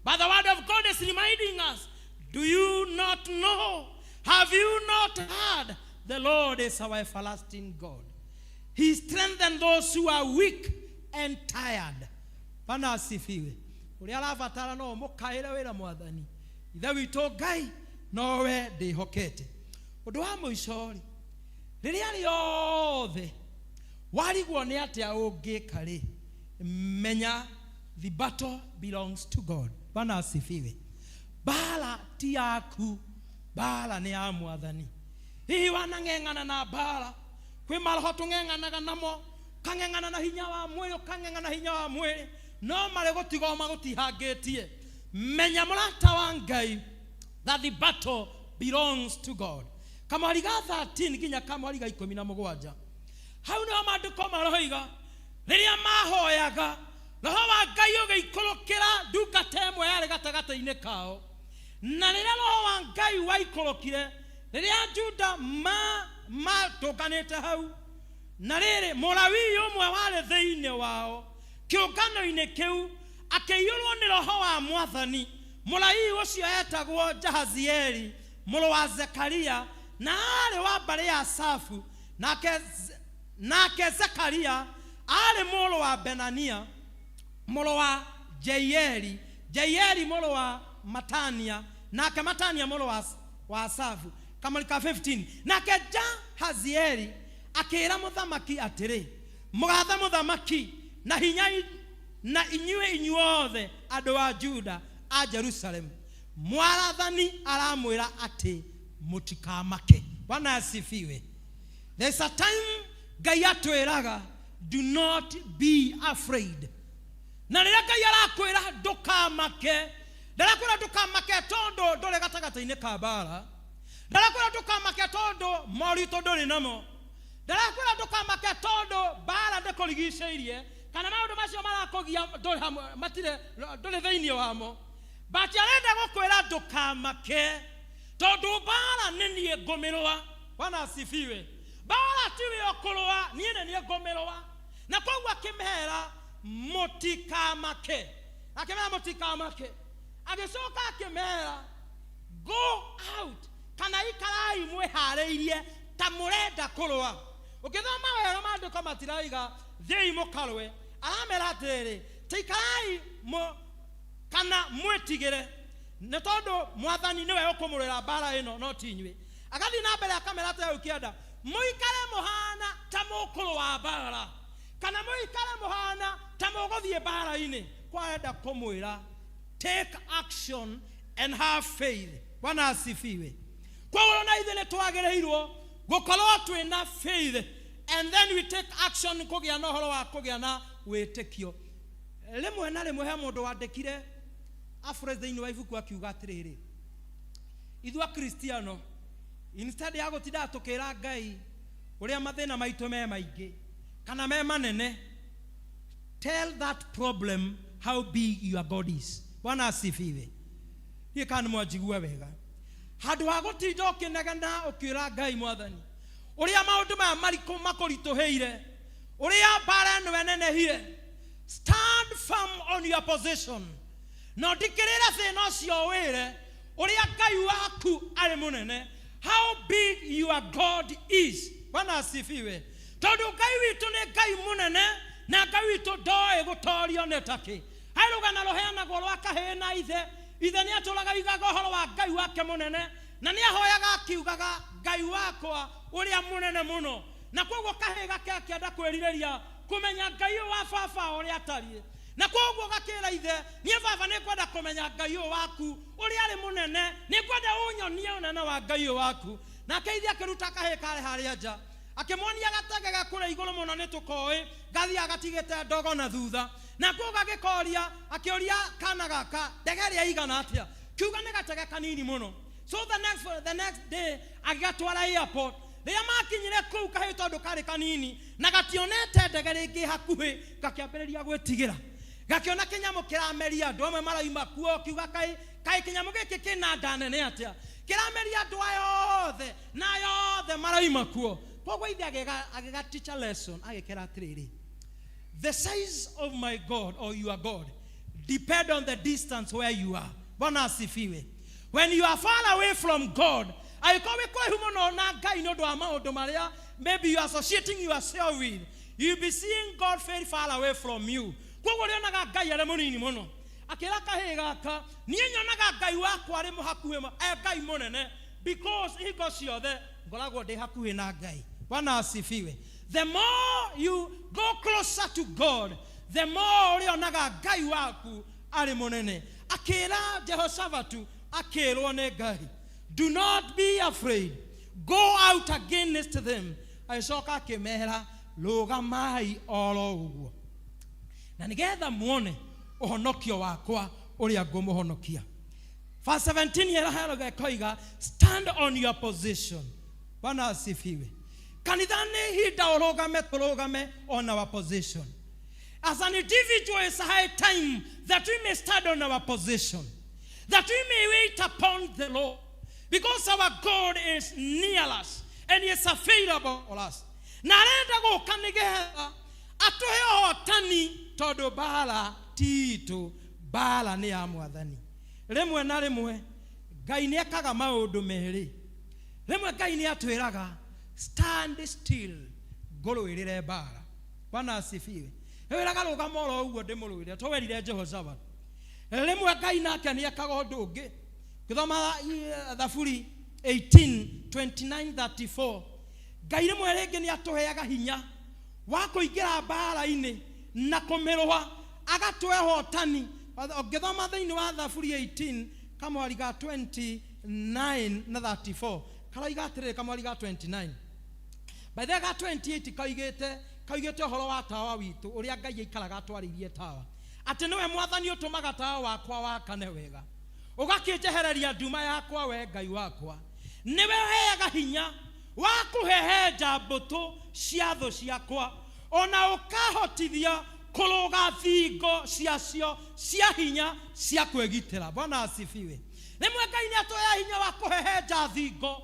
But the word of God is reminding us, do you not know, have you not heard, the Lord is our everlasting God? He strengthened those who are weak and tired. Bwana asifiwe. Ũrĩa arabatara no mũkaĩre wĩra mwathani ithe witũ Ngai nowe ndĩhokete. Ũndũ wa mũico rĩ, rĩrĩa rĩothe warigwo nĩ atĩa ũngĩka rĩ, menya the battle belongs to God. Bwana asifiwe. Mbara ti yaku, mbara nĩ ya mwathani. Hihi wanang'eng'ana na mbara, kwĩ maroho tũng'eng'anaga namo, ũkang'eng'ana na hinya wa mwĩrĩ, ũkang'eng'ana na hinya wa mwĩrĩ, no marĩ gũtigwo magũtihangĩtie. Menya mũrata wa Ngai that the battle belongs to God. Kamwari ga 13 nginya kamwari ga 17, hau nĩho maandĩko maroiga rĩrĩa mahoyaga roho wa Ngai ũgĩikũrũkĩra ndungata ĩmwe yarĩ gatagatĩ-inĩ kao. Na rĩrĩa roho wa Ngai waikũrũkire, rĩrĩa Juda matũnganĩte hau, na rĩrĩ mũlawii ũmwe warĩ thĩinĩ wao kĩũngano-inĩ kĩu akĩiyũrwo nĩ roho wa mwathani. Mũlawii ũcio etagwo Jahazieli mũrũ wa Zekaria, na aarĩ wa mbarĩ ya Asafu. Nake Zekaria aarĩ mũrũ wa Benania mũrũ wa Jeieli, Jeieli mũrũ wa Matania, nake Matania mũrũ wa Asafu. Kamũri ka 15, nake Jahazieli akĩĩra mũthamaki atĩrĩ, mũgathe mũthamaki na hinya na inyuĩ inyuothe andũ a Juda a Jerusalemu, mwarathani aramwĩra atĩ mũtikamake. Bwana asifiwe. There's a time Ngai atwĩraga do not be afraid. Na rĩrĩa Ngai arakwĩra ndũkamake, ndarakwĩra ndũkamake tondũ ndũrĩ gatagatĩ-inĩ ka mbara, ndarakwĩra ndũkamake tondũ moritũ ndũrĩ namo, ndarakwĩra ndũkamake tondũ mbara ndĩkũrigicĩirie kana maũndũ macio marakũgia ndũrĩ hamwe, matirĩ, ndũrĩ thĩinĩ wamo. But arenda gũkwĩra ndũkamake tondũ mbara nĩ niĩ ngũmĩrũa. Bwana asifiwe. Mbara tiwe ũkũrũa, niĩ nĩ niĩ ngũmĩrũa. Na koguo akĩmera mũtikamake, akĩmera mũtikamake, agĩcoka akĩmera go out, kana ikarai mwĩharĩirie ta mũrenda kũrũa. Ũngĩthoma wega maandĩko matiraiga thiĩi mũkarũe, aramera atĩrĩrĩ, ta ikarai kana mwĩtigĩre, nĩ tondũ mwathani nĩwe ũkũmũrũĩra mbara ĩno no ti inyuĩ. Agathiĩ na mbere akamera atĩ hau kĩanda, mũikare mũhana ta mũkũrũa mbara, kana mũikare mũhana ta mũgũthiĩ mbara-inĩ. Kwarenda kũmwĩra take action and have faith. Bwana asifiwe. Koguo na ithuĩ nĩ twagĩrĩirwo gũkorwo twĩna faith and then we take action kũgĩa na ũhoro wa kũgĩa na wĩtĩkio. Rĩmwe na rĩmwe he mũndũ wandĩkire aphrase thĩinĩ wa ibuku akiuga atĩrĩrĩ, ithuĩ Akristiano instead ya gũtinda tũkĩra Ngai ũrĩa mathĩna maitũ me maingĩ kana me manene, tell that problem how big your God is. Bwana asifiwe. Niĩ kana nĩ mwanjigua wega. Handũ ha gũtinda ũkĩnegena ũkĩra Ngai mwathani ũrĩa maũndũ maya marikũ makũritũhĩire, ũrĩa mbara ĩno ĩnenehire, stand firm on your position. Na ũndikĩrĩre thĩna ũcio wĩre ũrĩa Ngai waku arĩ mũnene, how big your God is. Bwana asifiwe. Tondũ Ngai witũ nĩ Ngai mũnene na Ngai witũ ndoĩ gũtorio nĩ takĩ. Harĩ rũgano rũheanagwo rwa kahĩĩ na ithe. Ithe nĩ atũraga oigaga ũhoro wa Ngai wake mũnene, na nĩ ahoyaga akiugaga Ngai wakwa ũrĩa mũnene mũno. Na koguo kahĩĩ gake akĩenda kwĩrirĩria kũmenya Ngai ũyũ wa baba ũrĩa atariĩ. Na koguo gakĩra ithe, niĩ baba nĩ ngwenda kũmenya Ngai ũyũ waku ũrĩa arĩ mũnene, nĩ ngwenda ũnyonie ũnene wa Ngai ũyũ waku. Nake ithe akĩruta kahĩĩ karĩ harĩa nja, Akĩmuonia gatege ga kũrĩa igũrũ mũno nĩ tũkoĩ gathiaga gatigĩte ndogo na thutha. Na koguo gagĩkoria, akĩũria kana gaka ndege ĩrĩa igana atĩa, kiuga nĩ gatege kanini mũno. So the next day agĩgatwara airport. Rĩrĩa makinyire kũu, kahĩĩ tondũ karĩ kanini na gationete ndege rĩngĩ hakuhĩ, gakĩambĩrĩria gwĩtigĩra, gakĩona kĩnyamũ kĩrameria andũ amwe maraima kuo, kiuga kaĩ kaĩ kĩnyamũ gĩkĩ kĩna nda nene atĩa, kĩrameria andũ aya othe na aya othe maraima kuo. Koguo ithe agĩga teacher lesson, agĩkera atĩrĩrĩ, the size of my God or your God depend on the distance where you are. Bwana asifiwe. When you are far away from God, angĩkorwo wĩ kũraihu mũno na Ngai nĩ ũndũ wa maũndũ marĩa maybe you are associating yourself with, you'll be seeing God very far away from you. Koguo ũrĩonaga Ngai arĩ mũnini mũno. Akĩra kahĩĩ gaka, niĩ nyonaga Ngai wakwa arĩ mũhakuhĩ Ngai mũnene, because hingo ciothe ngoragwo ndĩ hakuhĩ na Ngai. Bwana asifiwe. The more you go closer to God, the more ũrĩonaga Ngai waku arĩ mũnene. Akĩra Jehoshafatu, akĩrwo nĩ Ngai, do not be afraid, go out against them. Agĩcoka akĩmera, rũgamai oro ũguo na nĩgetha muone ũhonokio wakwa ũrĩa ngũmũhonokia. Verse 17 yeraheroga ĩkoiga, stand on your position. Bwana asifiwe. Kanitha, nĩ ihinda ũrũgame, tũrũgame on our position. As an individual, it's high time that we may stand on our position, that we may wait upon the Lord, because our God is near us and he is available for us, na arenda gũka nĩgetha atũhe ũhotani, tondũ mbara ti itũ, mbara nĩ ya Mwathani. Rĩmwe na rĩmwe Ngai nĩ ekaga maũndũ merĩ. Rĩmwe Ngai nĩ atwĩraga, stand still, ngũrũĩrĩre mbara. Bwana asifiwe. Wĩraga, rũgama oro ũguo ndĩmũrũĩre, to werire Jehoshaphat. Rĩmwe Ngai nake nĩ ekaga ũndũ ũngĩ. Ngĩthoma Thaburi 18 29 34, Ngai rĩmwe rĩngĩ nĩ atũheaga hinya wa kũingĩra mbara-inĩ na kũmĩrũa, agatũhe hotani. Ũngĩthoma thĩinĩ wa Thaburi 18 kamwari ga 29 na 34, karoiga atĩrĩrĩ, kamwari ga 29, by the way, ga 28 kaugĩte ũhoro wa tawa witũ, ũrĩa Ngai aikaraga atwarĩirie tawa, atĩ nĩwe Mwathani ũtũmaga tawa wakwa wakane wega, ũgakĩnjehereria nduma yakwa. We Ngai wakwa nĩwe ũheaga hinya wa kũhehenja mbũtũ cia thũ ciakwa, ona ũkahotithia kũrũga thingo ciacio cia hinya cia kwĩgitĩra. Bwana asifiwe. Rĩmwe Ngai nĩ atũheaga hinya wa kũhehenja thingo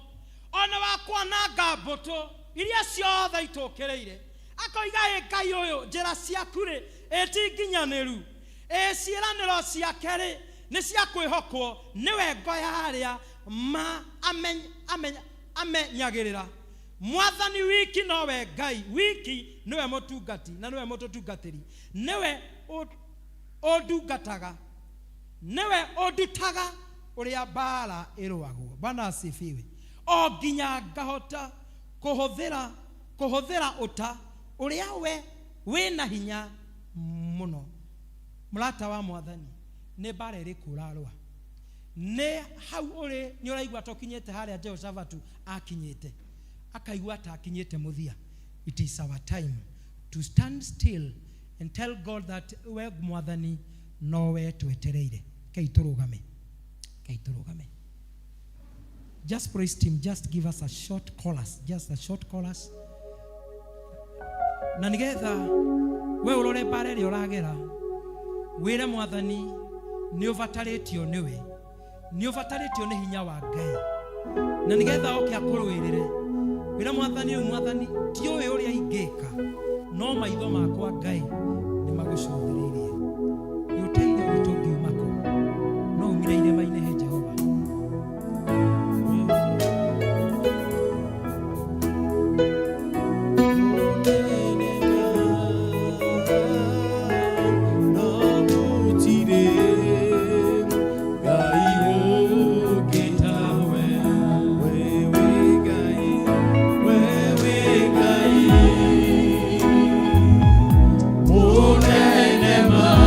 ona wa kwananga mbũtũ iria ciothe itũkĩrĩire. Akoiga, ĩ Ngai ũyũ, njĩra ciaku rĩ, ĩ ti nginyanĩru, ĩ ciĩranĩro ciake rĩ, nĩ cia kwĩhokwo, nĩwe ngo ya arĩa ma amenyagĩrĩra. Mwathani wiki nowe Ngai wiki, nĩwe mũtungati na nĩwe mũtũtungatĩri, nĩwe ũndungataga, nĩwe ũndutaga ũrĩa mbara ĩrũagwo. Bwana asifiwe. O nginya ngahota kũhũthĩra ũta ũrĩa we wĩna hinya mũno. Mũrata wa Mwathani, nĩ mbara ĩrĩkũ ũrarũa? Nĩ hau ũrĩ nĩ ũraigua ta ũkinyĩte harĩa Jehoshafatu akinyĩte, akaigua ta akinyĩte mũthia? It is our time to stand still and tell God that we Mwathani nowe twetereire. Kei tũrũgame, kei tũrũgame. Just praise team, just give us a short chorus, just a short chorus, na nigetha we ũrore mbara ĩrĩa ũragera, wĩre Mwathani nĩ ũbatarĩtio nĩwe, nĩ ũbatarĩtio nĩ hinya wa Ngai, na nigetha oke akũrũĩrĩre. Wĩra Mwathani rĩu, Mwathani, ndiũĩ ũrĩa ingĩka, no maitho makwa Ngai nĩ magũcũthĩrĩirie. Nĩ ũteithio witũ ũngiuma kũ? No umire irĩma-inĩ he Jehova. No gũtirĩ Ngai ũngĩ tawe, we wĩ Ngai, we wĩ Ngai mũnene ma.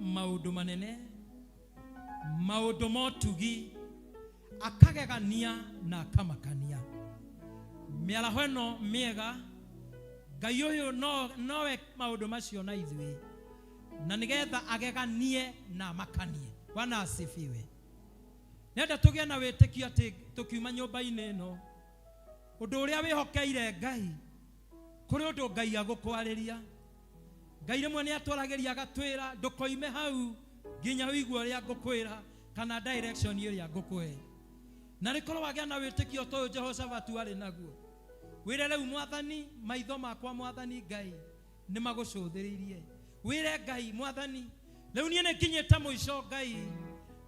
Maũndũ manene, maũndũ ma ũtugi, akagegania na akamakania. Mĩaraho ĩno mĩega, Ngai ũyũ nowe maũndũ macio na ithuĩ, na nĩgetha ageganie na amakanie. Bwana asifiwe. Nenda tũgĩe na wĩtĩkio atĩ tũkiuma nyũmba-inĩ ĩno, ũndũ ũrĩa wĩhokeire Ngai, kũrĩ ũndũ Ngai agũkwarĩria. Ngai rĩmwe nĩ atwaragĩria agatwĩra ndũkoime hau nginya ũigue ũrĩa ngũkwĩra kana direction ĩrĩa ngũkũhe. Na rĩkorwo wagĩa na wĩtĩkio ta ũyũ Jehoshafatu arĩ naguo, wĩre rĩu Mwathani, maitho makwa Mwathani Ngai nĩ magũcũthĩrĩirie. Wĩre Ngai, Mwathani, rĩu niĩ nĩ nginyĩte mũico Ngai,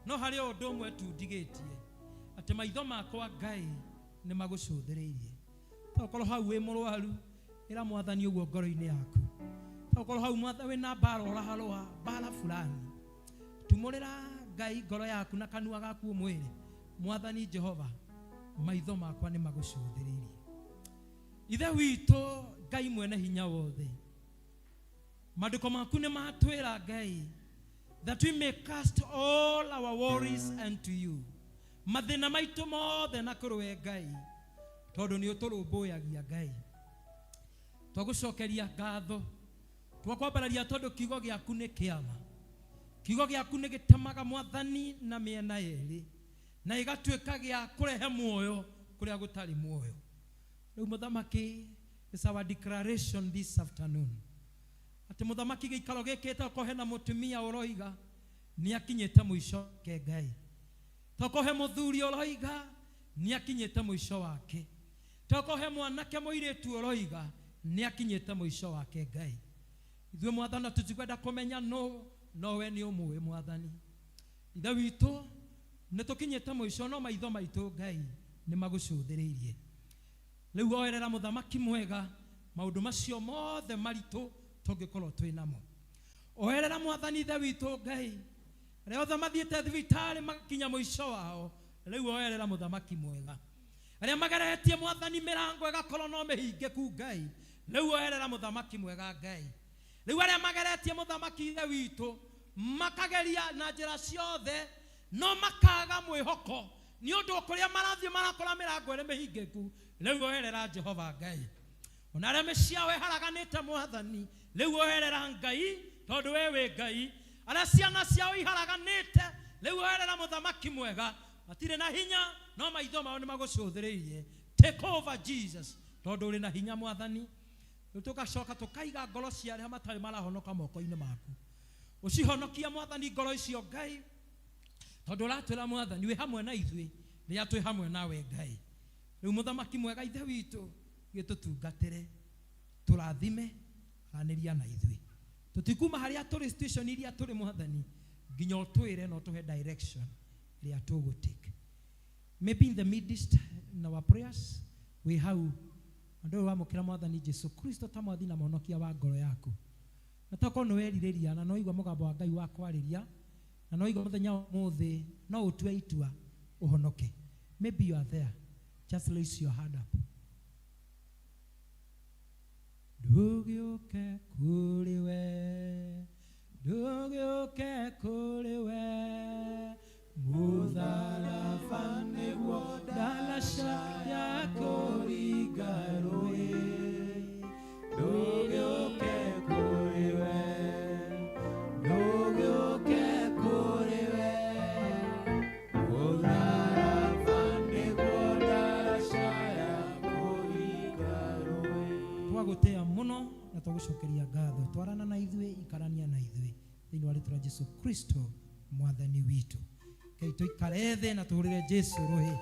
no harĩ o ũndũ ũmwe tu ndigĩtie, atĩ maitho makwa Ngai nĩ magũcũthĩrĩirie. Tokorwo hau wĩ mũrwaru, ĩra Mwathani ũguo ngoro-inĩ yaku. Tokorwo hau wĩna mbara ũraharũa, mbara fulani, tumũrĩra Ngai ngoro yaku na kanua gaku ũmwĩre, Mwathani Jehova, maitho makwa nĩ magũcũthĩrĩirie. Ithe witũ Ngai mwene hinya wothe, maandĩko maku nĩ matwĩra Ngai, that we may cast all our worries unto you. Mathĩna maitũ mothe na kũrĩ we Ngai, tondũ nĩ ũtũrũmbũyagia Ngai. Twagũcokeria ngatho, twakwambararia tondũ kiugo gĩaku nĩ kĩama. Kiugo gĩaku nĩ gĩtemaga Mwathani na mĩena yerĩ, na gĩgatuĩka gĩa kũrehe muoyo kũrĩa gũtarĩ muoyo. Rĩu Mũthamaki, is our declaration this afternoon, atĩ Mũthamaki gĩikaro gĩkĩte okorwo hena mũtumia ũroiga nĩ akinyĩte mũico wake Ngai, tokorwo he mũthuri ũroiga nĩ akinyĩte mũico wake, tokorwo he mwanake mũirĩtu ũroiga nĩ akinyĩte mũico wake Ngai. Ithuĩ Mwathani tũtikwenda kũmenya nũ, no we nĩ ũmũĩ Mwathani. Ithe witũ nĩ tũkinyĩte mũico, no maitho maitũ Ngai nĩ magũcũthĩrĩirie. Rĩu oerera Mũthamaki mwega maũndũ macio mothe maritũ tũngĩkorwo twĩ namo. Oerera Mwathani Ithe witũ Ngai, arĩa othe mathiĩte thibitarĩ magakinya mũico wao, rĩu oerera Mũthamaki mwega. Arĩa mageretie Mwathani mĩrango ĩgakorwo no mĩhingĩku Ngai, rĩu oerera Mũthamaki mwega Ngai. Rĩu arĩa mageretie Mũthamaki Ithe witũ makageria na njĩra ciothe no makaga mwĩhoko nĩ ũndũ kũrĩa marathiĩ marakora mĩrango ĩrĩ mĩhingĩku, rĩu oerera Jehova Ngai. Ona arĩa mĩciĩ yao ĩharaganĩte Mwathani, rĩu oerera Ngai tondũ we wĩ Ngai. Arĩa ciana ciao iharaganĩte, rĩu oerera Mũthamaki mwega. Matirĩ na hinya no maitho mao nĩ magũcũthĩrĩirie. Take over Jesus, tondũ ũrĩ na hinya Mwathani. Rĩu tũgacoka tũkaiga ngoro cia arĩa matarĩ marahonoka moko-inĩ maku. Ũcihonokie Mwathani ngoro icio Ngai, tondũ ũratwĩra Mwathani wĩ hamwe na ithuĩ rĩrĩa twĩ hamwe nawe Ngai. Rĩu Mũthamaki mwega Ithe witũ, gĩtũtungatĩre, tũrathime, aranĩria na ithuĩ. Tũtikuma harĩa tũrĩ, situation iria tũrĩ Mwathani, nginya ũtwĩre na ũtũhe direction ĩrĩa tũgũtake. Maybe in the midst in our prayers, wĩ hau andũ ũyũ wamũkĩra Mwathani Jesu Kristo ta Mwathi na Mũhonokia wa ngoro yaku, na tokorwo nĩ werirĩria na no waigua mũgambo wa Ngai wa kwarĩria, na no waigua mũthenya wa ũmũthĩ no ũtue itua ũhonoke. Maybe you are there, just raise your hand up. Ndũgĩũke kũrĩ we, ndũgĩũke kũrĩ we, mũtharaba nĩguo ndaraca ya kũringa rũĩ. Ndũgĩũke kũrĩ we, ndũgĩũke kũrĩ we, mũtharaba nĩguo ndaraca ya kũringa rũĩ. Twagũtĩa mũno na twagũcokeria ngatho. Twarana na ithuĩ, ikarania na ithuĩ thĩinĩ wa rĩtwa rĩa Jesu Kristo Mwathani witũ. Ngai tũikare thĩ na tũhũrĩre Jesu rũhĩ.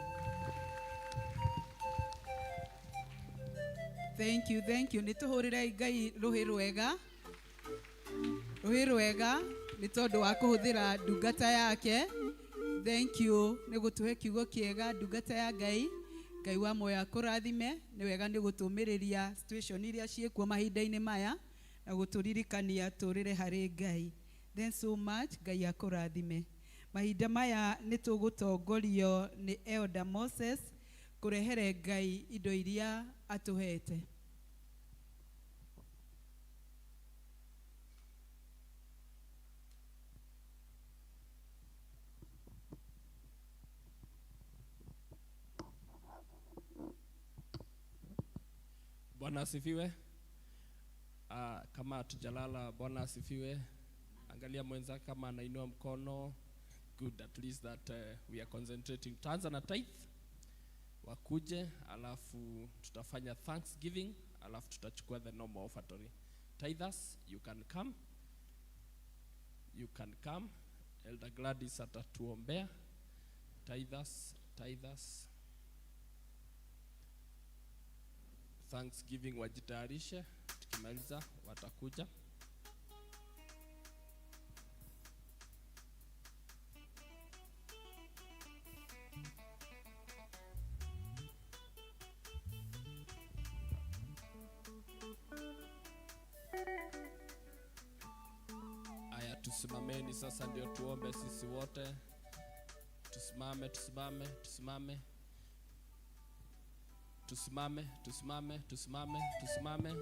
Thank you, thank you. Nĩ tũhũrĩre Ngai rũhĩ rwega, rũhĩ rwega nĩ tondũ wa kũhũthĩra ndungata yake. Thank you nĩ gũtũhe kiugo kĩega ndungata ya Ngai. Ngai wa muoyo akũrathime. Nĩ wega nĩ gũtũmĩrĩria situation iria ciĩkuo mahinda-inĩ maya na gũtũririkania tũrĩre harĩ Ngai. Thanks so much. Ngai akũrathime. Mahinda maya nĩ tũgũtongorio nĩ Elder Moses kũrehere Ngai indo iria atũhete. Bwana asifiwe. Kama hatujalala, Bwana asifiwe. Angalia mwenzako kama anainua mkono. Good, at least that we are concentrating. Tutaanza na tithe, wakuje, alafu tutafanya thanksgiving, alafu tutachukua the normal offertory. Tithers, you can come. You can come. Elder Gladys atatuombea. Tithers, tithers. Thanksgiving wajitayarishe, tukimaliza watakuja. Aya, tusimameni sasa ndio tuombe sisi wote. Tusimame, tusimame, tusimame. Tusimame, tusimame, tusimame, tusimame.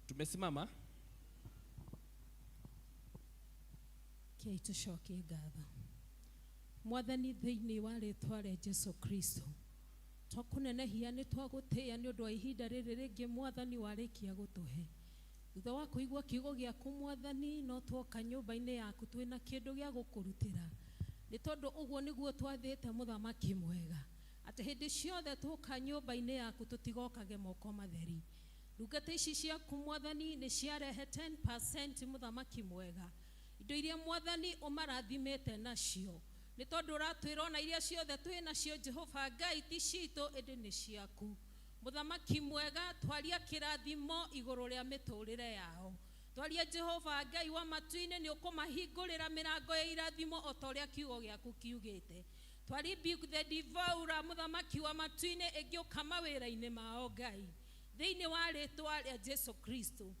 Tumesimama? Kei tucokie ngatho. Mwathani thĩinĩ wa rĩtwa rĩa Jesu Kristo, twakũnenehia nĩ twagũtĩĩa nĩ ũndũ wa ihinda rĩrĩ rĩngĩ Mwathani warĩkia gũtũhe. Thutha wa kũigua kiugo gĩaku Mwathani, no twoka nyũmba-inĩ yaku twĩna kĩndũ gĩa gũkũrutĩra, nĩ tondũ ũguo nĩguo twathĩte mũthamaki mwega, atĩ hĩndĩ ciothe tũka nyũmba-inĩ yaku tũtigokage moko matheri. Ndungata ici ciaku Mwathani nĩ ciarehe 10% mũthamaki mwega, indo iria Mwathani ũmarathimĩte nacio, nĩ tondũ ũratwĩra ona iria ciothe twĩ nacio Jehova Ngai ti citũ ĩndĩ nĩ ciaku. Mũthamaki mwega, twaria kĩrathimo igũrũ rĩa mĩtũrĩre yao. Twaria Jehova Ngai wa matu-inĩ nĩ ũkũmahingũrĩra mĩrango ya irathimo o ta ũrĩa kiugo gĩaku kiugĩte. Twari rebuke the devourer mũthamaki wa matu-inĩ ĩngĩũka mawĩra-inĩ mao Ngai, thĩinĩ wa rĩtwa rĩa Jesu Kristo.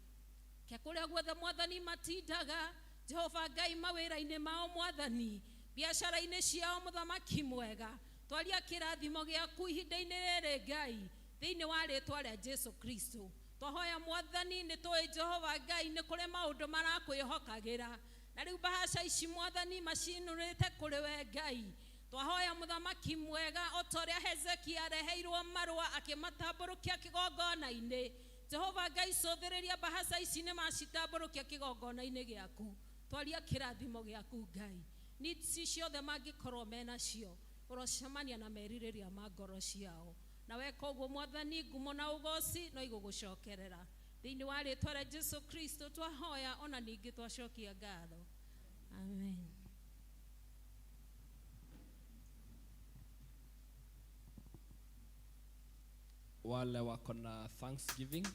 Ke kũrĩa guothe Mwathani matindaga Jehova Ngai mawĩra-inĩ mao Mwathani, biacara-inĩ ciao mũthamaki mwega, twaria kĩrathimo gĩaku ihinda-inĩ rĩrĩ Ngai, thĩinĩ wa rĩtwa rĩa Jesu Kristo. Twahoya Mwathani nĩ tũĩ Jehova Ngai nĩ kũrĩ maũndũ marakwĩhokagĩra, na rĩu mbahaca ici Mwathani macinũrĩte kũrĩ we Ngai. Twahoya mũthamaki mwega, o ta ũrĩa Hezekia areheirwo marũa akĩmatambũrũkia kĩgongona-inĩ, Jehova Ngai cũthĩrĩria mbahaca ici nĩ macitambũrũkia kĩgongona-inĩ gĩaku. Twaria kĩrathimo gĩaku Ngai, needs ciothe mangĩkorwo menacio ũrocemania na merirĩria ma ngoro ciao, na weka ũguo Mwathani ngumo na ũgoci no igũgũcokerera. Thĩinĩ wa rĩtwa rĩa Jesu Kristo twahoya ona ningĩ twacokia ngatho. Amen. Wale wako na thanksgiving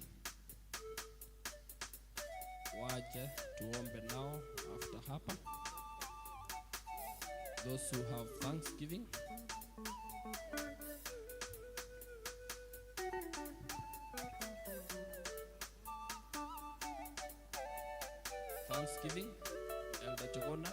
waje tuombe nao after hapa. Those who have thanksgiving. Thanksgiving, Elder Jogona.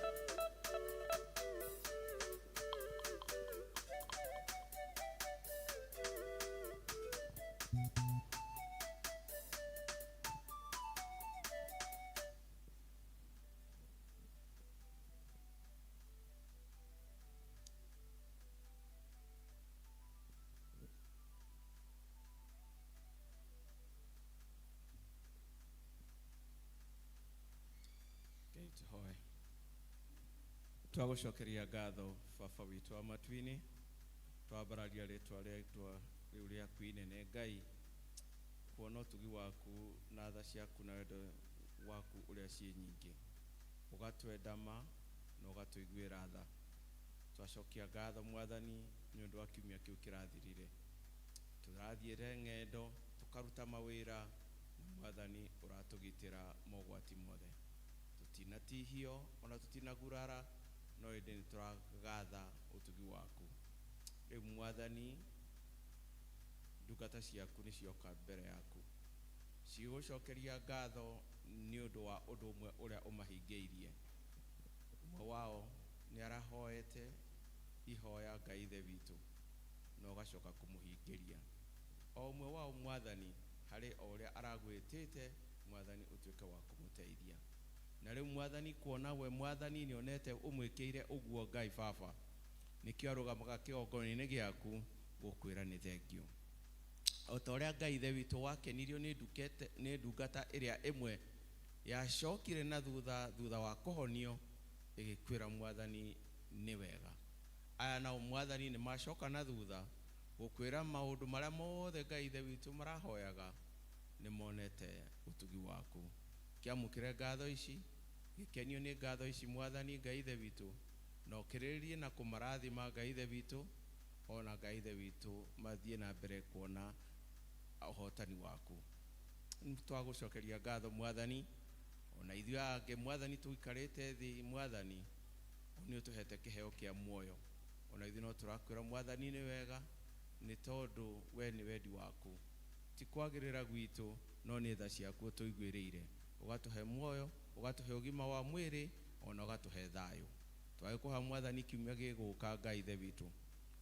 Tuhoe. Twagũcokeria ngatho baba witũ wa matu-inĩ, twambararia rĩtwa rĩu rĩaku inene Ngai, kuona ũtugi waku na tha ciaku na wendo waku ũrĩa ciĩ nyingĩ, ũgatwenda ma na ũgatũiguĩra tha. Twacokia ngatho Mwathani nĩ ũndũ wa kiumia kĩu kĩrathirire, tũrathiĩre ng'endo tũkaruta mawĩra na Mwathani ũratũgitĩra mogwati mothe. Tũtinatihio ona tũtinagurara, no ĩndĩ nĩ tũragatha ũtugi waku. Rĩu Mwathani, ndungata ciaku nĩ cioka mbere yaku cigũcokeria ngatho nĩ ũndũ wa ũndũ ũmwe ũrĩa ũmahingĩirie. Ũmwe wao nĩ arahoete ihoya Ngai Ithe witũ na ũgacoka kũmũhingĩria. O ũmwe wao Mwathani, harĩ o ũrĩa aragwĩtĩte Mwathani ũtuĩke wa kũmũteithia. Na rĩu Mwathani, kuona we Mwathani nĩonete ũmwĩkĩire ũguo Ngai Baba, nĩkĩo arũgamaga kĩgongona-inĩ gĩaku gũkwĩra nĩ thengio. O ta ũrĩa Ngai Ithe witũ wakenirio nĩ ndungata ĩrĩa ĩmwe yacokire na thutha thutha wa kũhonio ĩgĩkwĩra Mwathani nĩ wega. Aya nao Mwathani nĩ macoka na thutha gũkwĩra maũndũ marĩa mothe Ngai Ithe witũ marahoyaga nĩ monete ũtugi waku. Kĩamũkĩre ngatho ici, gĩkenio nĩ ngatho ici Mwathani Ngai Ithe witũ, na ũkĩrĩrĩrie na kũmarathima Ngai Ithe witũ, ona Ngai Ithe witũ mathiĩ na mbere kuona ũhotani waku. Twagũcokeria ngatho Mwathani, ona ithuĩ angĩ Mwathani tũikarĩte thĩ Mwathani, nĩ ũtũhete kĩheo kĩa muoyo. Ona ithuĩ no tũrakwĩra Mwathani nĩ wega, nĩ tondũ we nĩ wendi waku. Ti kwagĩrĩra gwitũ, no nĩ tha ciaku ũtũiguĩrĩire. Ũgatũhe muoyo, ũgatũhe ũgima wa mwĩrĩ, ona ũgatũhe thayũ. Twagĩkũha Mwathani kiumia gĩgũka Ngai Ithe witũ.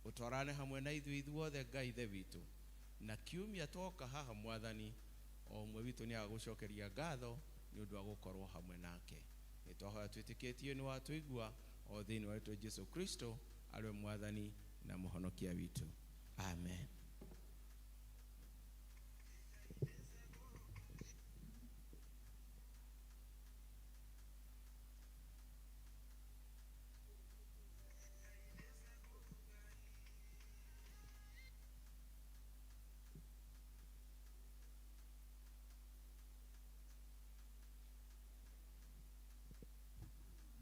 Ũtwarane hamwe na ithuĩ ithuothe Ngai Ithe witũ. Na kiumia twoka haha Mwathani, o ũmwe witũ nĩ agagũcokeria ngatho nĩ ũndũ wa gũkorwo hamwe nake. Nĩ twahoya twĩtĩkĩtie nĩ watũigua o thĩinĩ wa rĩĩtwa Jesu Kristo arĩ Mwathani na Mũhonokia witũ. Amen.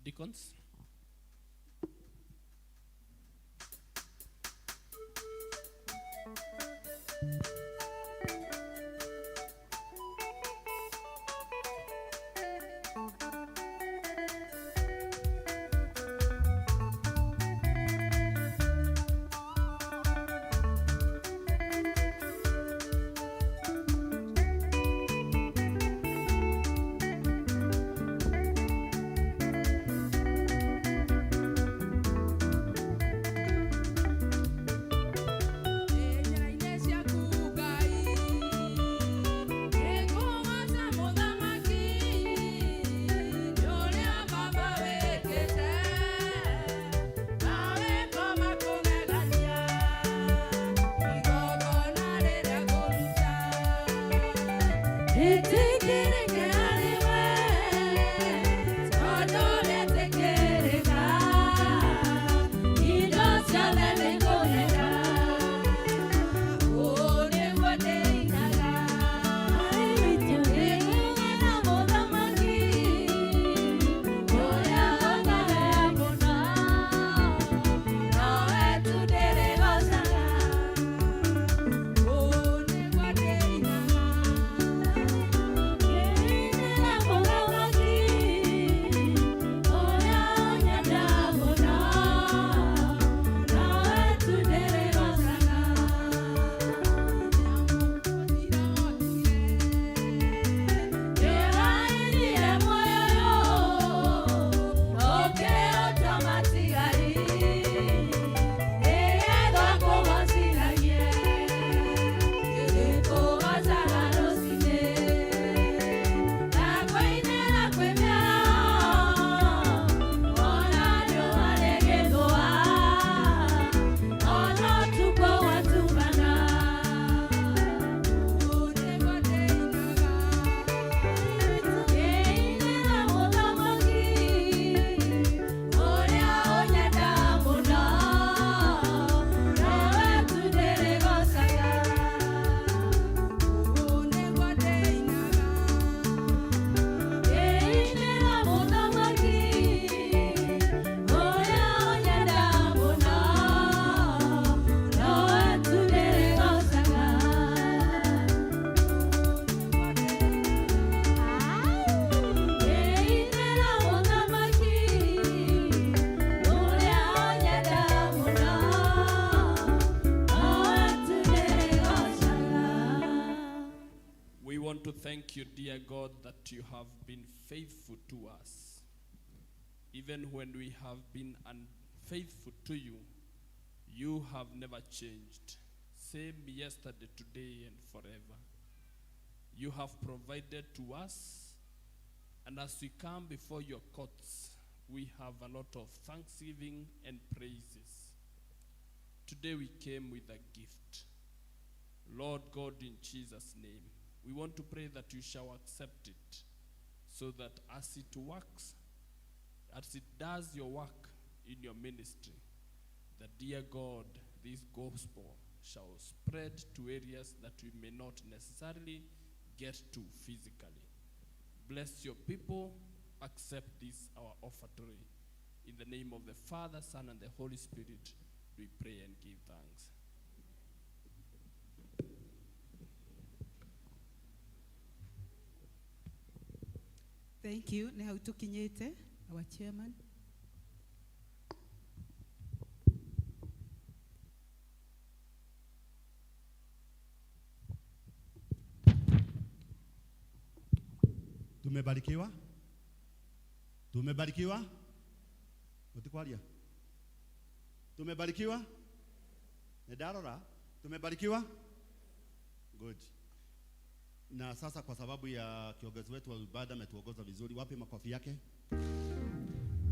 Deacons. Thank you, dear God, that you have been faithful to us. Even when we have been unfaithful to you, you have never changed. Same yesterday, today, and forever. You have provided to us, and as we come before your courts, we have a lot of thanksgiving and praises. Today we came with a gift. Lord God, in Jesus' name, we want to pray that you shall accept it, so that as it works, as it does your work in your ministry, that, dear God, this gospel shall spread to areas that we may not necessarily get to physically. Bless your people. Accept this, our offertory. In the name of the Father, Son, and the Holy Spirit, we pray and give thanks. Thank you. Nĩ hau tũkinyĩte, our chairman. Tumebarikiwa, tumebarikiwa. Utikwaria. Tumebarikiwa. Nĩ tumebarikiwa. Good. Na sasa kwa sababu ya kiongozi wetu wa ibada ametuongoza vizuri, wapi makofi yake?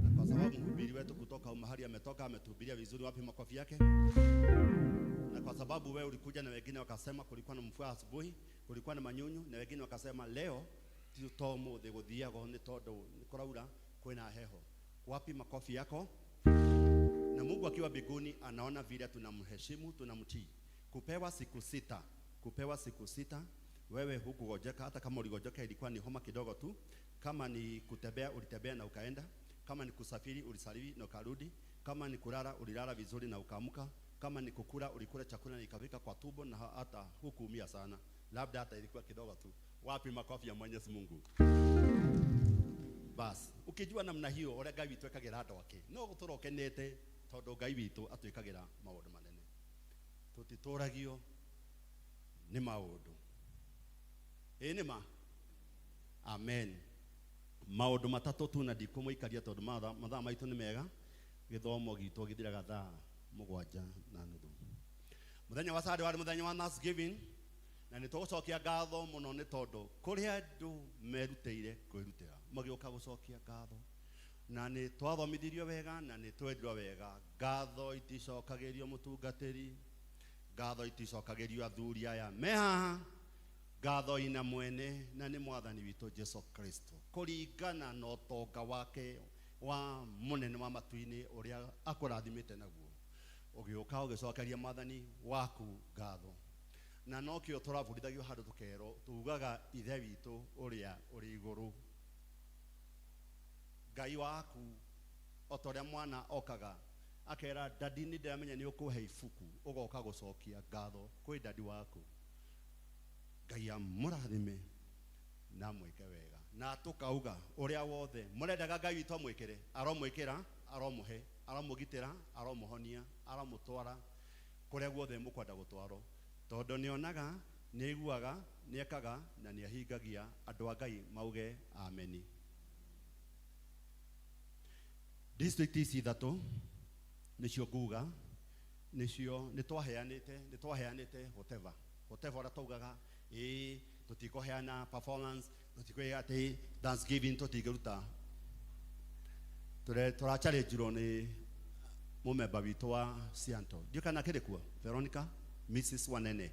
Na kwa sababu mhubiri wetu kutoka mahali ametoka ametuhubiria vizuri, wapi makofi yake? Na kwa sababu wewe ulikuja na wengine wakasema kulikuwa na mvua asubuhi, kulikuwa na manyunyu, na wengine wakasema leo to mũthĩ gũthiagwo nĩ tondũ nĩ kũraura kwĩna heho. Wapi makofi yako? Na Mungu akiwa mbinguni anaona vile tunamheshimu, tunamtii. Kupewa siku sita, kupewa siku sita, wewe hukugojeka. Hata kama uligojeka ilikuwa ni homa kidogo tu. Kama ni kutembea ulitembea na ukaenda. Kama ni kusafiri ulisafiri na ukarudi. Kama ni kulala ulilala vizuri na ukaamka. Kama ni kukula ulikula chakula na ikafika kwa tumbo na hata hukuumia sana. Labda hata ilikuwa kidogo tu. Wapi makofi ya Mwenyezi Mungu? Bas, ukijua namna hiyo ũrĩa Ngai witũ ekagĩra andũ ake, no gũtũra ũkenete tondũ Ngai witũ atwĩkagĩra maũndũ manene. Tũtitũragio nĩ maũndũ. Ĩĩ nĩ ma? Amen. Maũndũ matatũ tu na ndikũmũikaria tondũ mathaa maitũ nĩ mega. Gĩthomo gitũ gĩthiraga thaa 7:30. Mũthenya wa Sunday warĩ mũthenya wa Thanksgiving, na nĩ tũgũcokia ngatho mũno nĩ tondũ kũrĩ andũ merutĩire kwĩrutĩra magĩũka gũcokia ngatho, na nĩ twathomithirio wega na nĩ twendirwo wega. Ngatho iticokagĩrio mũtungatĩri, ngatho iticokagĩrio athuri aya me haha, ngatho ina mwene na nĩ mwathani witũ Jesu Kristo kũringana na ũtonga wake wa mũnene wa matu-inĩ ũrĩa akũrathimĩte naguo. Ũgĩũka ũgĩcokeria mwathani waku ngatho. Na nokĩo tũrabundithagio handũ tũkerwo tugaga ithe witũ ũrĩa ũrĩ igũrũ, Ngai waku, o ta ũrĩa mwana okaga akera dadi nĩ ndĩramenya nĩ ũkũhe ibuku, ũgoka gũcokia ngatho kwĩ dadi waku. Ngai amũrathime na mwĩke wega. Na tũkauga ũrĩa wothe mũrendaga Ngai witũ amwĩkĩre, aromwĩkĩra, aromũhe, aromũgitĩra, aromũhonia, aromũtwara kũrĩa guothe mũkwenda gũtwarwo, tondũ nĩonaga, nĩaiguaga, nĩekaga na nĩahingagia. Andũ a Ngai mauge ameni. District ici ithatũ nĩcio nguga, nĩcio nĩtwaheanĩte whatever ũrĩa twaugaga, ĩĩ tũtikũheana performance, tũtikwĩga atĩ Thanksgiving tũtingĩruta. Tũrachallengeirwo nĩ mũmemba witũ wa Sianto, ndiũ kana akĩrĩ kuo, Veronica Mrs. Wanene.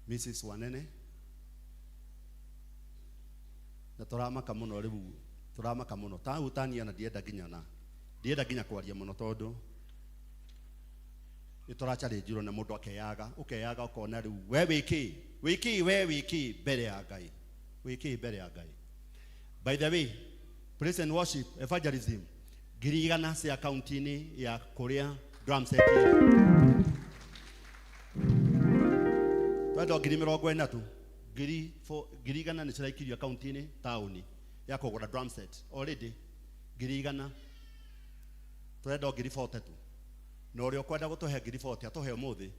Mrs. Wanene. Na tũramaka mũno rĩu, tũramaka mũno. Tahutania na ndienda nginya na ndienda nginya kwaria mũno tondũ nĩ tũrachallengeirwo na mũndũ akeyaga, ũkeyaga ũkona rĩu we wĩkĩ, wĩkĩ, we wĩkĩ mbere ya Ngai, wĩkĩ mbere ya Ngai. By the way, praise and worship evangelism 100,000 cia akaunti-inĩ ya kũrĩa drum set twenda 40,000 tu, 100,000 nĩ ciraikirio akaunti-inĩ taũni ya kũgũra drum set already 100,000, twenda 40,000 tu. Na ũrĩa ũkwenda gũtũhe 40,000 atũhe ũmũthĩ,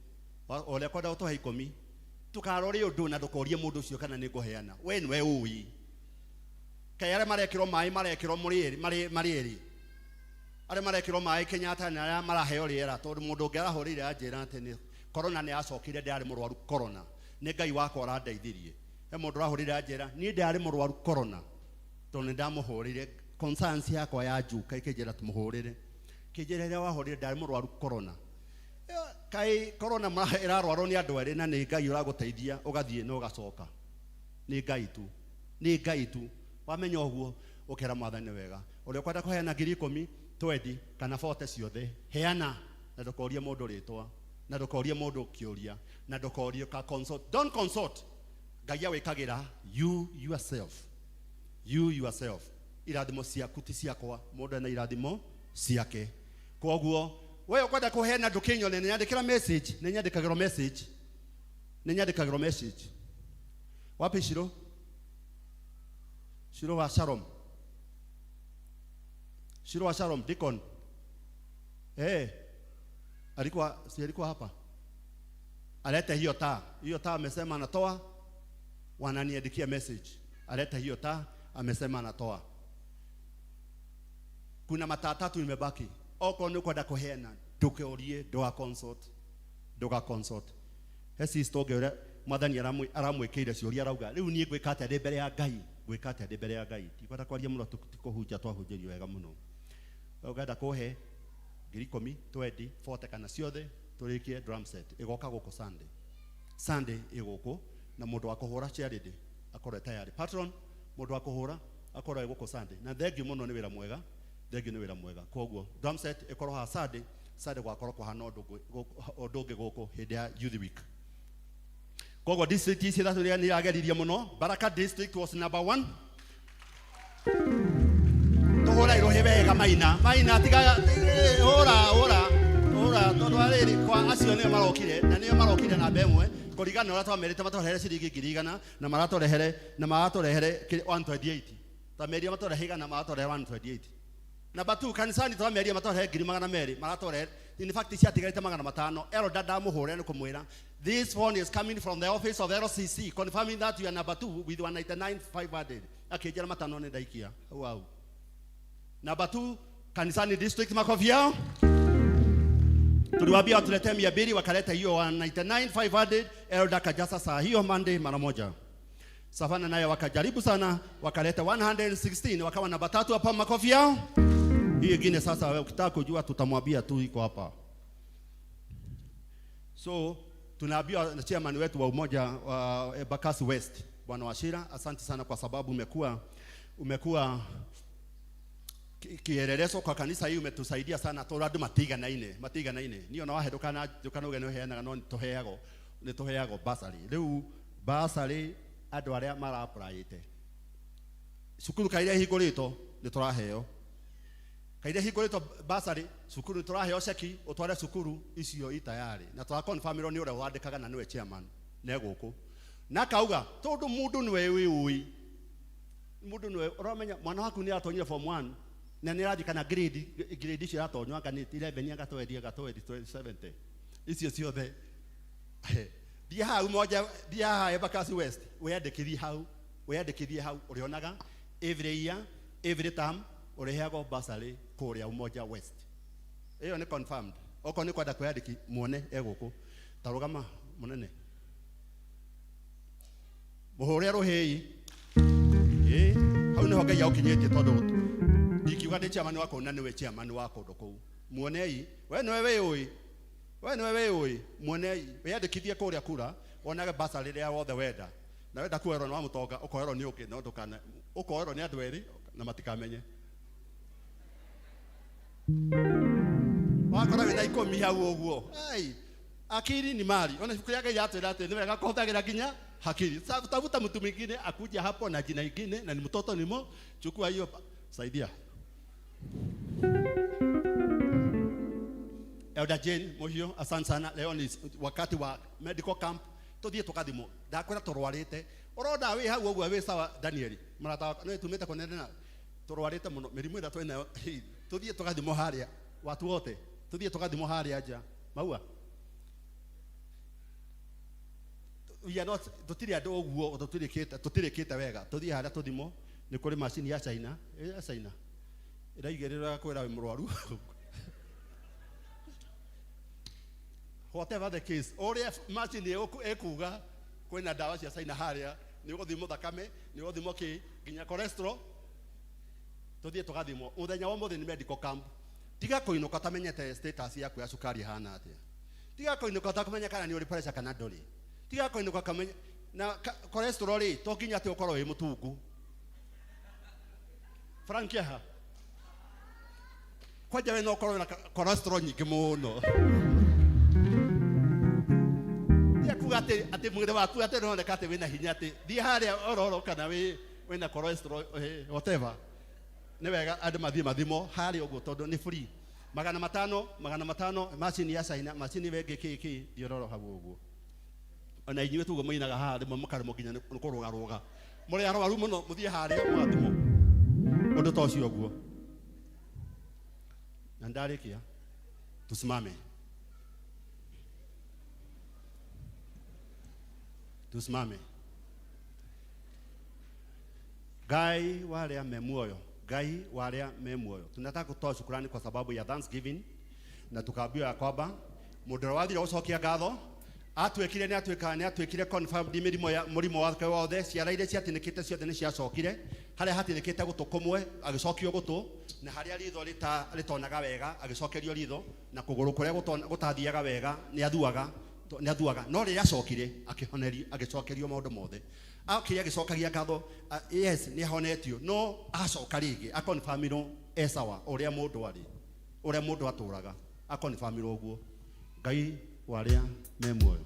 ũrĩa ũkwenda gũtũhe 10 tũkarore ũndũ na ndũkorie mũndũ ũcio kana nĩ ngũheana. We nĩwe ũĩ kaĩ arĩa marekĩrwo maĩ marekĩrwo marĩ erĩ, arĩa marekĩrwo maĩ Kenyatta na arĩa maraheo rĩera, tondũ mũndũ ũngĩ arahũrĩire anjĩra atĩ nĩ corona nĩ yacokire, ndĩarĩ mũrwaru corona, nĩ Ngai wakwa ũrandeithirie. He mũndũ ũrahũrĩire anjĩra niĩ ndĩarĩ mũrwaru corona, tondũ nĩ ndamũhũrĩire concerns yakwa ya njuka ĩkĩnjĩra tũmũhũrĩre, kĩnjĩra rĩrĩa wahũrĩire ndarĩ mũrwaru corona. Kai corona ĩrarwarwo nĩ andũ erĩ na nĩ Ngai ũragũteithia ũgathiĩ na ũgacoka. Nĩ Ngai tu. Nĩ Ngai tu. Wamenya ũguo ũkera Mwathani wega. Ũrĩa ũkwenda kũheana 10,000, 20 kana 40 ciothe, heana na ndũkorie mũndũ rĩtwa, na ndũkorie mũndũ kĩũria, na ndũkorie ka consult. Don't consult. Ngai awĩkagĩra you yourself. You yourself. Irathimo ciaku ti ciakwa, mũndũ ena irathimo ciake. Koguo we ũkwenda kũheana ndũkĩnyone, nĩ nyandĩkĩra message, nĩ nyandĩkagĩrwo message. Nĩ nyandĩkagĩrwo message. Wapi Shiro? Shiro wa Shalom. Shiro wa Shalom, Deacon. Alikuwa si alikuwa hapa. Alete hiyo taa. Hiyo taa amesema anatoa. Wananiandikia message. Alete hiyo taa, amesema anatoa. Kuna mataa tatu imebaki. Oko nĩ ũkwenda kũheana, ndũkeũrie, ndũga consult. Ndũga consult. He sister ũngĩ ũrĩa Mwathani aramwĩkĩire ciũria arauga, rĩu niĩ ngwĩka atĩa ndĩ mbere ya Ngai? Ngwĩka atĩa ndĩ mbere ya Ngai? Ndikwenda kwaria mũno, tikũhunjia, twahunjĩrio wega mũno. We ũngĩenda kũhe 10,000, 20, 40 kana ciothe, tũrĩkie drum set. Ĩgoka gũkũ Sunday. Sunday ĩgũkũ na mũndũ wa kũhũra charity akorwo tayari. Patron, mũndũ wa kũhũra akorwo e gũkũ Sunday. Na thengiũ mũno nĩ wĩra mwega. Thengiũ nĩ wĩra mwega. Koguo drum set ĩkorwo haha Sunday, Sunday gwakorwo kũhana ũndũ ũngĩ gũkũ hĩndĩ ya Youth Week. Koguo district ici ithatũ nĩ irageririe mũno. Baraka district was number 1. Tũhũra irohe wega maina. Maina tiga hũra hũra hũra tondũ arĩrĩ kwa acio nĩo marokire na nĩo marokire namba ĩmwe kũringana na ũrĩa twamerĩte matũrehere ciringi 100,000 na maratũrehere 128. Twameria matũrehe igana maratũrehe 128. Namba 2 kanisani twameria matũrehe 200,000 maratũrehe in fact ciatigarĩte 500. Elder ndamũhũre nĩ kũmwĩra this phone is coming from the office of LCC confirming that you are number 2 with 199,500. Akĩnjĩra matano nĩ ndaikia. Wow. Namba 2 kanisani district makofi yao. Tuliwaambia watuletee 200 wakaleta hiyo 199,500. Elder kajasa saa hiyo Monday mara moja. Savana naye wakajaribu sana wakaleta 116 wakawa namba 3 hapa makofi yao. Hii ingine sasa wewe ukitaka kujua tutamwambia tu iko hapa. So tunaambiwa na chairman wetu wa umoja wa Embakasi West Bwana Wachira, asante sana kwa sababu umekuwa kielelezo kwa kanisa hii, umetusaidia sana tondu andu matiganaine niĩ ona wahetũka na njũkana uge nĩ ũheanaga no nĩ tũheagwo bursary. Rĩu bursary andũ arĩa mara-applyĩte cukuru kaira ihingũrĩtwo nĩ tũraheo kaira ihingũrĩtwo bursary cukuru nĩ tũraheo ceki ũtware cukuru icio i tayari na tũrakonfirmĩrwo nĩ ũrĩa wandĩkaga na nĩwe chairman ne gũkũ na kauga tondũ mũndũ nĩwe wĩũĩ mũndũ nĩwe ũramenya mwana waku nĩ aratonyire form 1 na nĩ arathiĩ kana grade icio iratonywo anga nĩ 11 anga 20 anga 20 70 icio ciothe thiĩ hau moja thiĩ haha Embakasi West wĩyandĩkithie hau ũrĩonaga every year every term ũrĩheagwo bursary kũrĩa Umoja West. Ĩyo nĩ confirmed. Okorwo nĩ kwenda kwĩyandĩki muone e gũkũ. Ta rũgama mũnene mũhũre rũhĩi. Hau nĩho Ngai aũkinyĩtie tondũ ndikiuga ndĩ chairman wa kũu na nĩwe chairman wa kũndũ kũu. Muonei we nĩwe wĩũĩ, we nĩwe wĩũĩ, muonei wĩyandĩkithie kũrĩa kura wonage bursary rĩrĩa wothe wenda. Na wenda kuoerwo nĩ wa mũtonga ũkoerwo nĩ ũngĩ no ndũkana ũkoerwo nĩ andũ erĩ na matikamenye. Wakora wĩna 10 hau ũguo. Ai, akili ni mali. Ona ibuku rĩa Ngai yatwĩra atĩ nĩ wega kũhũthagĩra nginya hakili. Tafuta mtu mwingine akuja hapo na jina ingine na ni mtoto nimo, chukua hiyo saidia. Elder Jane Muhio, asante sana. Leo ni wakati wa medical camp. Tuthie tukathimwo. Ndakwĩra tũrwarĩte. Ũrona wĩ hau ũguo wĩ sawa Daniel. Mũrata wakwa nĩ tumĩte kũnene na tũrwarĩte mũno. Mĩrimũ ĩrĩa twĩnayo. Tuthie tukathimwo harĩa. Watu wote. Tuthie tukathimwo harĩa nja. Maua. We are not tũtirĩ andũ ũguo tũtirĩkĩte wega. Tuthie harĩa tũthimwo. Nĩ kũrĩ macini ya China. Ya China. Ĩraigĩrĩra kwĩra wĩ mũrwaru. Whatever the case, ũrĩa macini ĩkuga kwĩna ndawa cia China harĩa, nĩ ũgũthimwo thakame, nĩ ũgũthimwo kĩ, nginya cholesterol. Tũthiĩ tũgathimwo. Mũthenya wa ũmũthĩ nĩ medical camp. Tiga kũinũka ũtamenyete status yaku ya cukari ĩhana atĩa. Tiga kũinũka ũtakũmenya kana nĩ ũrĩ pressure kana ndũrĩ. Tiga kũinũka kamenya na cholesterol rĩ to nginya atĩ ũkorwo wĩ mũtungu. Frank aha. Kwanja we no ũkorwo na cholesterol nyingĩ mũno. Tiga kuga atĩ atĩ mwĩrĩ waku atĩ nĩũroneka atĩ wĩna hinya atĩ thiĩ harĩa ororo kana wĩ wĩna cholesterol whatever. Nĩ wega andũ mathiĩ mathimo harĩa ũguo tondũ nĩ free. 500 500 macini ya China macini wengĩ kĩ kĩ thiĩ hau ũguo. Ona inyuĩ tuguo mũinaga haha rĩmwe mũkaremwo nginya nĩ kũrũgarũga. Mũrĩ arwaru mũno mũthiĩ harĩa mũgathimwo. Ũndũ ta ũcio ũguo. Na ndarĩkia. Tusimame. Tusimame. Ngai wa arĩa me muoyo, Ngai wa arĩa me muoyo. Tunataka kutoa shukrani kwa sababu ya Thanksgiving na tukaambiwa ya kwamba mũndũ ũrĩa wathire gũcokia ngatho atuĩkire nĩ atuĩka nĩ atuĩkire confirmed mĩrimũ ya mũrimũ wake wothe, ciara iria ciatinĩkĩte ciothe nĩ ciacokire, harĩa hatinĩkĩte gũtũ kũmwe agĩcokio gũtũ, na harĩa ritho rĩtonaga wega agĩcokerio ritho, na kũgũrũ kũrĩa gũtathiaga wega nĩ athuaga nĩ athuaga, no rĩrĩa acokire akĩhonerio agĩcokerio maũndũ mothe. Akĩrĩa agĩcokagia ngatho, yes nĩ ahonetio, no acoka rĩngĩ akonfirmirwo e sawa ũrĩa mũndũ arĩ, ũrĩa mũndũ atũraga akonfirmirwo ũguo. Ngai wa arĩa me muoyo.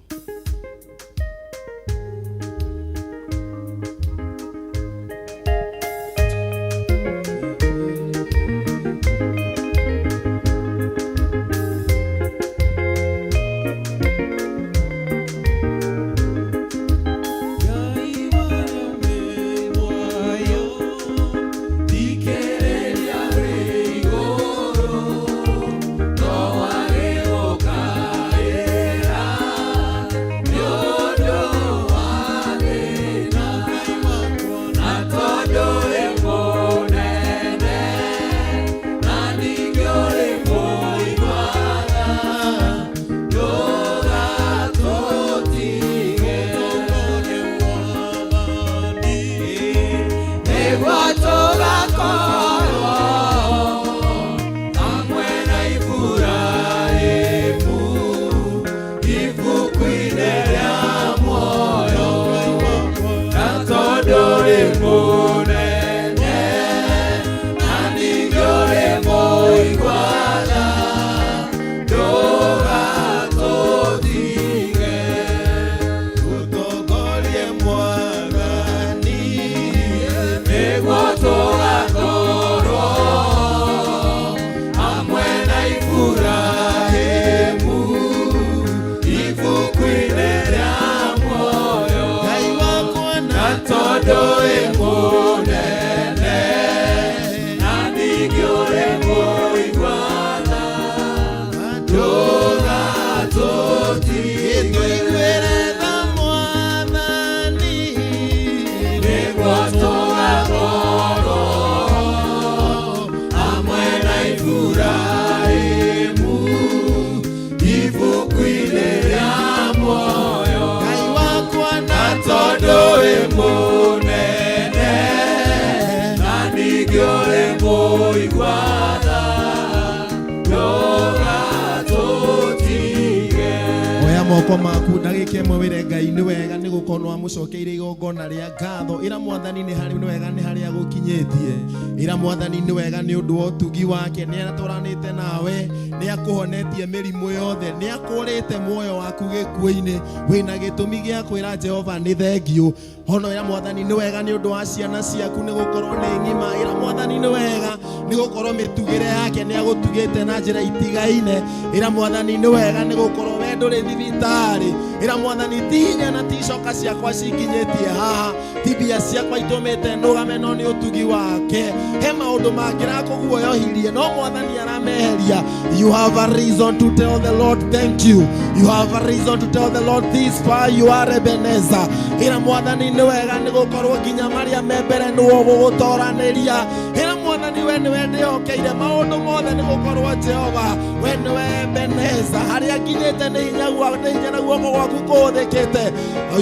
Oya moko maku ndagĩka ĩmwe wĩre Ngai nĩ wega nĩ gũkorwo nĩ wamũcokeire igongona rĩa ngatho. Ĩra mwathani nĩ harĩ nĩ wega nĩ harĩa agũkinyĩtie. Ĩra mwathani nĩ wega nĩ ũndũ wa ũtugi wake, nĩ atũranĩte nawe, nĩ akũhonetie mĩrimũ yothe, nĩ akũrĩte muoyo waku gĩkuũ-inĩ. Wĩna gĩtũmi gĩa kwĩra Jehova nĩ thengiũ. Hono ĩra mwathani nĩ wega nĩ ũndũ wa ciana ciaku nĩ gũkorwo nĩ ng'ima. Ĩra mwathani nĩ wega nĩ gũkorwo mĩtugĩre yake nĩ agũtugĩte na njĩra itigaine. Ĩra mwathani nĩ wega nĩ gũkorwo we ndũrĩ thibitarĩ. Ĩra mwathani ti hinya na ti icoka ciakwa cikinyĩtie haha, ti mbia ciakwa itũmĩte nũgame no nĩ ũtugi wake. He maũndũ mangĩrakũguoyohirie no mwathani arameheria. You have a reason to tell the Lord thank you. You have a reason to tell the Lord this far you are Ebenezer. Ĩra mwathani nĩ wega nĩ gũkorwo nginya marĩa me mbere nĩwe ũgũgũtoranĩria. Ĩra mwathani Mwathani we nĩwe ndĩhokeire maũndũ mothe, nĩ gũkorwo Jehova we nĩwe Ebeneza. Harĩa nginyĩte nĩ hinya nĩ hinya na guoko gwaku kũhũthĩkĩte.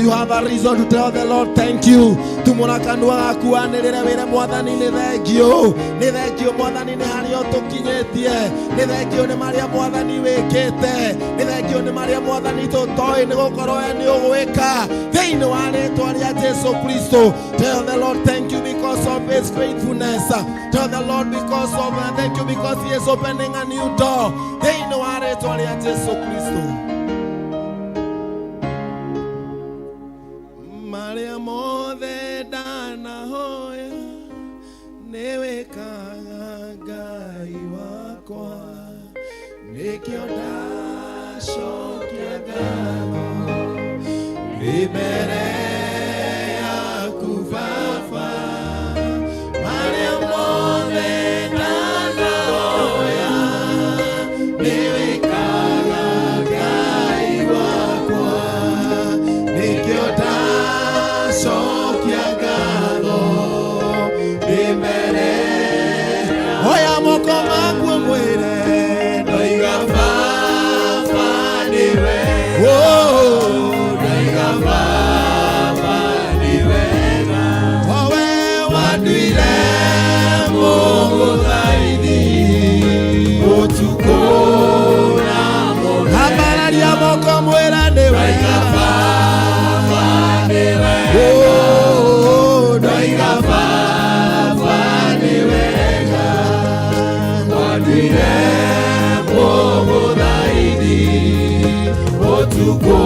You have a reason to tell the Lord thank you. Tumũra kanua gaku wanĩrĩre wĩre Mwathani nĩ thengio, nĩ thengio Mwathani nĩ harĩa ũtũkinyĩtie, nĩ thengio nĩ marĩa Mwathani wĩkĩte, nĩ thengio nĩ marĩa Mwathani tũtoĩ, nĩ gũkorwo we nĩ ũgwĩka thĩinĩ wa rĩtwa rĩa Jesu Kristo. Tell the Lord thank you because of his faithfulness. Tell the Lord because of thank you because he is opening a new door thĩinĩ wa rĩtwa rĩa Jesu Kristo. Marĩa mothe ndanahoya nĩwĩkaga Ngai wakwa, nĩkĩo ndacokia ngatho ndĩ mbere yaku Baba. Marĩa mothe ndanahoya nĩwĩkaga Ngai wakwa, nĩkĩo ndacokia ngatho ndĩ mbere. Oya moko maku mwĩre, ndoiga Baba nĩwe, oh, ndoiga Baba nĩwe, owe wanduire mũgũthaithi ũtukũ na mũthenya. Ambararia moko mwĩre nĩwe, Baba nĩwe, oh, ndoiga Baba nĩwe, wanduire mũgũthaithi ũtukũ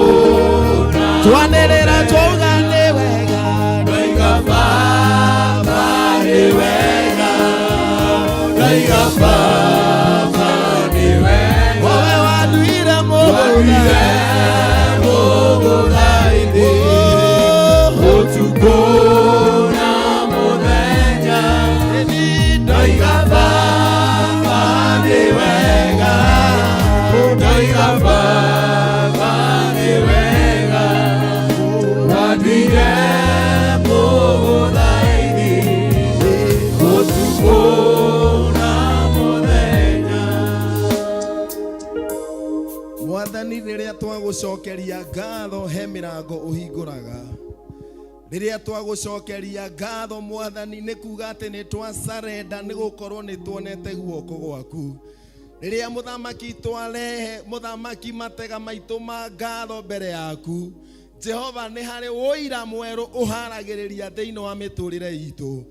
na twanĩrĩra twauga nĩ wega, ndoiga Baba nĩ wega, ndoiga Baba nĩ wega, owe wanduire mũgũthaithi ũtukũ na mũthenya, ndoiga Baba nĩ wega, ndoiga Baba nĩ wega, wanduire mũgũthaithi ũtukũ na mũthenya. Mwathani, rĩrĩa twagũcokeria ngatho he mĩrango ũhingũraga. Rĩrĩa twagũcokeria ngatho Mwathani, nĩ kuga atĩ nĩ twacarenda, nĩ gũkorwo nĩ tuonete guoko gwaku. Rĩrĩa mũthamaki twarehe mũthamaki matega maitũ ma ngatho mbere yaku Jehova, nĩ harĩ ũira mwerũ ũharagĩrĩria thĩinĩ wa mĩtũrĩre itũ.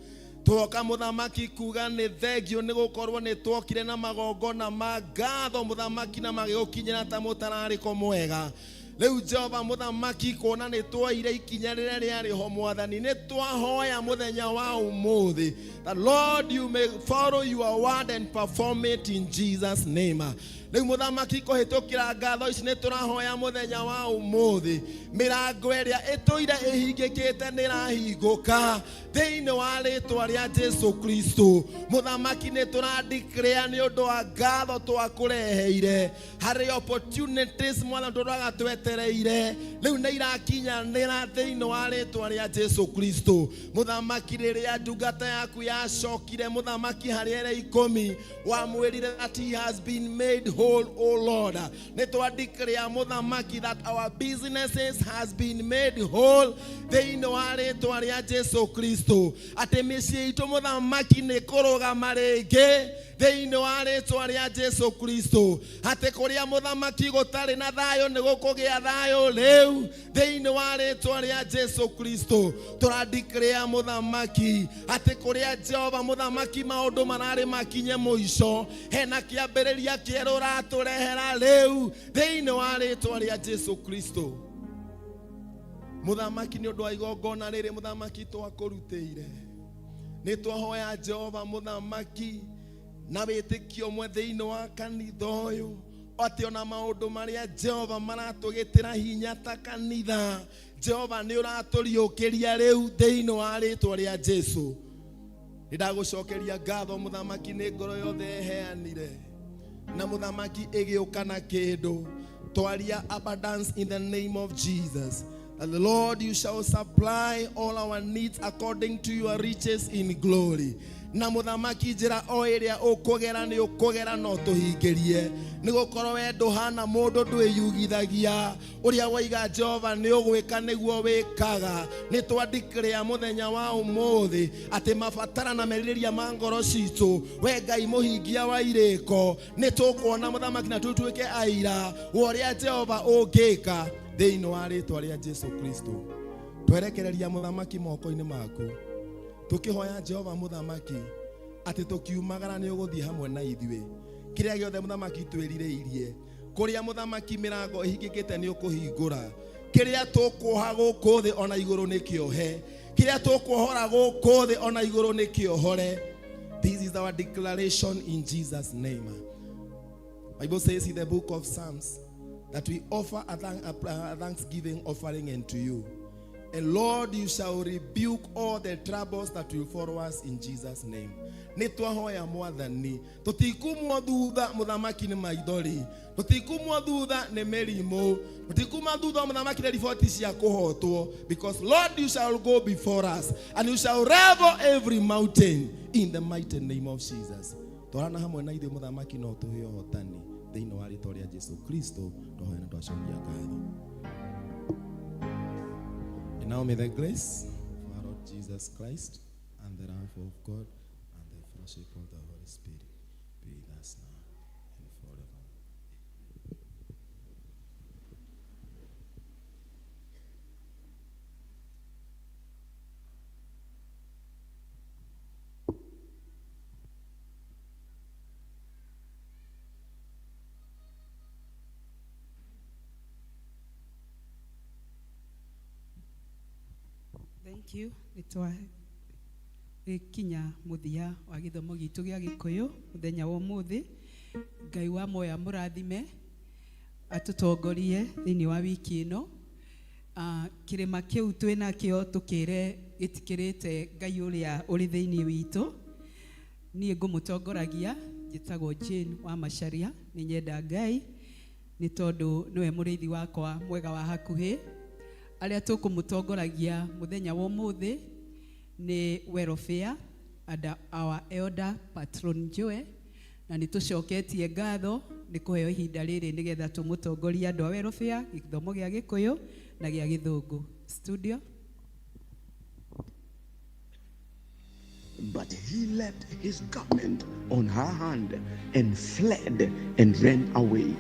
Twoka mũthamaki kuga nĩ thengio, nĩ gũkorwo nĩ twokire na magongona ma ngatho mũthamaki, na magĩgũkinyĩra ta mũtararĩko mwega. Rĩu Jehova mũthamaki, kuona nĩ twoire ikinya rĩrĩa rĩarĩ ho Mwathani, nĩ twahoya mũthenya wa ũmũthĩ that Lord, you may follow your word and perform it in Jesus' name. Rĩu mũthamaki, kũhĩtũkĩra ngatho ici, nĩ tũrahoya mũthenya wa ũmũthĩ mĩrango ĩrĩa ĩtũire ĩhingĩkĩte nĩ ĩrahingũka thĩinĩ wa rĩtwa rĩa Jesu Kristo. Mũthamaki, nĩ tũradeclare nĩ ũndũ wa ngatho twakũreheire harĩ opportunities Mwathani tũraga twetereire, rĩu nĩ irakinyanĩra thĩinĩ wa rĩtwa rĩa Jesu Kristo. Mũthamaki, rĩrĩa ndungata yaku yacokire mũthamaki harĩ ere 10, wamwĩrire that he has been made whole, O Lord. Nĩ twadeclare mũthamaki that our businesses has been made whole thĩinĩ wa rĩtwa rĩa Jesu Kristo, atĩ mĩciĩ itũ mũthamaki nĩ kũrũgama rĩngĩ thĩinĩ wa rĩtwa rĩa Jesu Kristo, atĩ kũrĩa mũthamaki gũtarĩ na thayũ nĩ gũkũgĩa thayũ rĩu thĩinĩ wa rĩtwa rĩa Jesu Kristo. Tũradeclare mũthamaki atĩ kũrĩa Jehova mũthamaki maũndũ mararĩ makinye mũico, hena kĩambĩrĩria kĩerũ ũratũrehera rĩu thĩinĩ wa rĩtwa rĩa Jesu Kristo. Mũthamaki, nĩ ũndũ wa igongona rĩrĩ mũthamaki twakũrutĩire, nĩ twahoya Jehova mũthamaki na wĩtĩkio ũmwe thĩinĩ wa kanitha ũyũ, atĩ ona maũndũ marĩa Jehova maratũgĩtĩra hinya ta kanitha, Jehova nĩ ũratũriũkĩria rĩu thĩinĩ wa rĩtwa rĩa Jesu. Nĩ ndagũcokeria ngatho mũthamaki nĩ ngoro yothe ĩheanire na mũthamaki ĩgĩũka na kĩndũ. Twaria abundance in the name of Jesus. That the Lord, you shall supply all our needs according to your riches in glory. Na mũthamaki njĩra o ĩrĩa ũkũgera nĩ ũkũgera no tũhingĩrie, nĩ gũkorwo we ndũhana mũndũ, ndwĩyugithagia. Ũrĩa waiga Jehova nĩ ũgwĩka nĩguo wĩkaga. Nĩ twandikĩrĩa mũthenya wa ũmũthĩ atĩ mabatara na merirĩria ma ngoro citũ, we Ngai mũhingia wa irĩko, nĩ tũkuona mũthamaki na tũtuĩke aira wa ũrĩa Jehova ũngĩka thĩinĩ wa rĩtwa rĩa Jesu Kristo. Twerekereria mũthamaki moko-inĩ maku, tukihoya Jehova mũthamaki atĩ tũkiumagara nĩ ũgũthiĩ hamwe na ithuĩ. Kĩrĩa gĩothe mũthamaki twĩrirĩirie, kũrĩa mũthamaki mĩrango ĩhingĩkĩte nĩ ũkũhingũra. Kĩrĩa tũkuoha gũkũ thĩ ona igũrũ nĩ kĩohe, kĩrĩa tũkuohora gũkũ thĩ ona igũrũ nĩ kĩohore. This is our declaration in Jesus' name. Bible says in the book of Psalms that we offer a thanksgiving offering unto you. And Lord, you shall rebuke all the troubles that will follow us in Jesus' name. Nĩ twahoya mwathani, tũtikumwo thutha mũthamaki nĩ maithori, tũtikumwo thutha nĩ mĩrimũ, tũtikuma thutha mũthamaki nĩ riboti cia kũhotwo, because Lord, you shall go before us and you shall level every mountain in the mighty name of Jesus. Twarana hamwe na ithuĩ mũthamaki no tũhe ũhotani thĩinĩ wa rĩtwa rĩa Jesu Kristo twahoya na twacokia ngatho. And now may the grace of our Lord Jesus Christ and the love of God and the fellowship of the Holy Spirit be with us now and forever. Thank you. Nĩ twagĩkinya mũthia wa gĩthomo gitũ gĩa Gĩkũyũ mũthenya wa ũmũthĩ. Ngai wa moya mũrathime, atũtongorie thĩinĩ wa wiki ĩno. Kĩrĩma kĩu twĩ nakĩo tũkĩre gĩtikĩrĩte Ngai ũrĩa ũrĩ thĩinĩ witũ. Niĩ ngũmũtongoragia njĩtagwo Jane wa Macharia, nĩ nyenda Ngai nĩ tondũ nĩwe mũrĩithi wakwa mwega wa hakuhĩ. Arĩa tũkũmũtongoragia mũthenya wa ũmũthĩ nĩ welfare and our elder patron Joe, na nĩ tũcoketie ngatho nĩ kũheo ihinda rĩrĩ nĩgetha tũmũtongorie andũ a welfare gĩthomo gĩa Gĩkũyũ na gĩa Gĩthũngũ. Studio. But he left his garment on her hand and fled and ran away.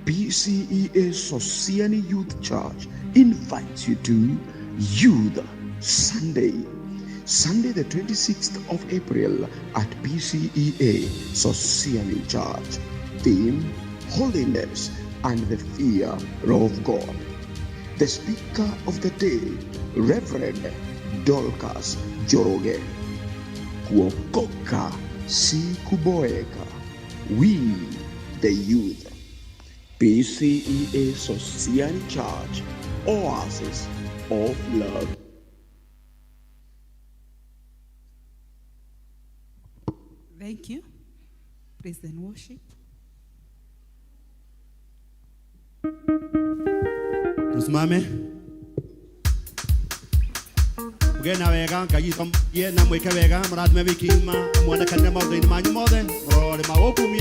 PCEA Sosiani Youth Church invites you to Youth Sunday, Sunday the 26th of April at PCEA Sosiani Church. Theme, Holiness and the Fear of God. The speaker of the day, Reverend Dorcas Njoroge. Kuokoka si kuboeka. We, the youth. PCEA Sosiani Church, Oasis of Love. Thank you. Praise and worship. Tusimame. Mugĩe na wega, Ngai witũ ye na mwĩke wega, mũrathime wiki ng'ima, muonekanĩre maũndũ-inĩ manyu mothe, mũrorĩ magũkumio.